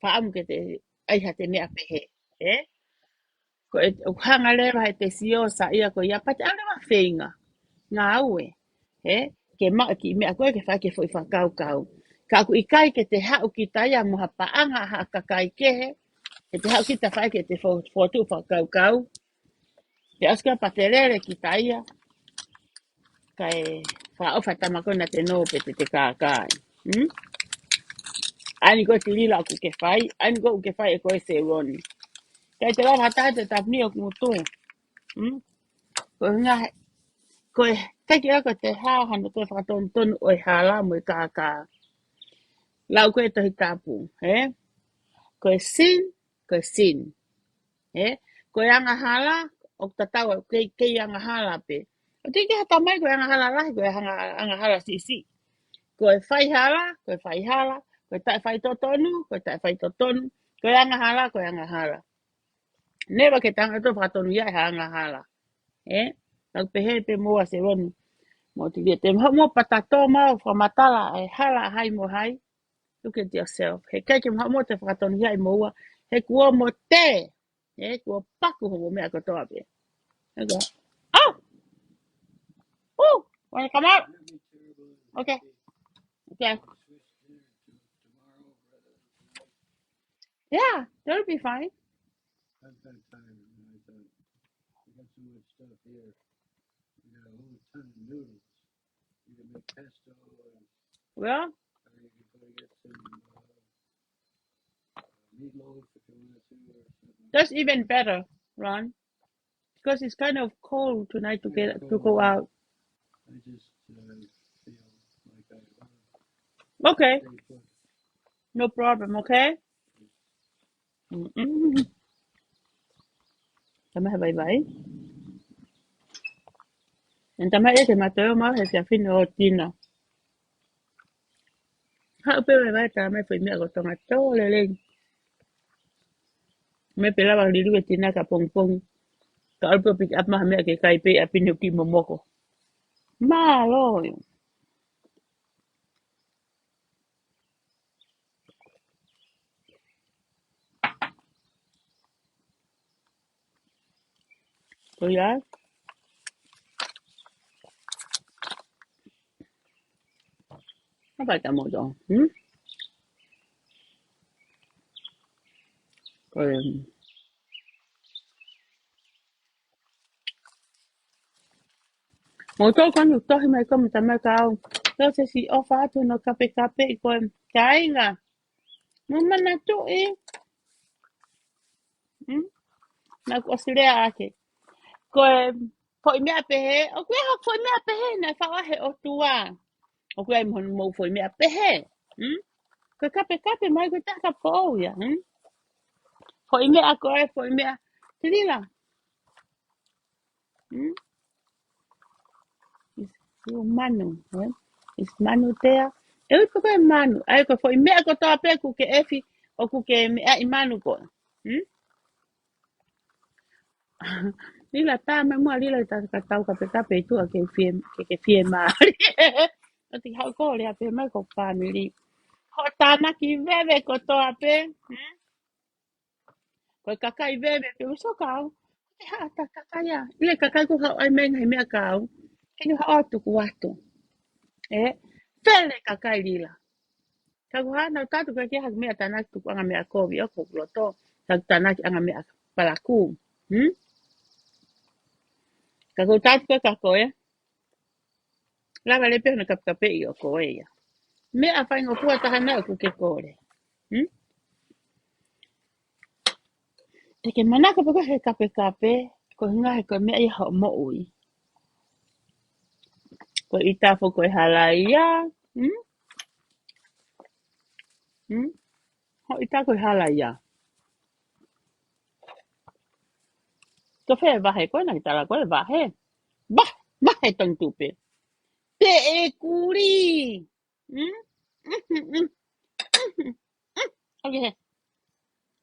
fakaʻamu ke te ʻai ha te meʻa pehē, ē? Ko e, ʻoku hanga leva he te sio sa ia ko ia pea te ʻalu leva feinga. Ngāue, ē? Ke maʻu e kiʻi meʻa ko ē ke fai ke foʻi fakakaukau. Ka ʻoku ʻikai ke te haʻu kita ia mo ha paʻanga ha kakai kehe, ke te haʻu kita fai ke te fo-, fokotuʻu fakakaukau. Te ʻosi ko ia pea te lele kita ia. Kae fakaʻofa tama ko ē naʻa te nō pē te te kākā ai. Hmm? ʻA eni ko e Tilila ʻoku ke fai, ʻa eni ko ē ʻoku ke fai ʻe koe Seloni. Kae te lava ha taha te tapuni ʻoku mutu. Hmm? Ko e ngaahi, ko e, ʻikai ke ʻoua ko e te hao hano toe fakatonutonu ʻo e hala mo e kākā. Lau ko e Tohi Tapu, ē? Ko e sin, ko e sin. Ē? Ko e angahala, ʻoku tatau, kei, kei angahala pē. ʻOku ʻikai ke ha tamai ko e angahala lahi, ko e anga-, angahala siʻisiʻi. Ko e faihala, ko e faihala, ko e taʻefaitotonu, ko e taʻefaitotonu, ko e angahala, ko e angahala. Never ke tangato fakatonu ia ʻe ha angahala. Ē? Naʻa ku pehē pē mo ua Seloni. Mo Tilila te mo, mo patato mau fakamatala e hala hai mo hai. Look at yourself. He ʻikai ke mo, mo te fakatonu ia ʻe mo ua. He kuo mo te. He kuo paku hoʻomo meʻa kotoa pē. Okay. Oh! Oh! Wanna come out? Okay. Okay. Yeah, that'll be fine. I've got time. I thought, we got so much stuff here. We got a whole ton of noodles. We can make pesto and, well, or you can probably get some, uh, meatloaf if you wanted to or something. That's even better, Ron. Because it's kind of cold tonight to get to go out. Okay. No problem, okay? Mm-mm. Tama he vaivai. And tama e ke matoe ma he sia fino tina. Haʻu pē vaivai tā mai foʻi meʻa ko Tonga tō lelei. Me pe lava liliu e tina ka pongipongi. Ka ʻalu pē pick up ma ha meʻa ke kai pē ʻapi ni ki momoko. Mālō. Ko ia. Apa ka mo to? Hmm? Ko ia. Mo to ka nu tohi mai ko mita mai ka au. Tau se si ofa atu no kapekape i ko e kāinga. Mo manatuʻi. Hmm? Na ku ʻOsitelēlia ake. Ko e foʻi meʻa pehē, ʻoku ʻi ai ha foʻi meʻa pehē naʻe faʻa he ʻOtua. ʻOku ʻi ai mo, mo foʻi meʻa pehē. Hmm? Ko e kapekape mai ko e taha ka pou ia. Hmm? Foʻi meʻa ko e, foʻi meʻa. Tilila. Hmm? Is you manu, eh? Is manu there? E ui pē ko e manu. ʻAi ko e foʻi meʻa kotoa pē ʻoku ke efi, ʻoku ke meʻa ʻi manu ko. Hmm? Lila tā mai mua Lila i tā ka tau kapekape i tuʻa ke fie, ke, ke fie mālie. ʻOti haʻu ko lea pē mai ko family. Ho tānaki veve kotoa pē. Hmm? Ko e kakai veve pē uso kau. Ko e haʻata kakai a. ʻI he kakai ko haʻu ai mai ngaahi meʻa kau. Ke ni haʻu atu ku atu. E, fele kakai Lila. Ka ko hana tatu ka ke ha meʻa tānaki tuku anga meʻa kovi ʻo ko loto. Ka tānaki anga meʻa palaku. Hmm? Ka ko tatu ka ko e. Lava le pehē na kapekape ʻi ʻo ko e ia. Meʻa faingofua taha na ʻoku ke kole. Hmm? Te ke manako pē ko he kapekape, ko e ngahe ko e meʻa ia hoʻo moʻui. Ko e ʻita foki ko e hala ia. Hmm? Hmm? Hoʻo ʻita ko e hala ia. Ko fē vahe ko e na ki tala ko e vahe. Bah, vahe tong tupe. Te e kuli. Hmm? Hmm, hmm, hmm. Hmm, hmm, hmm. Okay.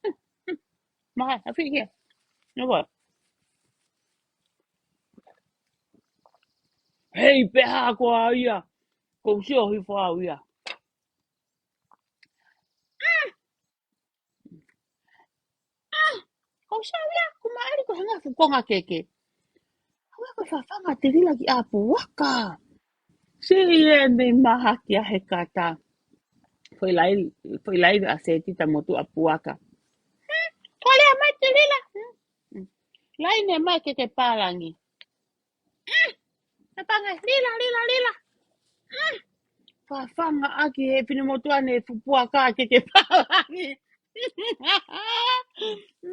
Hmm, hmm. Maha, afi kia. No ko. Hei, peha ko au ia. Ko sio hi fo au ia. Ko sa ia, ko maʻali ko hanga fukonga keke. Hanga ko fafanga te Lila ki ʻapuaka. Si e me maha ki a he kata. Foʻi lai, foʻi lai a se tita motu ʻapuaka. Hmm, ko lea mai te Lila. Hmm, hmm. Lai ne mai keke pālangi. Mm. Fafanga, Lila, Lila, Lila. Mm. Fafanga ʻaki he pine motuʻa ne fupuaka keke pālangi.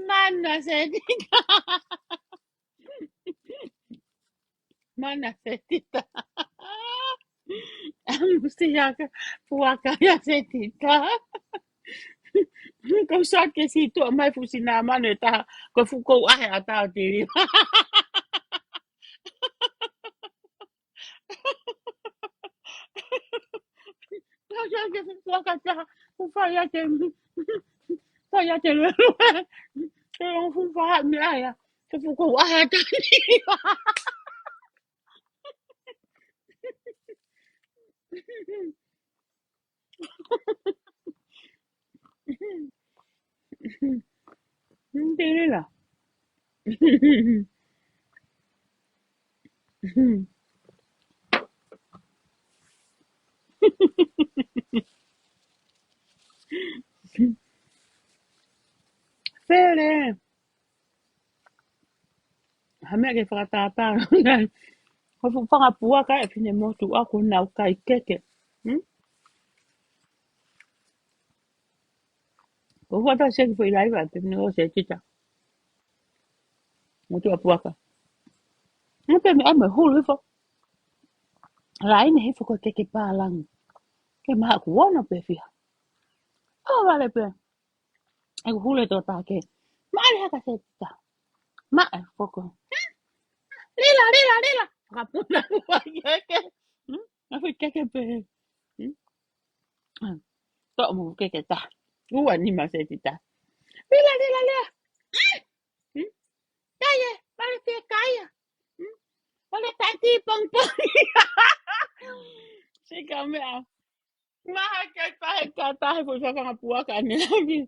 Mana se tita. Mana se tita. Amusiaka, puaka ia se tita. Ko sa ke si tuʻa mai fusi nā manu e taha, ko fuko ahe a tau tiri. Ko sa ke fuko aka taha, ko fai ake, fai ake lelue. Ke o fufa mi aia, ko fuko ahe a tau tiri. Tēnā. Fele. Ha meʻa ke fakatātā. Ko fuʻu fanga puaka e pine motuʻa ko nau kai keke. Hmm? Ko fuata seki foʻi laiva, te pine o se tita. Motuʻa puaka. Naʻe pē meʻa mo e hulu hifo. Laine hifo ko e keke pālangi. Ke maha kuona pē fiha. ʻO vale pē. ʻEku hulu e tō take. Maʻa le haka se tita. Maʻa e foko. Lila, lila, lila. Fakapuna ua keke. Hmm? Naʻe fai keke pē. Hmm? Toʻo mo keke ta. Ua nima se tita. Lila, lila, lila. Hmm? Kaia, vale pē kaia. Hmm? Vale taiti pongpong. Sika meʻa. Maha ke tahe ka tahe fo fanga puaka ne lagi.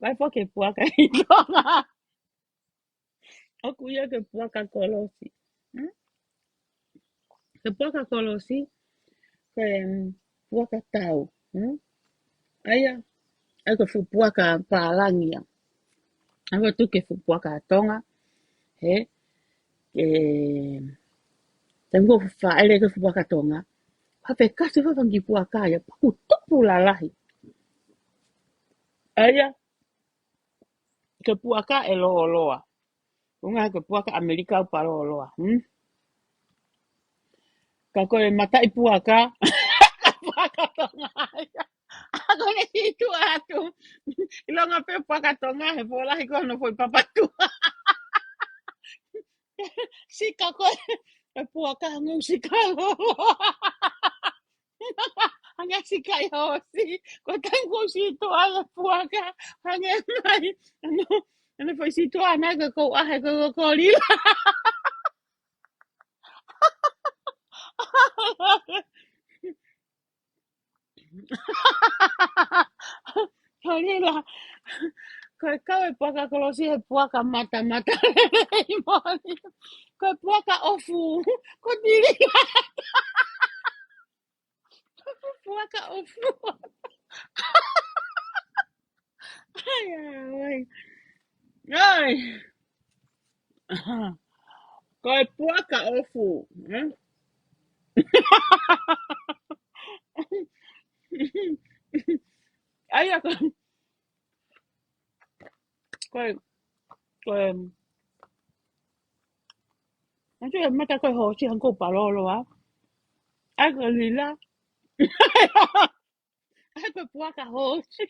Vai fo ke puaka i Tonga. ʻOku ʻi ai ke puaka kolosi. Hmm? Ke puaka kolosi, ke, mm, puaka tau. Hmm? ʻA ia, ʻa ia ko e fuʻu puaka pālangi ia. ʻA ia ko e tuku e fuʻu puaka Tonga. He, ke, te mo fa ele ke fuʻu puaka Tonga. Ha pe kasi fa fangi puaka ia, paku tupu lalahi. ʻA ia, ke puaka ʻe lōloa. Ko e ʻuhinga ke puaka ʻAmelika ʻoku palōloa. Hmm? Ka ko e mataʻi puaka, puaka Tonga ia. ʻA ko ʻene sītuʻa atu. ʻIlonga pē puaka Tonga, he pōlahi ko hono foʻi papatua. Sika ko e, e puaka ngau sika lōloa. Hangē sika ʻi hosi, ko e taimi ko e sītuʻa e puaka, hangē mai, ano, ano foʻi sītuʻa ʻana ko e ʻahe ko e kolila. Kolila. Ko e kau e puaka kolosi he puaka mata mata lelei moʻoni. Ko e puaka ʻofu, ko e tilila. Puaka ʻofu. Ai, ai, ai. Ai. Ko e puaka ʻofu. Hmm? ʻA ia ko, ko e, ko e, ʻa ia ko e mata ko e hosi hangē ko e palōloa. ʻA ia ko e lila. ʻA ia ko e puaka hosi.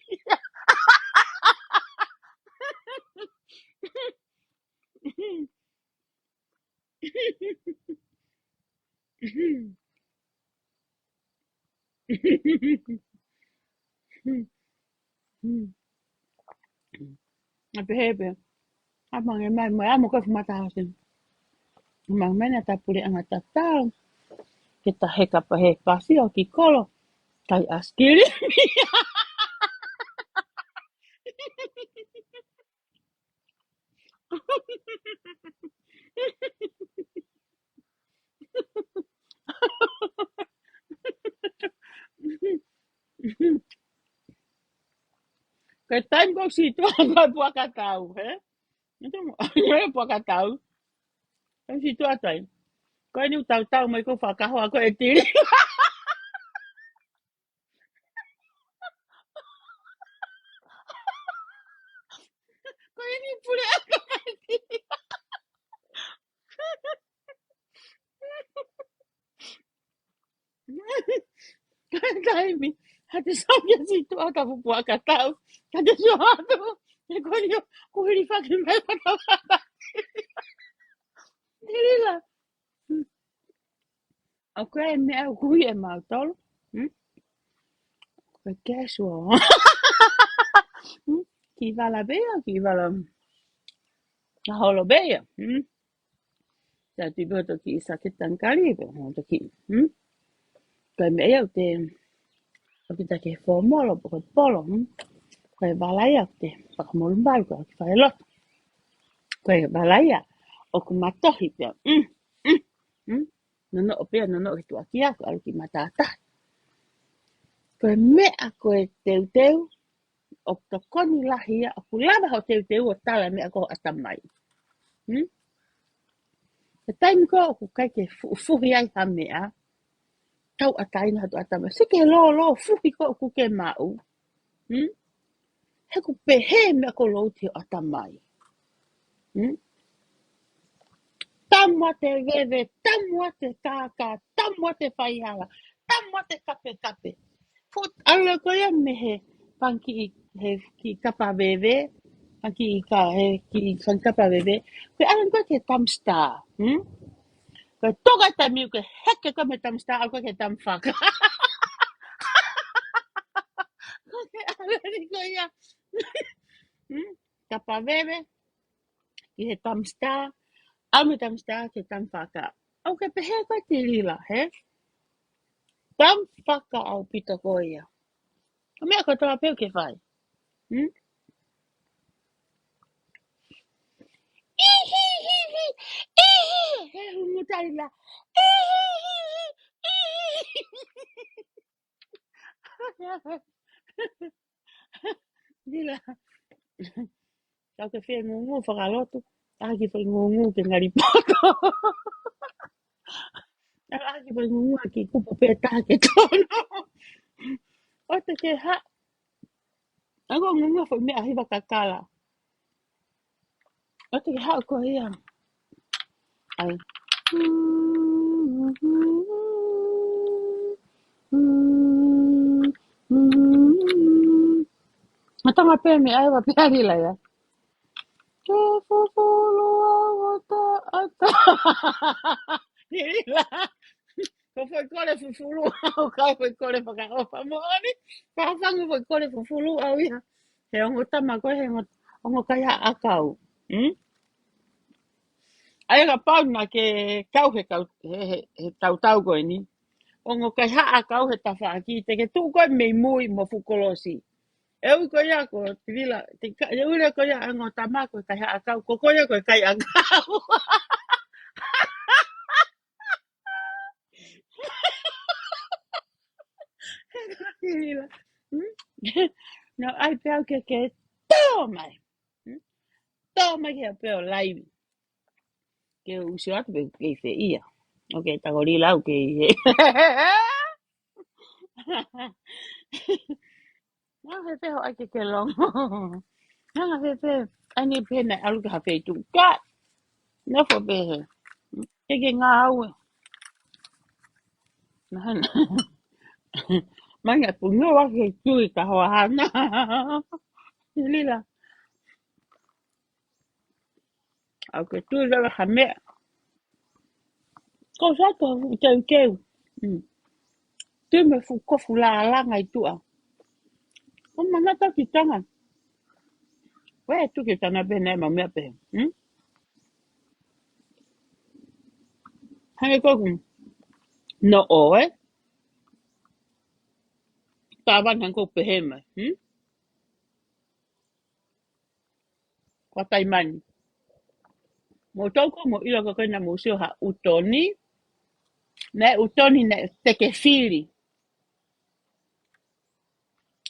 ʻA pehē pē. ʻA mange mai, mai, ʻa mo ka fumata hosi. Mange mai na ta puleʻanga tatau. Ke ta heka pē he pasi ʻo ki kolo. Kai ʻaisikilimi. Ko e taimi ko e sītuʻa ko e puaka tau, he? Nito mo, ko e puaka tau. Ko e sītuʻa taimi. Ko eni ʻoku tautau mai ko e fakahoa ko e tili. Ko eni puleʻanga mai tili. Taimi, ha te sau ia sītuʻa ka fuʻu puaka tau. Ka te sio atu, he ko eni ʻoku hili faki mai patapata. Tilila. ʻOku ʻi ai e meʻa ʻoku ui ʻe mautolu. Hmm? Ko e casual. Hmm? Kiʻi vala pē ia, kiʻi vala. Ka holo pē ia. Hmm? Sa tui pē ʻo toki ʻi saketa ngkali pē, ʻo toki. Hmm? Ko e meʻa ia ʻoku te, ʻoku te ke fōmolo, ko e polo. Hmm? Ko e vala ia ʻoku te fakamolumalu, ko e fai loto. Ko e vala ia ʻoku matohi pē. Hmm? Hmm? Hmm? Nonoʻo pē, nonoʻo ki tuʻa kia, ko e ʻalu ki matātahi. Ko e meʻa ko e teuteu, ʻoku tokoni lahi ia, ʻoku lava hoʻo teuteu ʻo tala e meʻa ko hoʻo ʻatamai. Hmm? He taimi ko ē ʻoku ʻikai ke fuʻu fuhi ai ha meʻa, tauʻatāina hoto ʻatamai. Sio ki he lōlō fuhi ko ē ʻoku ke maʻu. Hmm? He ʻoku pehē meʻa ko ē ʻoku lotu he ʻatamai. Hmm? Tamu ʻa e veve, tamu ʻa e kākā, tamu ʻa e faihala, tamu ʻa e kapekape. Foʻi ʻalu ko ia mei he fanga kiʻi, he kiʻi kapa veve, fanga kiʻi ka, he kiʻi fanga kapa veve. Ko e ʻalu ko ē ki he dumpster. Hmm? Ko e toka e taimi ʻoku ke heke ko ē mei he dumpster, ʻalu ko ē ki he tamu faka. Ko e ʻalu ko ia. Hmm? Kapa veve, ki he dumpster, ʻalu mei he dumpster ki he tamu faka. ʻOku ke pehē ko ē Tilila, he? Tamu faka ʻaupito ko ia. Ko e meʻa kotoa pē ʻoku ke fai. Hmm? Ihi, ihi, ihi, ihi, he hungu Tilila. Ihi, ihi, ihi, ihi. Tilila. Tau ke fie ngungu fakalotu. ʻAki foʻi ngungu ke ngali poto. ʻAki foʻi ngungu ʻaki kupu pē taha ke tono. ʻOua te ke haʻu. ʻAki ngungu foʻi meʻa hiva kakala. ʻOua te ke haʻu ko ia. ʻAi. ʻA tama pē meʻa ʻa e wa pea Tilila ia. Ke fufulu au ʻo taʻata. Tilila. Ko e foʻi kole fufulu au, ka ko e foʻi kole fakaʻofa moʻoni. Fakafangu foʻi kole fufulu au ia. He ongo tama ko ē, he ongo, ongo kaihaʻa ʻakau. Hmm? ʻA ia kapau naʻa ke kau he kau, he, he, he tautau ko eni. Ongo kaihaʻa ʻakau he tafaʻaki, te ke tuʻu ko ē mei mui mo e fuʻu kolosi. ʻE ui ko ia ko Tilila, te ka, ʻe ui leva ko ia ongo tama ko e kaihaʻa ʻakau, ko ko ia ko e kaiʻakau. Tilila. Hmm? Naʻe ʻai pē au ke ke tō mai. Hmm? Tō mai ke pē ʻo laivi. Ke u sio atu pē ke fē ia. Ok, tā ko Tilila ʻoku ke ʻi hē. Naʻa fēfē hoʻo ʻai ke ke longo. Naʻa fēfē, ʻai ni pē naʻe ʻalu ki ha feituʻu. Ka, nofo pē hē. Ke ke ngāue. Naʻa na. Mai ngā punua wa ke tui ka hoa hana. Tilila. ʻOku ke tui leva ha meʻa. Ko sa to u teuteu. Mm. Tui mo e fuʻu kofu lālanga ʻi tuʻa. ʻO manatu ki Tonga. Ue tu ke tana pē naʻe mau meʻa pē. Hmm? Hangē ko ʻeku noʻo, ē? Tāvana hangē ko ʻeku pehē mai. Hmm? Ko Taimani. Mou tau ko mou ʻilo ko ē naʻa mou sio ha ʻutoni. Naʻe ʻutoni naʻe teke fili.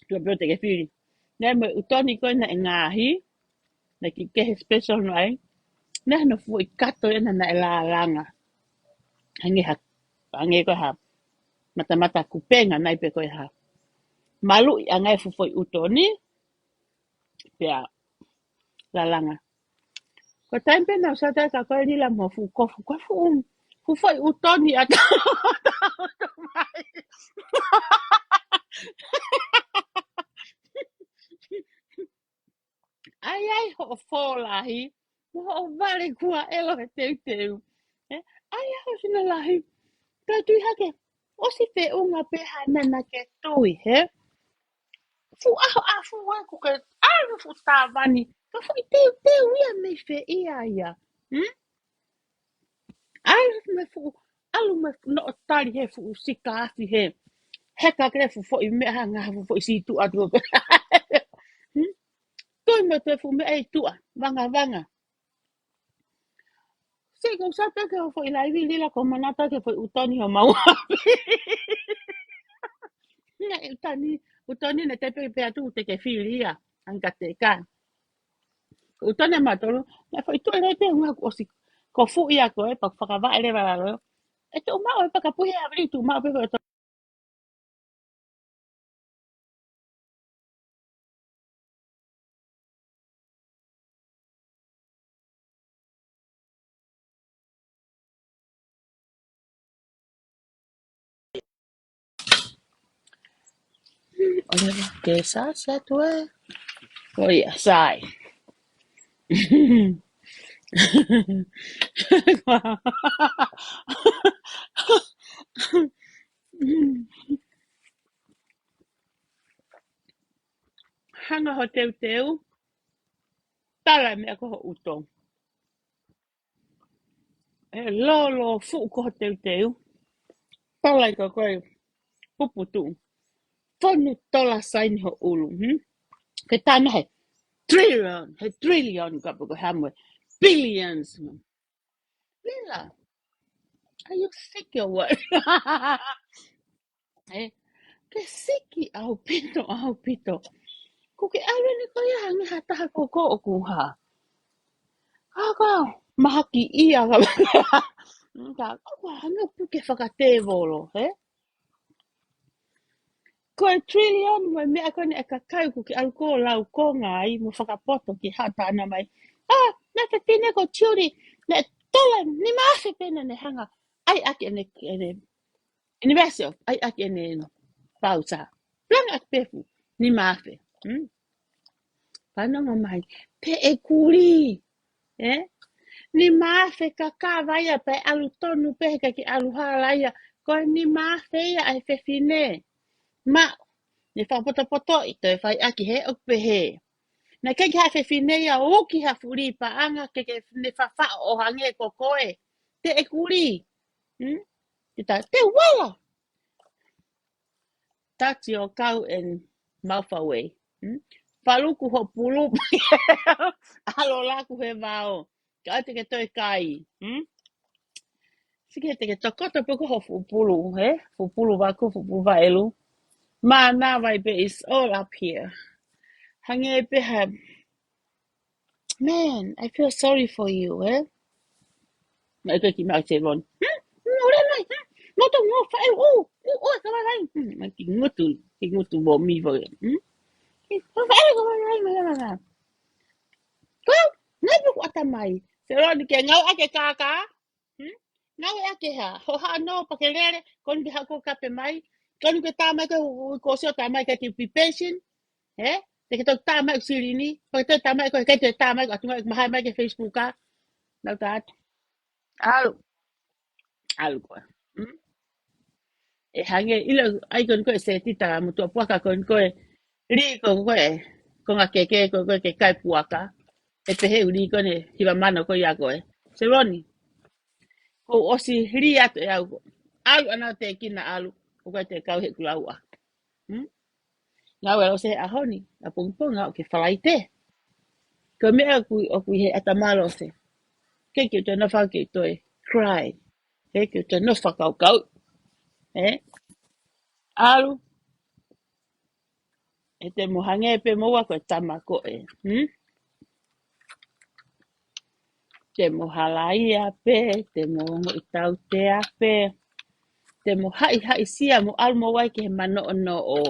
Tuʻa pē ʻo teke fili. Naʻe mo e ʻutoni ko ē naʻe ngaahi. Naʻe kiʻi kehe special noa ai. Naʻe hono foʻi kato ʻena naʻe lālanga. Hangē ha, hangē ko ha matamata kupenga nai pē ko e ha maluʻi ʻa e ngaahi fuʻu foʻi ʻutoni. Pea lālanga. Ko e taimi pē naʻa ku sio atu ka ko e Tilila mo e fuʻu kofu, ko e fuʻu, fuʻu foʻi ʻutoni ʻa tau, tau mai. ʻAi, ʻai hoʻo fō lahi, mo hoʻo vale kuo ʻelo he teuteu. Ē? ʻAi, ʻai hoʻo sino lahi. Tau tui hake, ʻosi feʻunga pē hana naʻa ke tui, hē? Fuʻu ʻaho ʻa fuʻu ʻaho ke ʻalu fuʻu tāvani. Ka foʻi teuteu ia mei fē ia ia. Hmm? ʻAlu mei fuʻu, ʻalu mei fuʻu noʻo tali he fuʻu sikaafi he. Heka ke fuʻu foʻi meʻa hanga fuʻu foʻi sītuʻa tuʻa pē. Hmm? Tui mo e toe fuʻu meʻa ʻi tuʻa, vanga vanga. Sio ko sa pē ke hoʻo foʻi laivi Tilila ko manatu ki he foʻi ʻutoni ho mau api. Naʻe ʻutoni, ʻutoni naʻe tepe pē atu teke fili ia, anga teka. ʻUtoni ʻa matolu, naʻe foʻi tuʻa lei pē hunga kuo ʻosi, ko fuʻu ia ko ē, pea fakavaʻe leva lalo. ʻE tuʻu maʻu ē pea ka puhi ʻa vili tuʻu maʻu pē ko e ʻOleva ke sāsi atu ē. Ko ia, sai. Hanga ho teuteu, tala e meʻa ko ho ʻuto. ʻE lolo fuʻu ko ho teuteu. Tala ʻe ko koe puputu. Fonu tola saini ho ʻulu. Hmm? Ke tana he trillion, he trillion ka poko hamu e billions. Lila, are you sick or what? ʻE, ke siki ʻaupito, ʻaupito. Ko ke ʻalu ni ko ia hangē ha taha ko ko ʻoku hā. Aka, mahaki ia ka. Ka, ʻoku hangē ʻoku ke fakatēvolo, he? Ko e trillion mo e meʻa ko eni e kakai ʻoku ke ʻalu ko lau konga ai, mo fakapoto ki ha tana mai. A, naʻe fefine ko Judy, naʻe tola nima afe pē naʻa ne hanga ʻai ʻaki ʻene, ʻene anniversary, ʻai ʻaki ʻene pausa. Langa ʻaki pefu, nima afe. Hmm? Fanongo mai, pe ʻe kuli. Eh? Nima afe ka kava ia, pe ʻalu tonu pe he ka ke ʻalu hala ia. Ko e nima afe ia ʻa e fefine. Ma, ne fakapotopotoʻi, toe fai ʻaki he ʻoku pehē. Naʻe ʻikai ke ha fefine ia ʻo uki ha fuli paʻanga ke ke ne fafaʻo ʻo hangē ko koe. Te ʻe kuli. Hmm? Kita, te uala. Touch your cow and mouth away. Hmm? Faluku ho pulu. ʻAlu laku he vao. Ka te ke toe kai. Hmm? Sike te ke tokoto pē ko ho fuʻu pulu, he? Fuʻu pulu vaku, fuʻu pulu vaʻelu. Mana vai pē is all up here. Hangē pē ha, man, I feel sorry for you, eh? Mai ko ki mau te von. Hmm? Mo le mai, hmm? Mo to mo fa e u, u, u, ka vai vai. Hmm? Mai ki ngutu, ki ngutu mo mi vo. Hmm? Ki mo fa e ka vai vai, mai, mai, mai. Ko, ngai mo ku ata mai. Se lo ni ke ngau ake kaka. Hmm? Ngau ake ha. Ho ha no pa ke lele, ko ni ke ha ko kape mai. Ko ni ke tā mai ko, ko sio tā mai ka ke be patient. He? Te ke tau tā mai ko silini. Pa ke tau tā mai ko, ke te tā mai ko, atu mai, mahai mai ke Facebook a. Nau tā atu. ʻAlu. ʻAlu koe. Hmm? ʻE hangē, ʻilo, ʻai ko ni ko e se tita mo tuʻa puaka ko ni ko e li ko ko e, ko ngā keke ko ko e ke kai puaka. ʻE pehē uli ko ne hiva mano ko ia ko e. Se loni. Ko ʻosi li atu e au ko. ʻAlu ana te kina ʻalu. Ko ko e te kau he kulaua. Hmm? Ngāue ʻa Lose he ʻaho ni, ʻapongipongi ʻo ke Falaite. Ko e meʻa ʻoku, ʻoku ʻi he ʻatamai ʻa Lose. Ke ke toe nofo ke toe cry. Ke ke toe nofo fakakaukau. Eh? ʻAlu. ʻE te mo hangē pē moua ko e tama ko ē. Hmm? Te mo halaia pē, te mo ongoʻi tautea pē, te mo haʻihaʻisia mo ʻalu mo wai ki he manoʻonoʻo.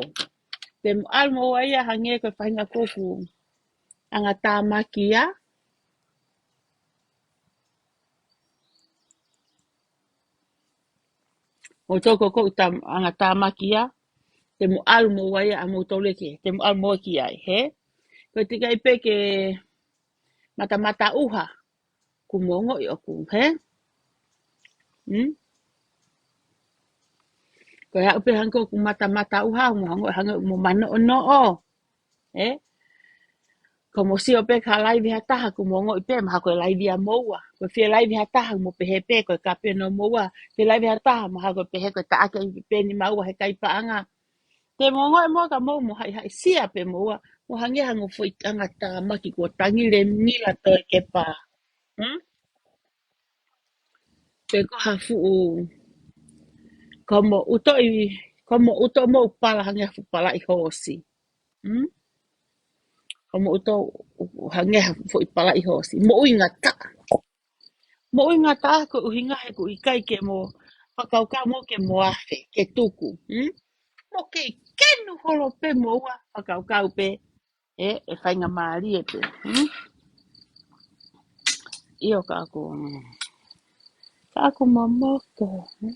Te mo ʻalu mo wai ia hangē ko e faʻahinga ko ʻeku anga tāmaki ia. Mo toko ko ʻeku tam-, anga tāmaki ia. Te mo ʻalu mo wai ia ʻa mo toleke, te mo ʻalu mo ki ai, he? Ko e tikai pē ke matamata uha, ku mo ongoʻi ʻoku, he? Hmm? Ko e aʻu pē hangē ko ʻeku matamata uha, mo ongoʻi hangē mo manoʻonoʻo. Eh? Ko mo sio pē ka laivi ha taha, ku mo ongoʻi pē, mahalo ko e laivi ʻa moua. Ko e fie laivi ha taha, mo pehē pē, ko e kape no moua. Fie laivi ha taha, mahalo ko e pehē, ko e taʻaki pē ni maua he kai paʻanga. Te mo ongoʻi mo ka mou mo haʻihaʻisia pē moua. Mo hangē ha ngofo i anga tāmaki kuo tangi le ngila toe ke pā. Hmm? Pe ko ha fuʻu, ko mo ʻuto i, ko mo ʻuto mo pala hangē ha fuʻu pala ʻi hoosi. Hmm? Ko mo ʻuto hangē ha fuʻu pala ʻi hoosi. Mo ui ngata. Mo ui ngata ko ʻuhinga he ku ʻikai ke mo fakakaukau mo ke mo afe, ke tuku. Hmm? Mo ke kenu holo pē moua fakakaukau pē. E, e faingamālie pē. Hmm? ʻIo ka ʻoku, ka ʻoku momoko. Hmm?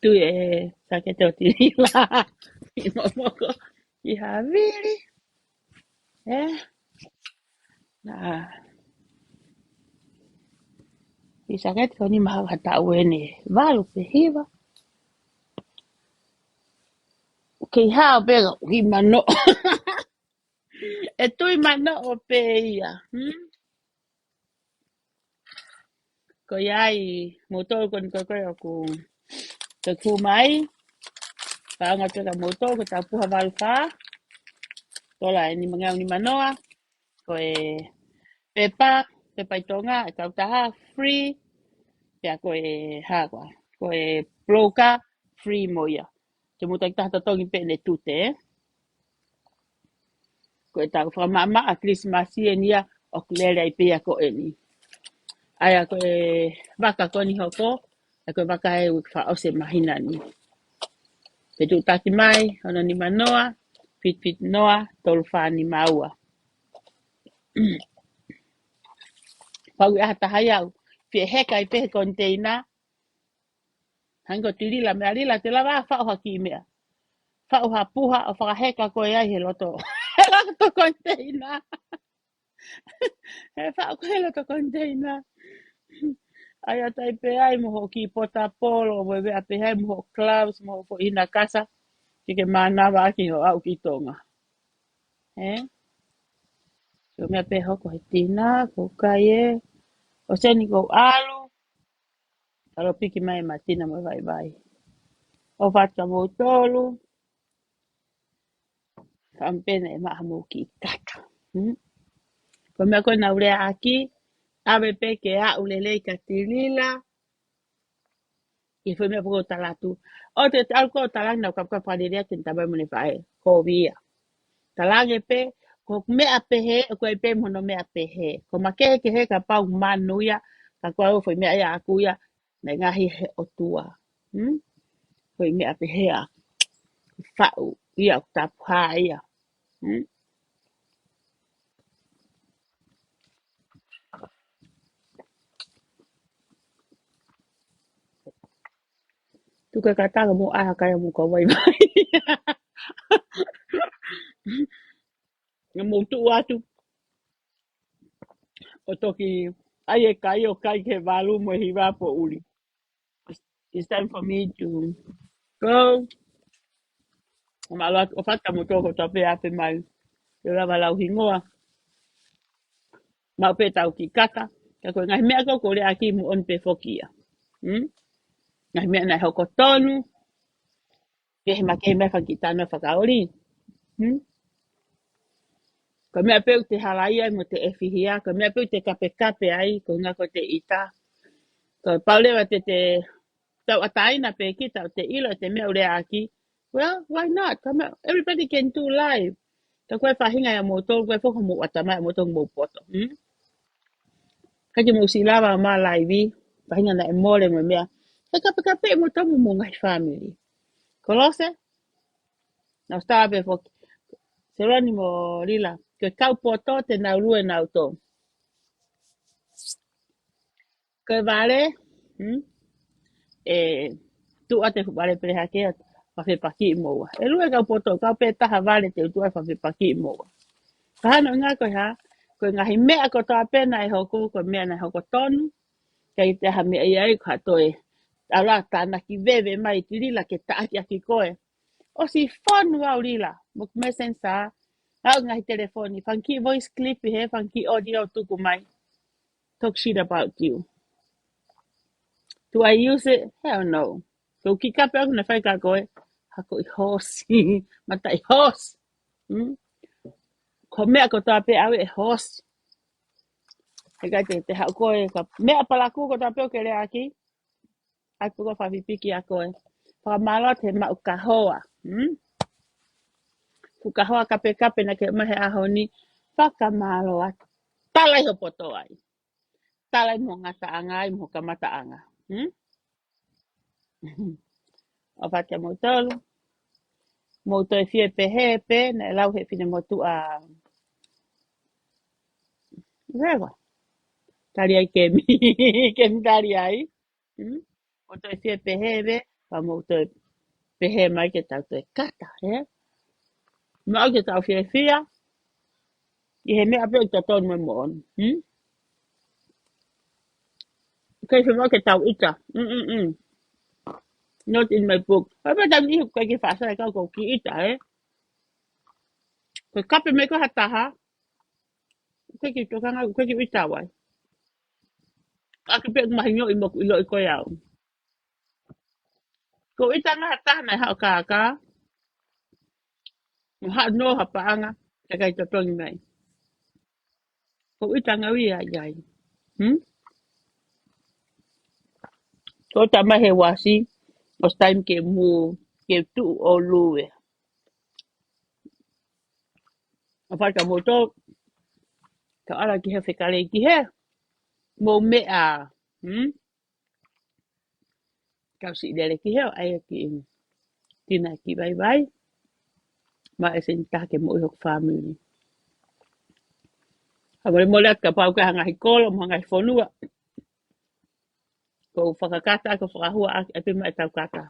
Tui e sakete ʻo Tilila. ʻI momoko. ʻI havili. ʻE. Na. ʻI sakete ko eni mahalo ha taʻu ʻeni ʻe valu pe hiva. Kei hao pē ka ui mano. ʻE tui mano ʻo pē ia. Hmm? Ko ia ai, moutolu ko eni ko ē ʻoku te ku mai. Paʻanga te ka moutolu ko e tau puha valu fā. Tola ʻe nimangeau nimanoa. Ko e pepa, pepa ʻi Tonga, ʻe tau taha, free. Pea ko e hā koā. Ko e broker, free mo ia. Te mou taki taha totongi pē ʻene tute, ē. Ko e tau fakamaʻamaʻa Kilisimasi ʻeni ia ʻoku lele ai pē ia ko eni. ʻA ia ko e vaka ko eni hoko, ʻa ia ko e vaka ʻe ui fakaʻosi e māhina ni. Te tuʻu taki mai, ono nimanoa, fitu fitu noa, tolu fā nima ua. Pau ʻi ha taha ia ʻoku fie heka ai pē he koniteina, Hangē ko Tilila, meʻa Lila, te lava faʻu ha kiʻi meʻa. Faʻu ha puha ʻo fakaheka ko ē ai he loto. He loto koniteina. He faʻu ko ē he loto koniteina. ʻA ia tai pē ai mo hoʻo kiʻi potapolo, mo e meʻa pē ai mo hoʻo gloves, mo hoʻo foʻi hina kasa. Ke ke mānava ʻaki hoʻo aʻu ki Tonga. Ē? So meʻa pē hoko he tina, ko kai ē. ʻOsi eni ko ʻalu. ʻAlu piki mai ma tina mo vaivai. ʻOfa atu kia moutolu. Faʻa pena ʻe maʻa mou kiʻi kata. Hmm? Ko e meʻa ko ē naʻa ku lea ʻaki, ʻave pē ke aʻu lelei kia Tilila. ʻI he foʻi meʻa poko talatu. ʻO te te alu ko talanga naʻa ku kapakapa lelei ake ni tamai mo ʻene faʻē. Ko via. Talange pē, ko meʻa pehē, ko e pē mo hono meʻa pehē. Ko makehekehe kapau manu ia, ka ko au foʻi meʻa ia ʻaku ia, naʻe ngaohi he ʻOtua. Hmm? Foʻi meʻa pehē ʻa faʻu ia ʻoku tapuhā ia. Hmm? Tuku e kata ka mou ʻai ha kai ʻa mou kau vaivai. Naʻa mou tuʻu atu. ʻO toki ʻai e kai ʻo kai ke valu mo e hiva poʻuli. It's time for me to go. ʻO mālō atu, ʻofa atu kia moutolu kotoa pē ʻape mai. Te lava lau hingoa. Maʻu pē tau kiʻi kata. Ka ko e ngaahi meʻa ko ē ʻoku ou lea ʻaki moʻoni pē foki ia. Hmm? Ngaahi meʻa naʻe hoko tonu. Ke he makehe mai fanga kiʻi tano fakaoli. Hmm? Ko e meʻa pē ʻoku te halaia ai mo te ʻefihia. Ko e meʻa pē ʻoku te kapekape ai. Ko e ʻuhinga ko e te ʻita. Ko e pau leva te te tauʻatāina pē kita ʻo te ʻilo ʻete meʻa ʻoku lea ʻaki. Well, why not? Ka meʻa, everybody can do live. Ka ko e faʻahinga ia moutolu, ko e foki mou ʻatamai moutolu mou poto. Hmm? Ka ke mou siʻi lava ma live, faʻahinga naʻe mole mo e meʻa. He kapekape moutolu mo mou ngaahi family. Kolose? Naʻa ku tala pē foki. Seloni mo Lila. Ke kau poto te nau lue nau tō. Ko e vale, hmm? ʻE tuʻu atu e fuʻu vale pele hake ʻo fefepakiʻi mo ua. ʻE lue kau poto, kau pē taha vale te u tuʻu atu ʻo fefepakiʻi mo ua. Ka hano ʻuhinga ko e hā, ko e ngaahi meʻa kotoa pē naʻe hoko, ko e meʻa naʻe hoko tonu, ʻikai te ha meʻa ia ai ko ha toe. ʻAlu ʻo tānaki veve mai Tilila ke taʻaki ʻaki koe. ʻOsi fonu au Lila, mo messenger, au ngaahi telefoni, fanga kiʻi voice clip he, fanga kiʻi audio tuku mai. Talk shit about you. Do I use it? Hell no. So kiʻi kape ʻaku naʻe fai kia koe, hako ʻi hosi, mata ʻi hosi. Hmm? Ko e meʻa kotoa pē ʻave ʻe hosi. He ʻikai te, te haʻu koe, ka meʻa palakū kotoa pē ʻoku ke lea ʻaki, ʻai pē ko e fakapipiki ʻa koe. Fakamālō atu he maʻu kahoa. Hmm? Fuʻu kahoa kapekape naʻa ke ʻomai he ʻaho ni. Fakamālō atu. Tala ʻi ho poto ai. Tala ʻi mo ngataʻanga ai mo kamataʻanga. Hmm? ʻOfa atu kia moutolu. Mou toe fie pehē pē, naʻe lau he finemotuʻa. Rewa. Tali ai Kemi. Kemi tali ai. Hmm? Mou toe fie pehē pē, Pea mou toe pehē mai ke tau toe kata, ē? Maʻu ke tau fiefia ʻi he meʻa pē ʻoku totonu mo moʻoni. Hmm? ʻIkai fiemaʻu ke tau ʻita. Mm, mm, mm. Not in my book. Pea pea tau niʻihi ʻoku ʻikai ke faʻa sai kau ʻoku kiʻi ʻita, ē? Ko e kape mai ko ha taha, ʻoku ʻikai ke tokanga, ʻoku ʻikai ke ʻita ai. ʻAki pē ʻoku mahingoʻi mo ʻoku ʻiloʻi ko e au. Ko e ʻita ange ha taha naʻe haʻu kākā, mo haʻu nō ha paʻanga, kae ʻikai totongi mai. Ko e ʻita ange ia ai. Hmm? Ko e taimi he uasi, ʻosi taimi ke mou, ke tuʻu ʻo lue. ʻA fai ka mou tō, ka ala ki he fekalei ki he, mou meʻa, hmm? Kau siʻi lele ki he ʻo ʻai ki tina ki vaivai. Maʻu e sēniti taha ke moʻui hoku fāmili. Ka mole mole atu kapau ko ha ngaahi kolo, mo ha ngaahi fonua. Ko e fakakata, ko e fakahua, ʻai pē mai ʻetau kata.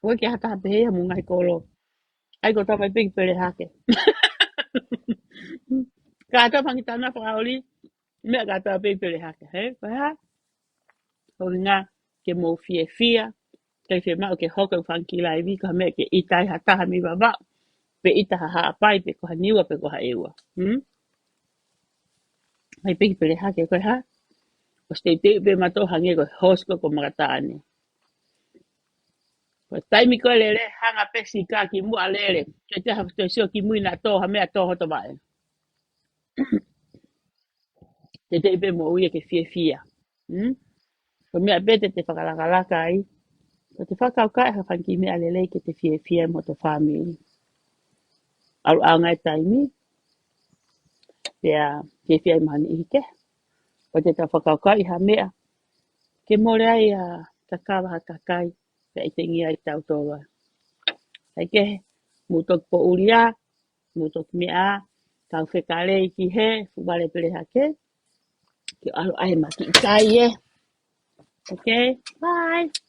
ʻOku ʻikai ke ha taha pehē ia mo e ngaahi kolo. ʻAi ko tau mai pē ki Pelehake. Ka tau fanga kiʻi tana fakaoli, meʻa ka tau pē ki Pelehake, hē? Ko e hā? Ko e ʻuhinga ke mou fiefia, ʻikai fiemaʻu ke hoko e fanga kiʻi laivi, ko ha meʻa ke ʻita ai ha taha mei Vavaʻu, pe ʻita ha Haʻapai, pe ko ha Niua, pe ko ha ʻEua. Hmm? Mai pē ki Pelehake, ko e hā? ʻOsi teuteu pē mautolu hangē ko e hoosi ko ē ko Makataʻane. Ko e taimi ko ē lele, hanga pē sika ki muʻa lele. Ke te ha toe sio ki mui naʻa tō, ha meʻa tō hoto vaʻe. Teuteu pē moʻui ke fiefia. Hmm? Ko e meʻa pē te te fakalakalaka ai. Ko e te fakakaukau ha fanga kiʻi meʻa lelei ke te fiefia mo hoto fāmili. ʻAlu ʻaonga e taimi. Pea fiefia mo ha niʻihi kehe. Ko e te tau fakakaukau ʻi ha meʻa. Ke mole ai ʻa e kakava ha kakai. Pea ʻi tengi ai tautolu ai. Hai kehe, mou toki poʻuli ā, mou toki meʻa, kau fekalei ki he, fuʻu vale Pelehake. Ke ʻalu ʻai ma kiʻi kai ē. Okay, bye.